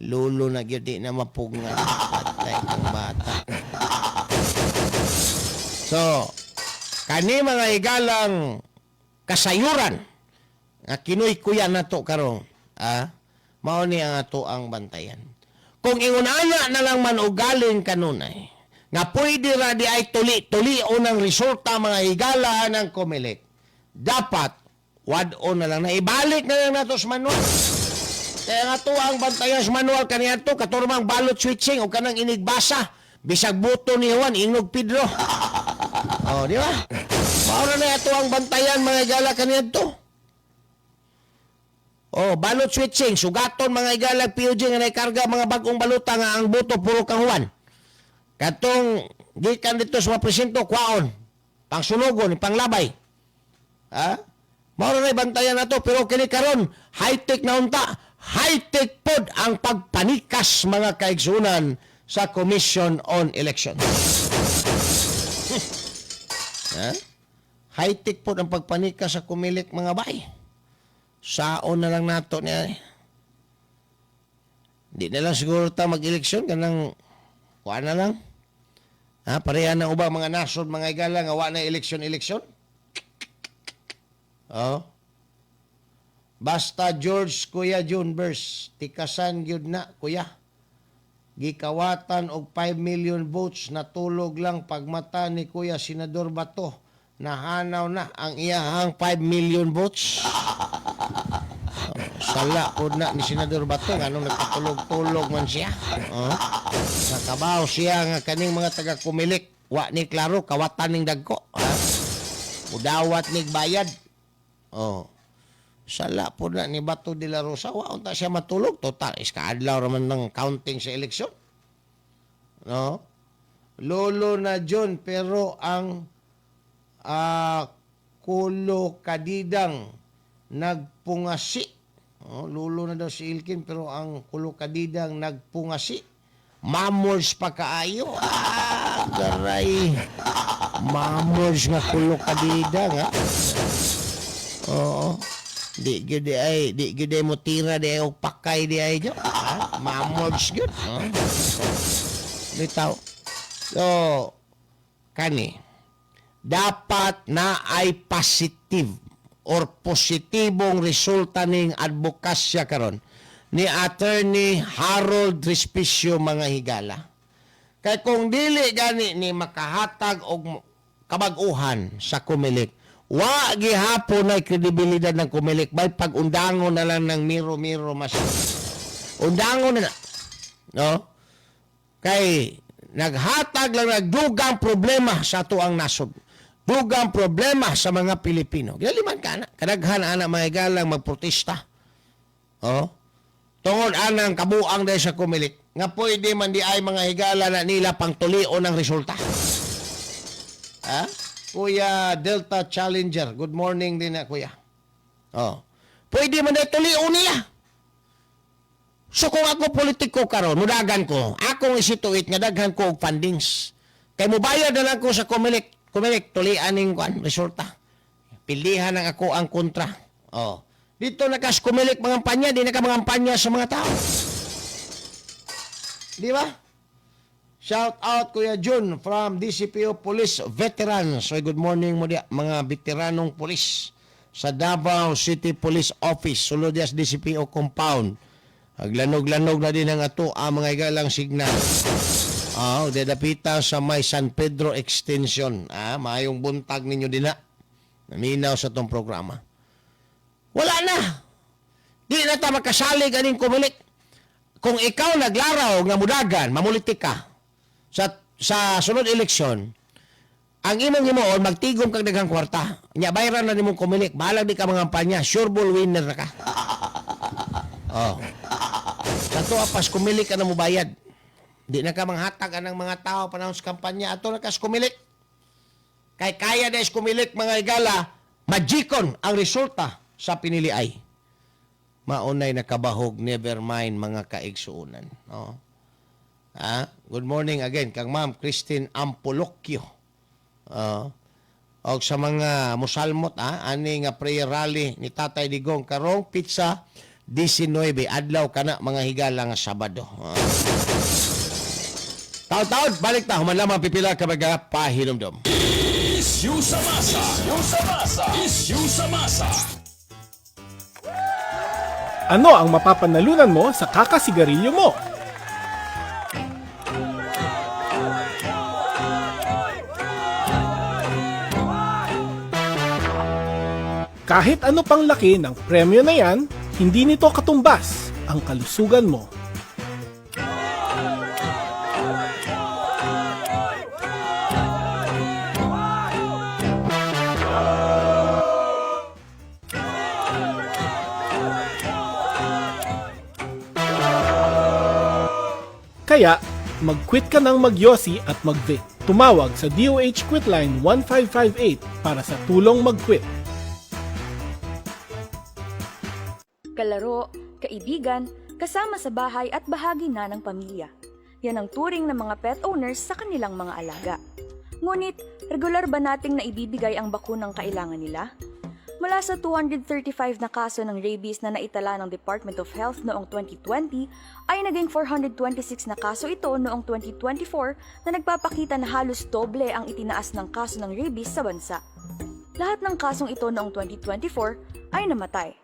Lolo na gyud, di na mapugngan. Patay kang bata. So, kani mga higalang kasayuran nga kinoy kuya nato karon, mao ni ang ato ang bantayan. Kung ingon-ana na lang man ugalin kanunay, nga pwede ra di ay tuli-tuli o ng resulta, mga higala, ng Comelec, dapat wad-on na lang na ibalik na lang nato sa manual. Kaya nga to ang bantayan sa manual kaniadto katurmang ballot switching o kanang inigbasa bisag boto ni Juan ingnog Pedro. Oh, di ba? Mao na ato ang bantayan, mga higala, kaniadto. Oh, ballot switching, sugaton, mga higala, POG nga naikarga mga bagong balota nga ang boto puro kang Juan. Katong gikan dito sa mga presinto kwaon, pangsunogon, panglabay. Ha? Mao na bantayan nato, pero kini karon high-tech na unta. High-tech pod ang pagpanikas, mga kaigsunan, sa Commission on Elections. Ha? High-tech pod ang pagpanikas sa Comelec, mga bay. Saon na lang nato niya. Di na lang siguro ta mag-eleksyon kanang kuan na lang. Ha, pareha na ubang mga nasod, mga igala, nga wa na eleksyon-eleksyon. Oh. Basta George Kuya Junbers, tikasan gyud na kuya. Gikawatan og 5 million votes, natulog lang pagmata ni Kuya Senador Bato. Nahanaw na ang iyahang 5 million votes. Oh, sala pod na ni Senador Bato nganong nagpatulog-tulog man siya. Oh. Nakabaw siya nga kaning mga taga Comelec wa ni klaro kawatan ning dagko. Ha? Mudawat nig bayad. Oh. Sala po na ni Bato de la Rosa, wa unta siya matulog. Total, iskaadlaw raman ng counting sa eleksyon. No? Lolo na John, pero ang kulo kadidang nagpungasi. Oh, lolo na daw si Ilkin, pero ang kulo kadidang nagpungasi. Mamols pa kaayo. Ah, garay. Mamors nga kulo kadida nga. Oo. Di gyud di ay, di gyud ay mo tira di ay og pakay di ay jo. Ha? Mamors gyud. Oh. Bitaw. So, kani dapat na ay positive or positibong resulta ning advokasya karon ni Attorney Harold Respicio, mga higala. Kay kung dili gani ni makahatag og kabag-uhan sa Comelec, wa gihapon ay kredibilidad ng Comelec bay pag-undangon na lang ng miro-miro mas. Undangon na na. No? Kay naghatag lang nagdugang problema sa atuang nasod. Dugang problema sa mga Pilipino. Ginaliman ka na. Kadaghan ana mga higalang magprotesta. Oh. Tungod anang kabuang dahil sa Comelec nga pwede man di ay mga higala na nila pangtulion ang resulta. Ha? Kuya Delta Challenger, good morning din na kuya. Oh. Pwede man di tulion nila. So kung ako politiko karon, mudagan ko, akong isituit nga daghan ko og fundings. Kay mubayad na lang ko sa Comelec, Comelec tulian ning kuan resulta. Pilihan ang ako ang kontra. Oh. Dito na kas Comelec mga panya, di na ka mga panya sa mga tao. Di ba? Shout out Kuya Jun from DCPO Police Veterans. So good morning mo di mga veteranong police sa Davao City Police Office, sulod diya sa DCPO compound. Aglanog-lanog na din ang ato ang mga igalang signal. Ah, oh, dapita sa may San Pedro Extension. Ah, maayong buntag ninyo din na. Naminaw sa tong programa. Wala na. Di na ta makasalig aning Comelec. Kung ikaw naglaraw nga mudagan, mamulitik ka sa sunod eleksyon, ang imong himuon magtigom kag daghang kwarta. Nya bayran na nimong Comelec, bahalag di ka mga kampanya, sure ball winner na ka. Oh. Sa tuwa pas Comelec ka na mobayad. Di na ka manghatag anang mga tao panahon sa kampanya ato na kas Comelec. Kay kaya na is Comelec mga igala, magikon ang resulta sa pinili ay. Maunay nakabahog, never mind mga kaigsuunan. No? Ah, good morning again kang Ma'am Christine Ampolocchio. Og sa mga musalmot ani nga prayer rally ni Tatay Digong karong pizza 19 adlaw kana mga higala nga Sabado. Taud-taud balik ta human lamang pipila ka mga pahinumdom. Issue sa masa. Issue sa masa. Issue sa masa. Ano ang mapapanalunan mo sa kakasigarilyo mo? Kahit ano pang laki ng premyo na yan, hindi nito katumbas ang kalusugan mo. Kaya, mag-quit ka ng magyosi at mag-vape. Tumawag sa DOH Quitline 1558 para sa tulong mag-quit. Kalaro, kaibigan, kasama sa bahay at bahagi na ng pamilya. Yan ang turing ng mga pet owners sa kanilang mga alaga. Ngunit, regular ba nating naibibigay ang bakunang kailangan nila? Mula sa 235 na kaso ng rabies na naitala ng Department of Health noong 2020, ay naging 426 na kaso ito noong 2024 na nagpapakita na halos doble ang itinaas ng kaso ng rabies sa bansa. Lahat ng kasong ito noong 2024 ay namatay.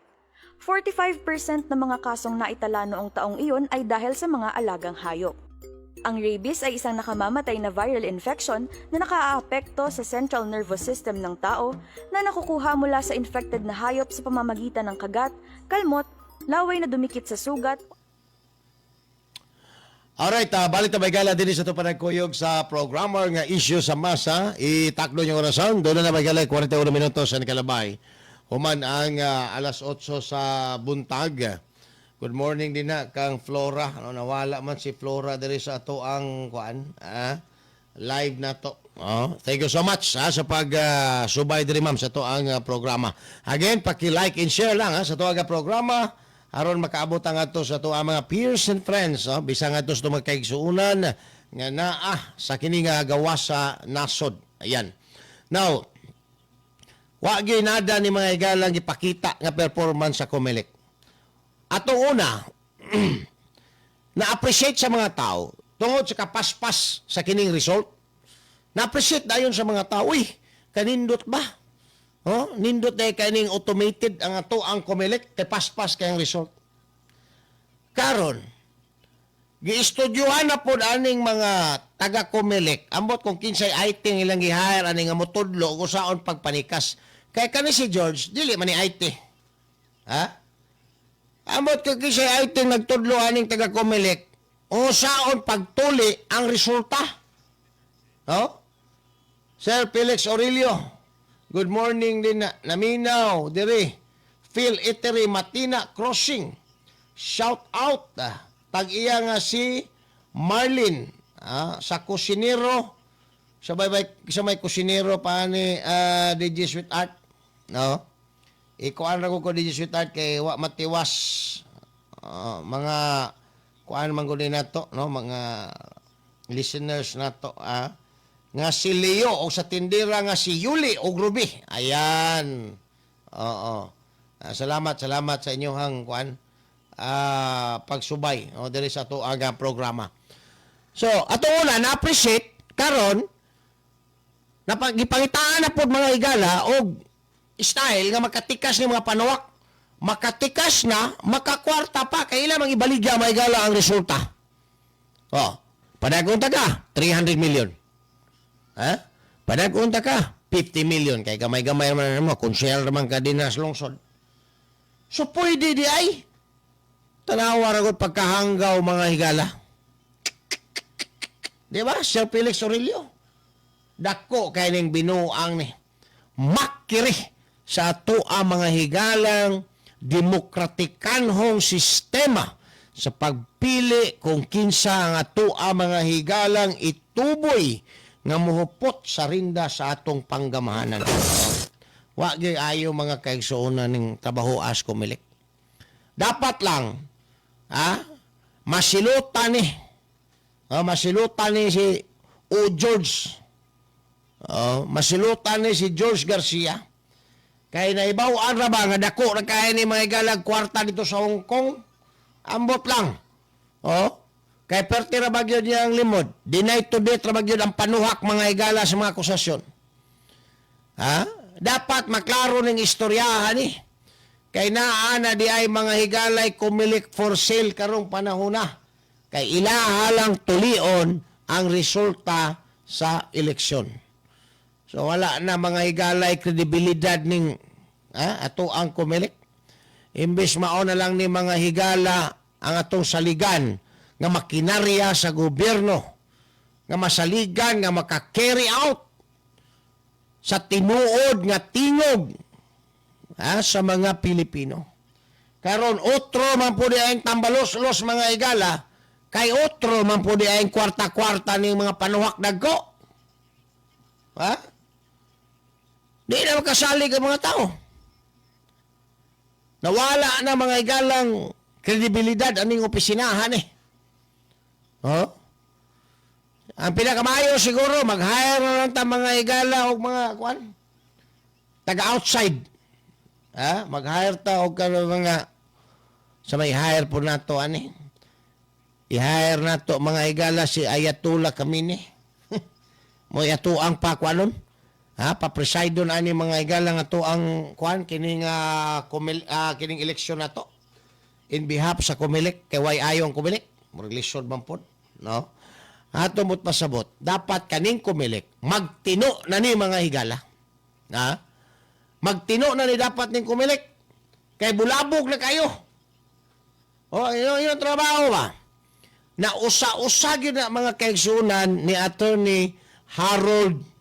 45% ng mga kasong naitala noong taong iyon ay dahil sa mga alagang hayop. Ang rabies ay isang nakamamatay na viral infection na nakaaapekto sa central nervous system ng tao na nakukuha mula sa infected na hayop sa pamamagitan ng kagat, kalmot, laway na dumikit sa sugat. Alright, balik ta gala din sa ito panagkuyog sa programa nga issue sa masa. Itakdo yung orasan. Doon na gala 41 minutos sa nakalabay. Human ang alas 8 sa buntag. Good morning din na kang Flora. Ano, nawala man si Flora diri sa ato ang kuan, live na to. Oh, thank you so much sa pag subay diri ma'am sa ato ang programa. Again, paki-like and share lang sa ato ang programa aron makaabot ang ato sa ato ang mga peers and friends, oh, bisan ato sa magkaigsuonan nga naa sa kini nga gawas sa nasod. Ayan. Now, wa gyud nada ni mga higalang gipakita nga performance sa Comelec. Atong una, na-appreciate sa mga tao tungod sa kapaspas sa kining result. Na-appreciate dayon sa mga tao, uy, kanindot ba? Oh, nindot dahil kaning automated ang ato ang Comelec kay paspas kay ang result. Karon, giistudyuhan na pod aning mga taga Comelec. Ambot kung kinsay IT ang ilang gi-hire ani nga motudlo kung saon pagpanikas. Kay kani si George, dili man ni IT. Ha? Ambot kung kinsay IT nagtudlo aning taga Comelec, o saon pagtuli ang resulta. No? Sir Felix Aurelio, good morning din na naminaw diri. Phil Etery Matina Crossing. Shout out tag-iya nga si Marlin sa kusinero sa may, sa may kusinero pa ni DJ Sweetheart, no? Ikuan ra ko DJ Sweetheart kay wa matiwas. Mga kuan man gud nato, no, mga listeners nato nga si Leo o sa tindera nga si Yuli o Ruby. Ayan. Oo. Salamat, salamat sa inyong kuan pagsubay, o, diri sa ato ang programa. So, ato una na-appreciate karon napagipangitaan na pod mga higala og style nga makatikas ni mga panuwak. Makatikas na, makakwarta pa kay ila mang ibaligya, mga higala, ang resulta. Oh, padagon ta ka 300 million. Ha? Padagon ta ka 50 million kay gamay-gamay man mo, konsehal man ka din sa lungsod. So pwede di ay tanawa ra gud pagkahanggaw, mga higala. Di ba? Sir Felix Aurelio. Dako kay ning binuang ni. Makiri sa ato ang mga higalang demokratikanhong sistema sa pagpili kung kinsa ang ato ang mga higalang ituboy nga muhupot sa rinda sa atong panggamahanan. Wa gyud ayo mga kaigsuonan ning trabaho as Comelec. Dapat lang masilutan ni. Masilutan ni si O. George. Masilutan ni si George Garcia. Kay naibaw-an ra ba nga dako ra kay ni mga galag kwarta dito sa Hong Kong? Ambot lang. Oh, kay perti ra ba gyud niyang limod? Deny to death ra ba gyud ang panuhak, mga higala, sa mga akusasyon? Ha? Dapat maklaro ning istoryahan ni. Kay naa na di ay mga higalay Comelec for sale karong panahon na. Kay ilaha lang tulion ang resulta sa eleksyon. So wala na mga higalay kredibilidad ning ato ang Comelec. Imbes mao na lang ni mga higala ang atong saligan nga makinarya sa gobyerno, nga masaligan nga maka-carry out sa tinuod nga tingog sa mga Pilipino. Karon otro man pud ang tambalos-los, mga higala, kay otro man pud ang kwarta-kwarta ning mga panuhak dagko. Ha? Di na makasalig ang mga tao. Nawala na mga higalang kredibilidad aning opisinahan eh. Oh? Ang pinakamayo siguro, mag-hire na lang ta mga higala o mga kuan taga-outside. Ha? Mag-hire ta og kano mga sa may hire po nato ani. I-hire nato mga higala si Ayatollah Khamenei. Mo ato ang pakuanon. Ha, pa-preside doon ani mga higala nga to ang kuan kining kining eleksyon nato in behalf sa Comelec kay way ayo ang Comelec. Murag lisod man pod, no? Ato mo't pasabot, dapat kaning Comelec magtino na ni mga higala. Ha? Magtino na ni dapat ning Comelec. Kay bulabog na kayo. Oh, yun, yun ang trabaho ba? Na usa-usa gyud na mga kaigsunan ni Attorney Harold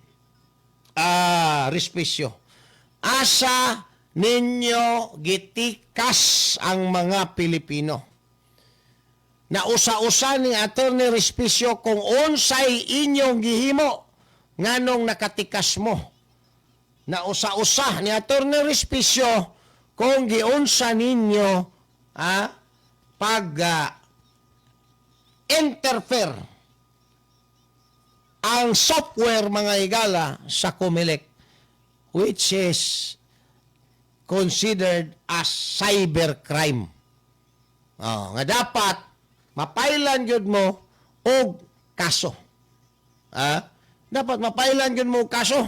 Respicio. Asa ninyo gitikas ang mga Pilipino? Na usa-usa ni Attorney Respicio kung unsay inyong gihimo nganong nakatikas mo. Na usa-usa ni Attorney Respicio kung giunsa ninyo pag interfere ang software, mga higala, sa Comelec. Which is considered as cybercrime. Oh, nga dapat mapailan gyud mo og kaso. Ha? Dapat mapailan gyud mo og kaso.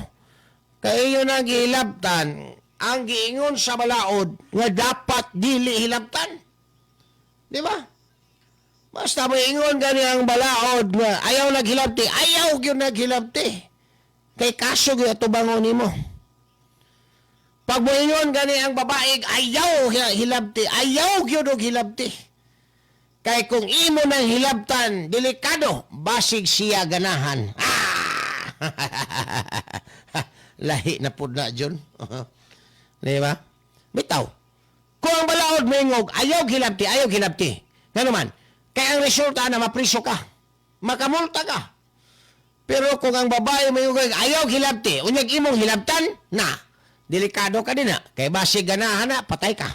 Kay iyo na gihilabtan ang giingon sa balaod nga dapat dili hilabtan. Di ba? Basta moingon gani ang balaod nga ayaw naghilabti, ayaw gyud naghilabti. Kay kaso gyud atubangon nimo. Pag moingon gani ang babae, ayaw hilabti, ayaw gyud og hilabti. Kay kung imo nang hilabtan, delikado, basig siya ganahan. Ah! Lahi na pud na, John. Di ba? Bitaw. Kung ang balaod moingog, ayaw hilabti, ayaw hilabti. Ngano man, kay ang resulta na mapriso ka. Makamulta ka. Pero kung ang babae moingog, ayaw hilabti, unyag imong hilabtan, na, delikado ka din na. Kay basig ganahan na, patay ka.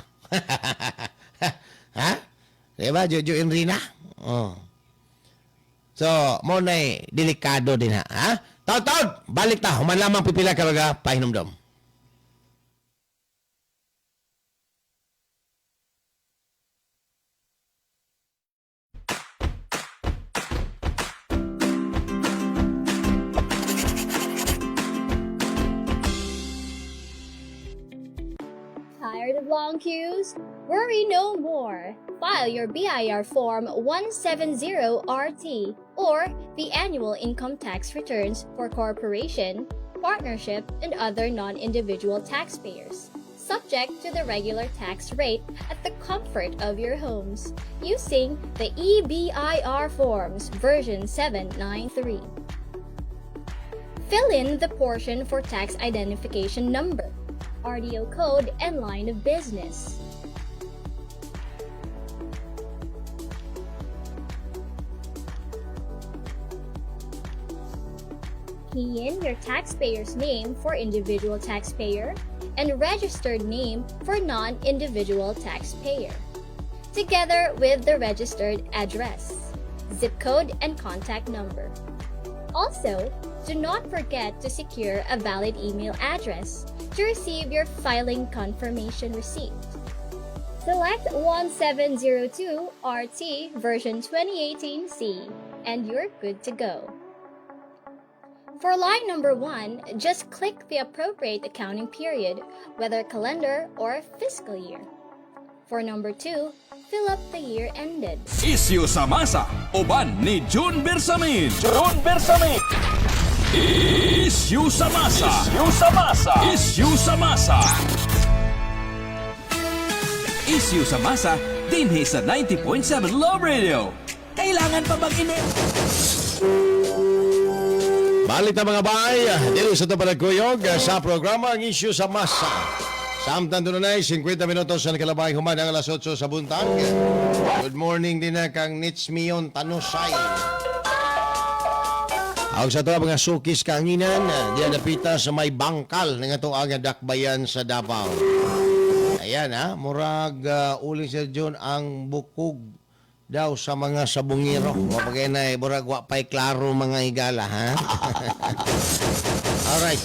Ha? Di ba, Jojo Enrina? Oh. So, mo na delikado din ha. Ha? Taon-taon, balik ta. Human lamang pipila ka baga, pahinumdom. Tired of long queues? Worry no more. File your BIR Form 170RT or the annual income tax returns for corporation, partnership, and other non-individual taxpayers, subject to the regular tax rate at the comfort of your homes, using the eBIR Forms version 793. Fill in the portion for tax identification number, RDO code, and line of business. Key in your taxpayer's name for individual taxpayer and registered name for non-individual taxpayer, together with the registered address, zip code, and contact number. Also, do not forget to secure a valid email address to receive your filing confirmation receipt. Select 1702 RT version 2018C and you're good to go. For line number 1, just click the appropriate accounting period, whether calendar or fiscal year. For number 2, fill up the year ended. Isyu sa masa, uban ni June Bersamin. June Bersamin. Isyu sa masa. Isyu sa masa. Isyu sa masa. Isyu sa masa, dinhi sa 90.7 Love Radio. Kailangan pa bang ime... Balik na mga bay, dili sa ito panagkuyog sa programa ang Isyu sa Masa. Samtang doon na 50 minutos sa nakalabay human ang alas 8 sa buntag. Good morning din na kang Nitsmion Tanusay. Ang sa ito mga sukis kanginan, diyan napita sa may bangkal ng itong ang dakbayan sa Davao. Ayan ha, murag uling Sir John ang bukog daw sa mga sabungero. Mapagay na eh, murag wa pa'y klaro mga higala ha. Alright.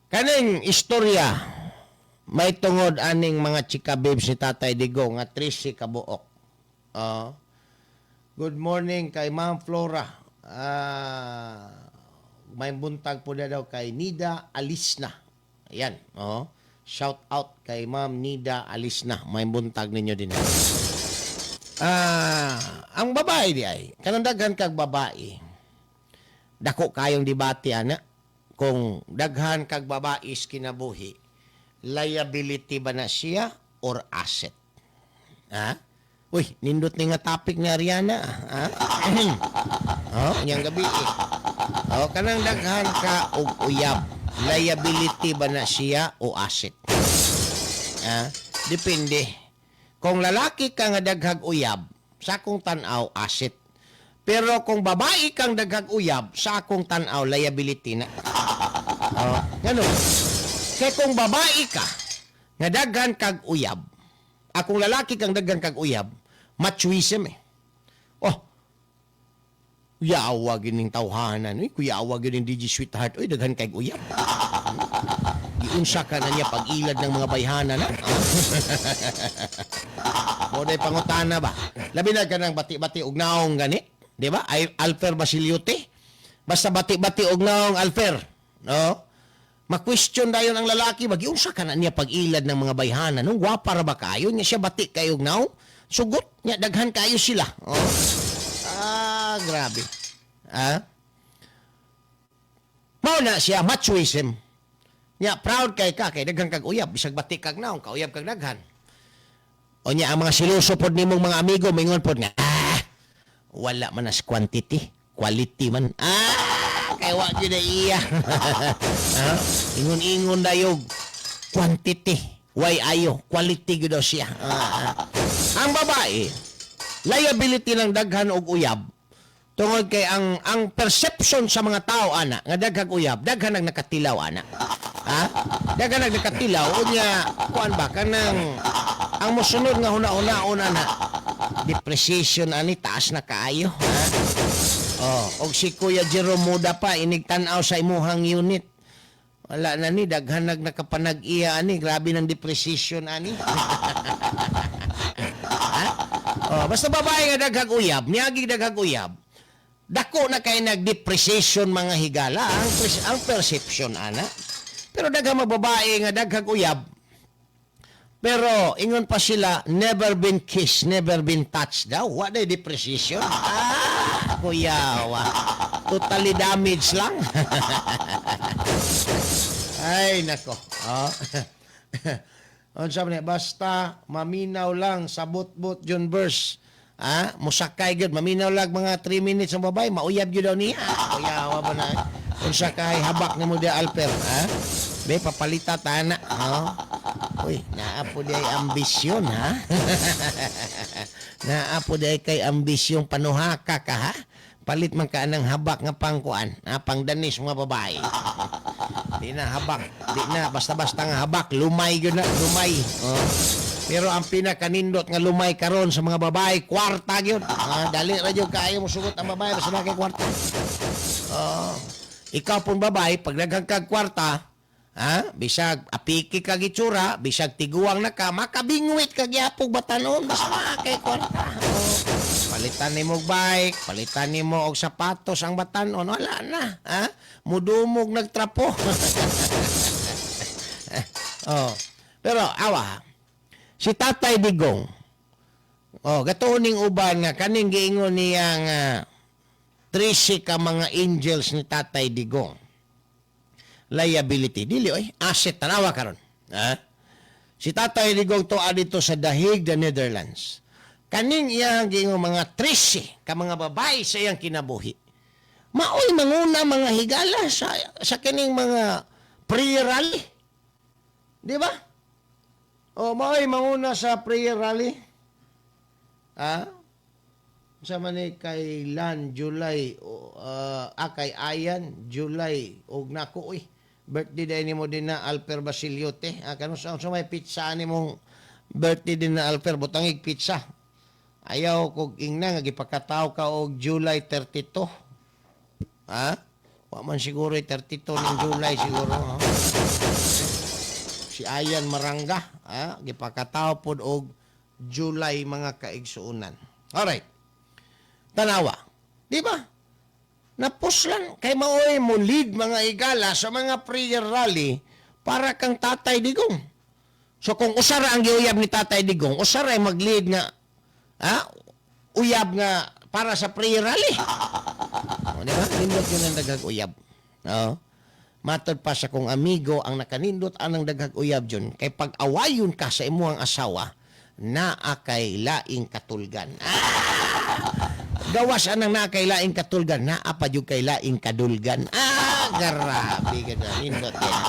Kaning istorya may tungod aning mga chika babes ni Tatay Digo nga 13 kabuok. Good morning kay Ma'am Flora. May buntag po na daw kay Nida Alisna. Ayan. Oh. Shout out kay Ma'am Nida Alisna. May buntag ninyo din. Ang babae di ay, kanang daghan kag babae, dako kayong debate ana kung daghan kag babae is kinabuhi, liability ba na siya or asset? Ha? Uy, nindot ni nga topic ni Ariana. Ha? Oh, niyang gabi eh. Oh, kanang daghan ka og uyab, liability ba na siya o asset? Ha? Depende. Kung lalaki ka nga daghag uyab, sa akong tan-aw asset. Pero kung babae kang daghag uyab, sa akong tan-aw liability na. Oh, ngano? Kay kung babae ka nga daghan kag uyab, akong lalaki kang daghan kag uyab, machoism eh. Oh, Kuyawa gining tawhanan, uy, kuyawa gining DJ Sweetheart, uy, daghan kay uyab. Giunsa ka na niya pag-ilad ng mga bayhana na. Mo day pangutana ba? Labi na ka ng bati-bati og naong gani, di ba? Ay Alfer Basiliote. Basta bati-bati og naong Alfer, no? Ma-question dayon ang lalaki, ba giunsa ka na niya pag-ilad ng mga bayhana no? Gwapa ra ba kayo niya siya bati kayo og naong? Sugot niya daghan kayo sila. Oh. Ah, grabe. Ah? Mao na siya machoism. Nya proud kay ka kay daghan kag uyab bisag bati kag naong, kauyab kag daghan. O nya ang mga siloso pod nimong mga amigo mingon pod nga ah, wala man as quantity, quality man. Ah, kay wa gyud na iya. Ah, ingon-ingon dayog quantity. Way ayo, quality gyud daw siya. Ah, ah. Ang babae, liability ng daghan og uyab tungod kay ang perception sa mga tao ana nga daghang uyab, daghan ang nakatilaw ana. Ha? Daghan ang nakatilaw unya kuan ba kanang ang mosunod nga huna-hunaon ana, depreciation ani taas na kaayo. Ha? Oh, og si Kuya Jerome Muda pa inig tan-aw sa imuhang unit. Wala na ni daghan nag nakapanag-iya ani, grabe ng depreciation ani. Ha? Oh, basta babae nga daghang uyab, niagi daghang uyab. Dako na kay nag-depreciation mga higala ang perception ana. Pero daghang mga babae nga daghang uyab. Pero ingon pa sila, never been kissed, never been touched daw. Wa day depreciation. Ah, kuya, wa. Totally damaged lang. Ay, nako. Oh. Unsa man ni, basta maminaw lang sa bot-bot John Burst. Ah, musakay gyud, maminaw lang mga 3 minutes ang babae, mauyab gyud daw niya. Kuya, wa ba na? Unsa kay habak nimo di Alper, ha? Be papalita ta na. Oh. Uy, naa po di ay ambisyon, ha? Naa po di ay kay ambisyon panuhaka ka, ha? Palit man ka ng habak nga pangkuan, ha? Pangdanis mga babae. Di na habak, di na basta-basta nga habak, lumay gyud na, lumay. Oh. Pero ang pinakanindot nga lumay karon sa mga babae, kwarta gyud. Ah, dali ra gyud kaayo mosugot ang babae basta na kay kwarta. Oh. Ikaw pong babae, pag daghang kag kwarta, ha? Bisag apiki kag itsura, bisag tiguang na ka, makabingwit kag yapog batanon basta naa kay kwarta. Oh. Palitan nimo og bike, palitan nimo og sapatos ang batanon, wala na, ha? Mudumog nagtrapo. Oh. Pero awa, si Tatay Digong, oh, gatuon ning uban nga kaning giingon niya nga 13 ka mga angels ni Tatay Digong. Liability dili oy, asset tanawa karon. Ha? Si Tatay Digong tuwa dito sa The Hague, the Netherlands. Kaning iyang giingon mga 13 ka mga babae sa iyang kinabuhi. Maoy manguna mga higala sa kining mga prayer rally. Di ba? O, maoy manguna sa prayer rally. Ha? Sa man ni kay Lan July o, kay Ayan July og nako oy. Birthday day nimo din na Alper Basiliote. Ah, kano sa may pizza nimong birthday din na Alper, butangig pizza. Ayaw kog ingna nga gipakataw ka og July 32. Ha? Wa man siguro 32 ning July siguro. No? Si Ayan Maranga, ha? Gipakataw pod og July mga kaigsuonan. Alright. Tanawa. Di ba? Napuslan kay maoy mo lead mga igala sa mga prayer rally para kang Tatay Digong. So kung usara ang giuyab ni Tatay Digong, usara ay mag-lead nga, ha? Uyab nga para sa prayer rally. O, di ba? Nindot yun ang daghag uyab. Oo. Matod pa sa kong amigo ang nakanindot anang daghag uyab dyan, kay pag-awayon ka sa imuhang asawa, naa kay laing katulgan. Ah! Gawas anang naa kay laing katulgan, naa pa jud kay laing kadulgan. Ah, grabe ka na, nindot yan.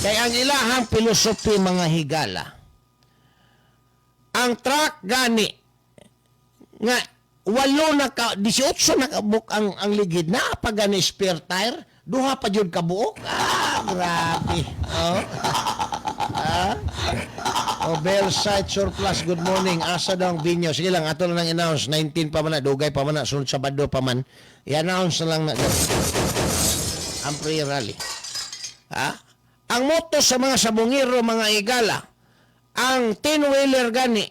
Kay ang ilahang philosophy mga higala, ang truck gani nga walo na ka, 18 na kabuok ang ligid, naa pa gani spare tire, duha pa jud kabuok. Ah, grabe. Oh. Ah. O Bellsite Surplus, good morning. Asa daw ang venue? Sige lang, ato lang ang announce. 19 pa man na, dugay pa man na, sunod Sabado pa man. I-announce na lang na ang pre-rally. Ha? Ang moto sa mga sabongero, mga igala, ang 10-wheeler gani,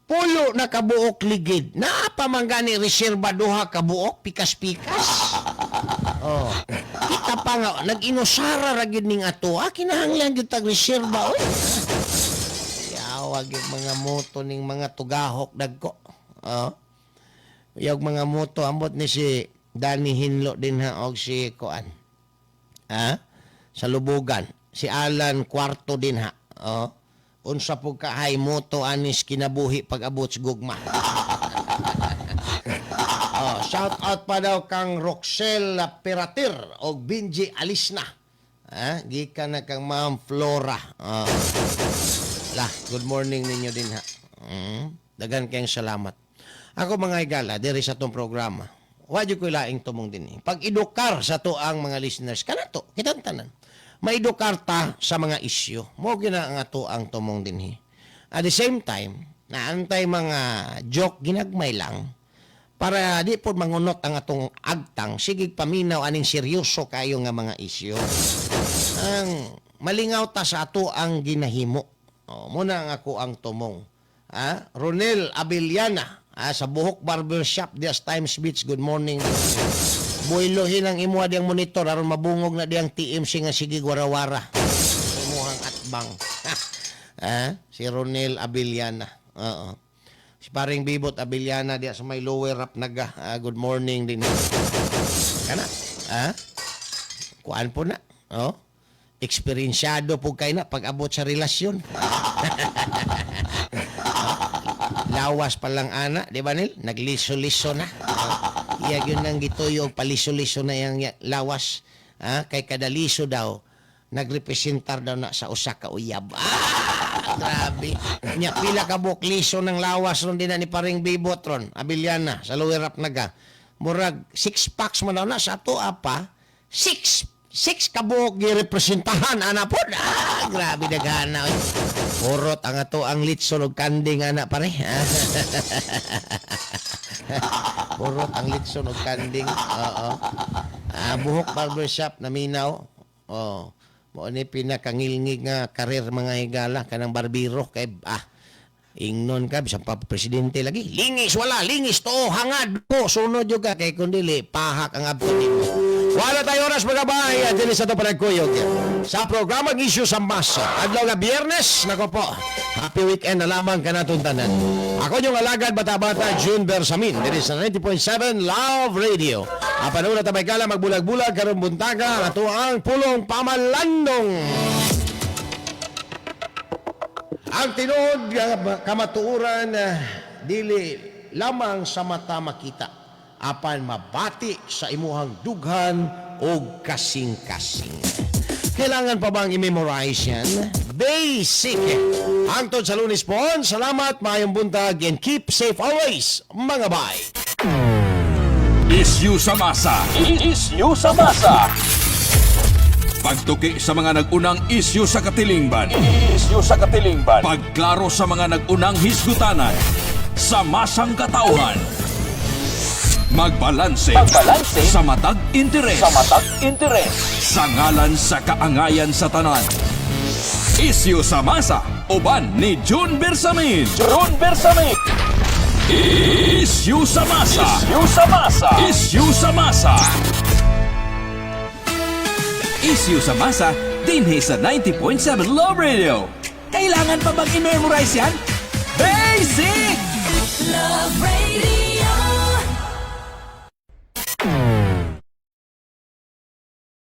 pulo na kabuok ligid. Naa pa man gani reserba duha kabuok, pikas-pikas. Oh. Kita pa nga, nag-inusara ra gyud ning ato. Ah, kinahanglan gyud tag reserba, oy. Yawa gyud mga moto ning mga tugahok dagko. Oh. Yog mga moto ambot ni si Danny Hinlo din ha og si kuan. Ha? Sa Lubugan. Si Alan Cuarto din ha. Oh. Unsa pug kahay moto anis kinabuhi pag abot sa gugma. Oh, shout out pa daw kang Roxel Peratir og Benji Alisna. Ha? Gikan na kang Ma'am Flora. Oh. Lah, good morning ninyo din ha. Dagan kayong salamat. Ako, mga higala, diri sa tong programa. Wa jud ko'y laing tumong din eh. Pag-edukar sa to ang mga listeners, kanato, kitang tanan. Maedukar ta sa mga isyu. Mo gina ang ato ang tumong dinhi. At the same time, naantay mga joke ginagmay lang para di po mangunot ang atong agtang sige paminaw aning seryoso kayo nga mga isyu. Ang malingaw ta sa ato ang ginahimo. Oh, muna ang ako ang tumong. Ah, Ronel Abellana, sa Buhok Barbershop dias Times Beach. Good morning. Builohin ang imuha diyang monitor aron mabungog na diyang TMC nga sige warawara. Imuhang atbang. Si Ronel Abellana. Oo. Si paring Bibot Abellana diya sa may Lower Rap Naga. Ah, good morning din. Kana? Ah? Kuan po na. Oh. Eksperyensyado po kay na pag abot sa relasyon. Lawas pa lang ana, di ba Nil? Nagliso-liso na. Oh. Iya yun ang gituyo og paliso-liso na yang lawas. Ah, kay kada liso daw nagrepresentar daw na sa usa ka uyab. Ah, grabe. Nya pila ka buok liso ng lawas ron din na ni paring Bibot ron. Abellana sa Lower Rap Naga. Murag six packs man daw na sa ato apa. Six ka buok girepresentahan ana pod. Ah, grabe daghana, oy. Purot ang ato ang litson og kanding ana, pare. Purot ang litson og kanding. Oo. Ah, Buhok Barbershop naminaw. Oh. Mao ni pinakangilngig nga karir, mga higala, kanang barbero kay ingnon ka bisan pa presidente lagi lingis wala lingis to hangad po sunod jud ka kay kun dili pahak ang abot nimo. Wala tayo oras, mga bahay, at dili sa to panagkuyog sa programang Isyu sa Masa. Adlaw nga Biyernes, nako po. Happy weekend na lamang kanatong tanan. Ako yung alagad bata-bata June Bersamin diri sa 90.7 Love Radio. Apan una tabay kala magbulag-bulag karong buntaga ato ang pulong pamalandong. Ang tinuod nga kamatuoran dili lamang sa mata makita apan mabati sa imuhang dughan o kasing-kasing. Kailangan pa bang i-memorize yan? Basic! Hangtod sa Lunes po, salamat, maayong buntag, and keep safe always, mga bay! Isyu sa masa. Isyu sa masa. Pagtuki sa mga nag-unang isyu sa katilingban. Isyu sa katilingban. Pagklaro sa mga nag-unang hisgutanan. Sa masang katauhan. Magbalanse. Magbalanse sa matag interes. Sa matag interes. Sa ngalan sa kaangayan sa tanan. Isyu sa masa. Uban ni June Bersamin. June Bersamin. Isyu sa masa. Isyu sa masa. Isyu sa masa. Isyu sa masa dinhi sa 90.7 Love Radio. Kailangan pa bang i-memorize yan? Basic!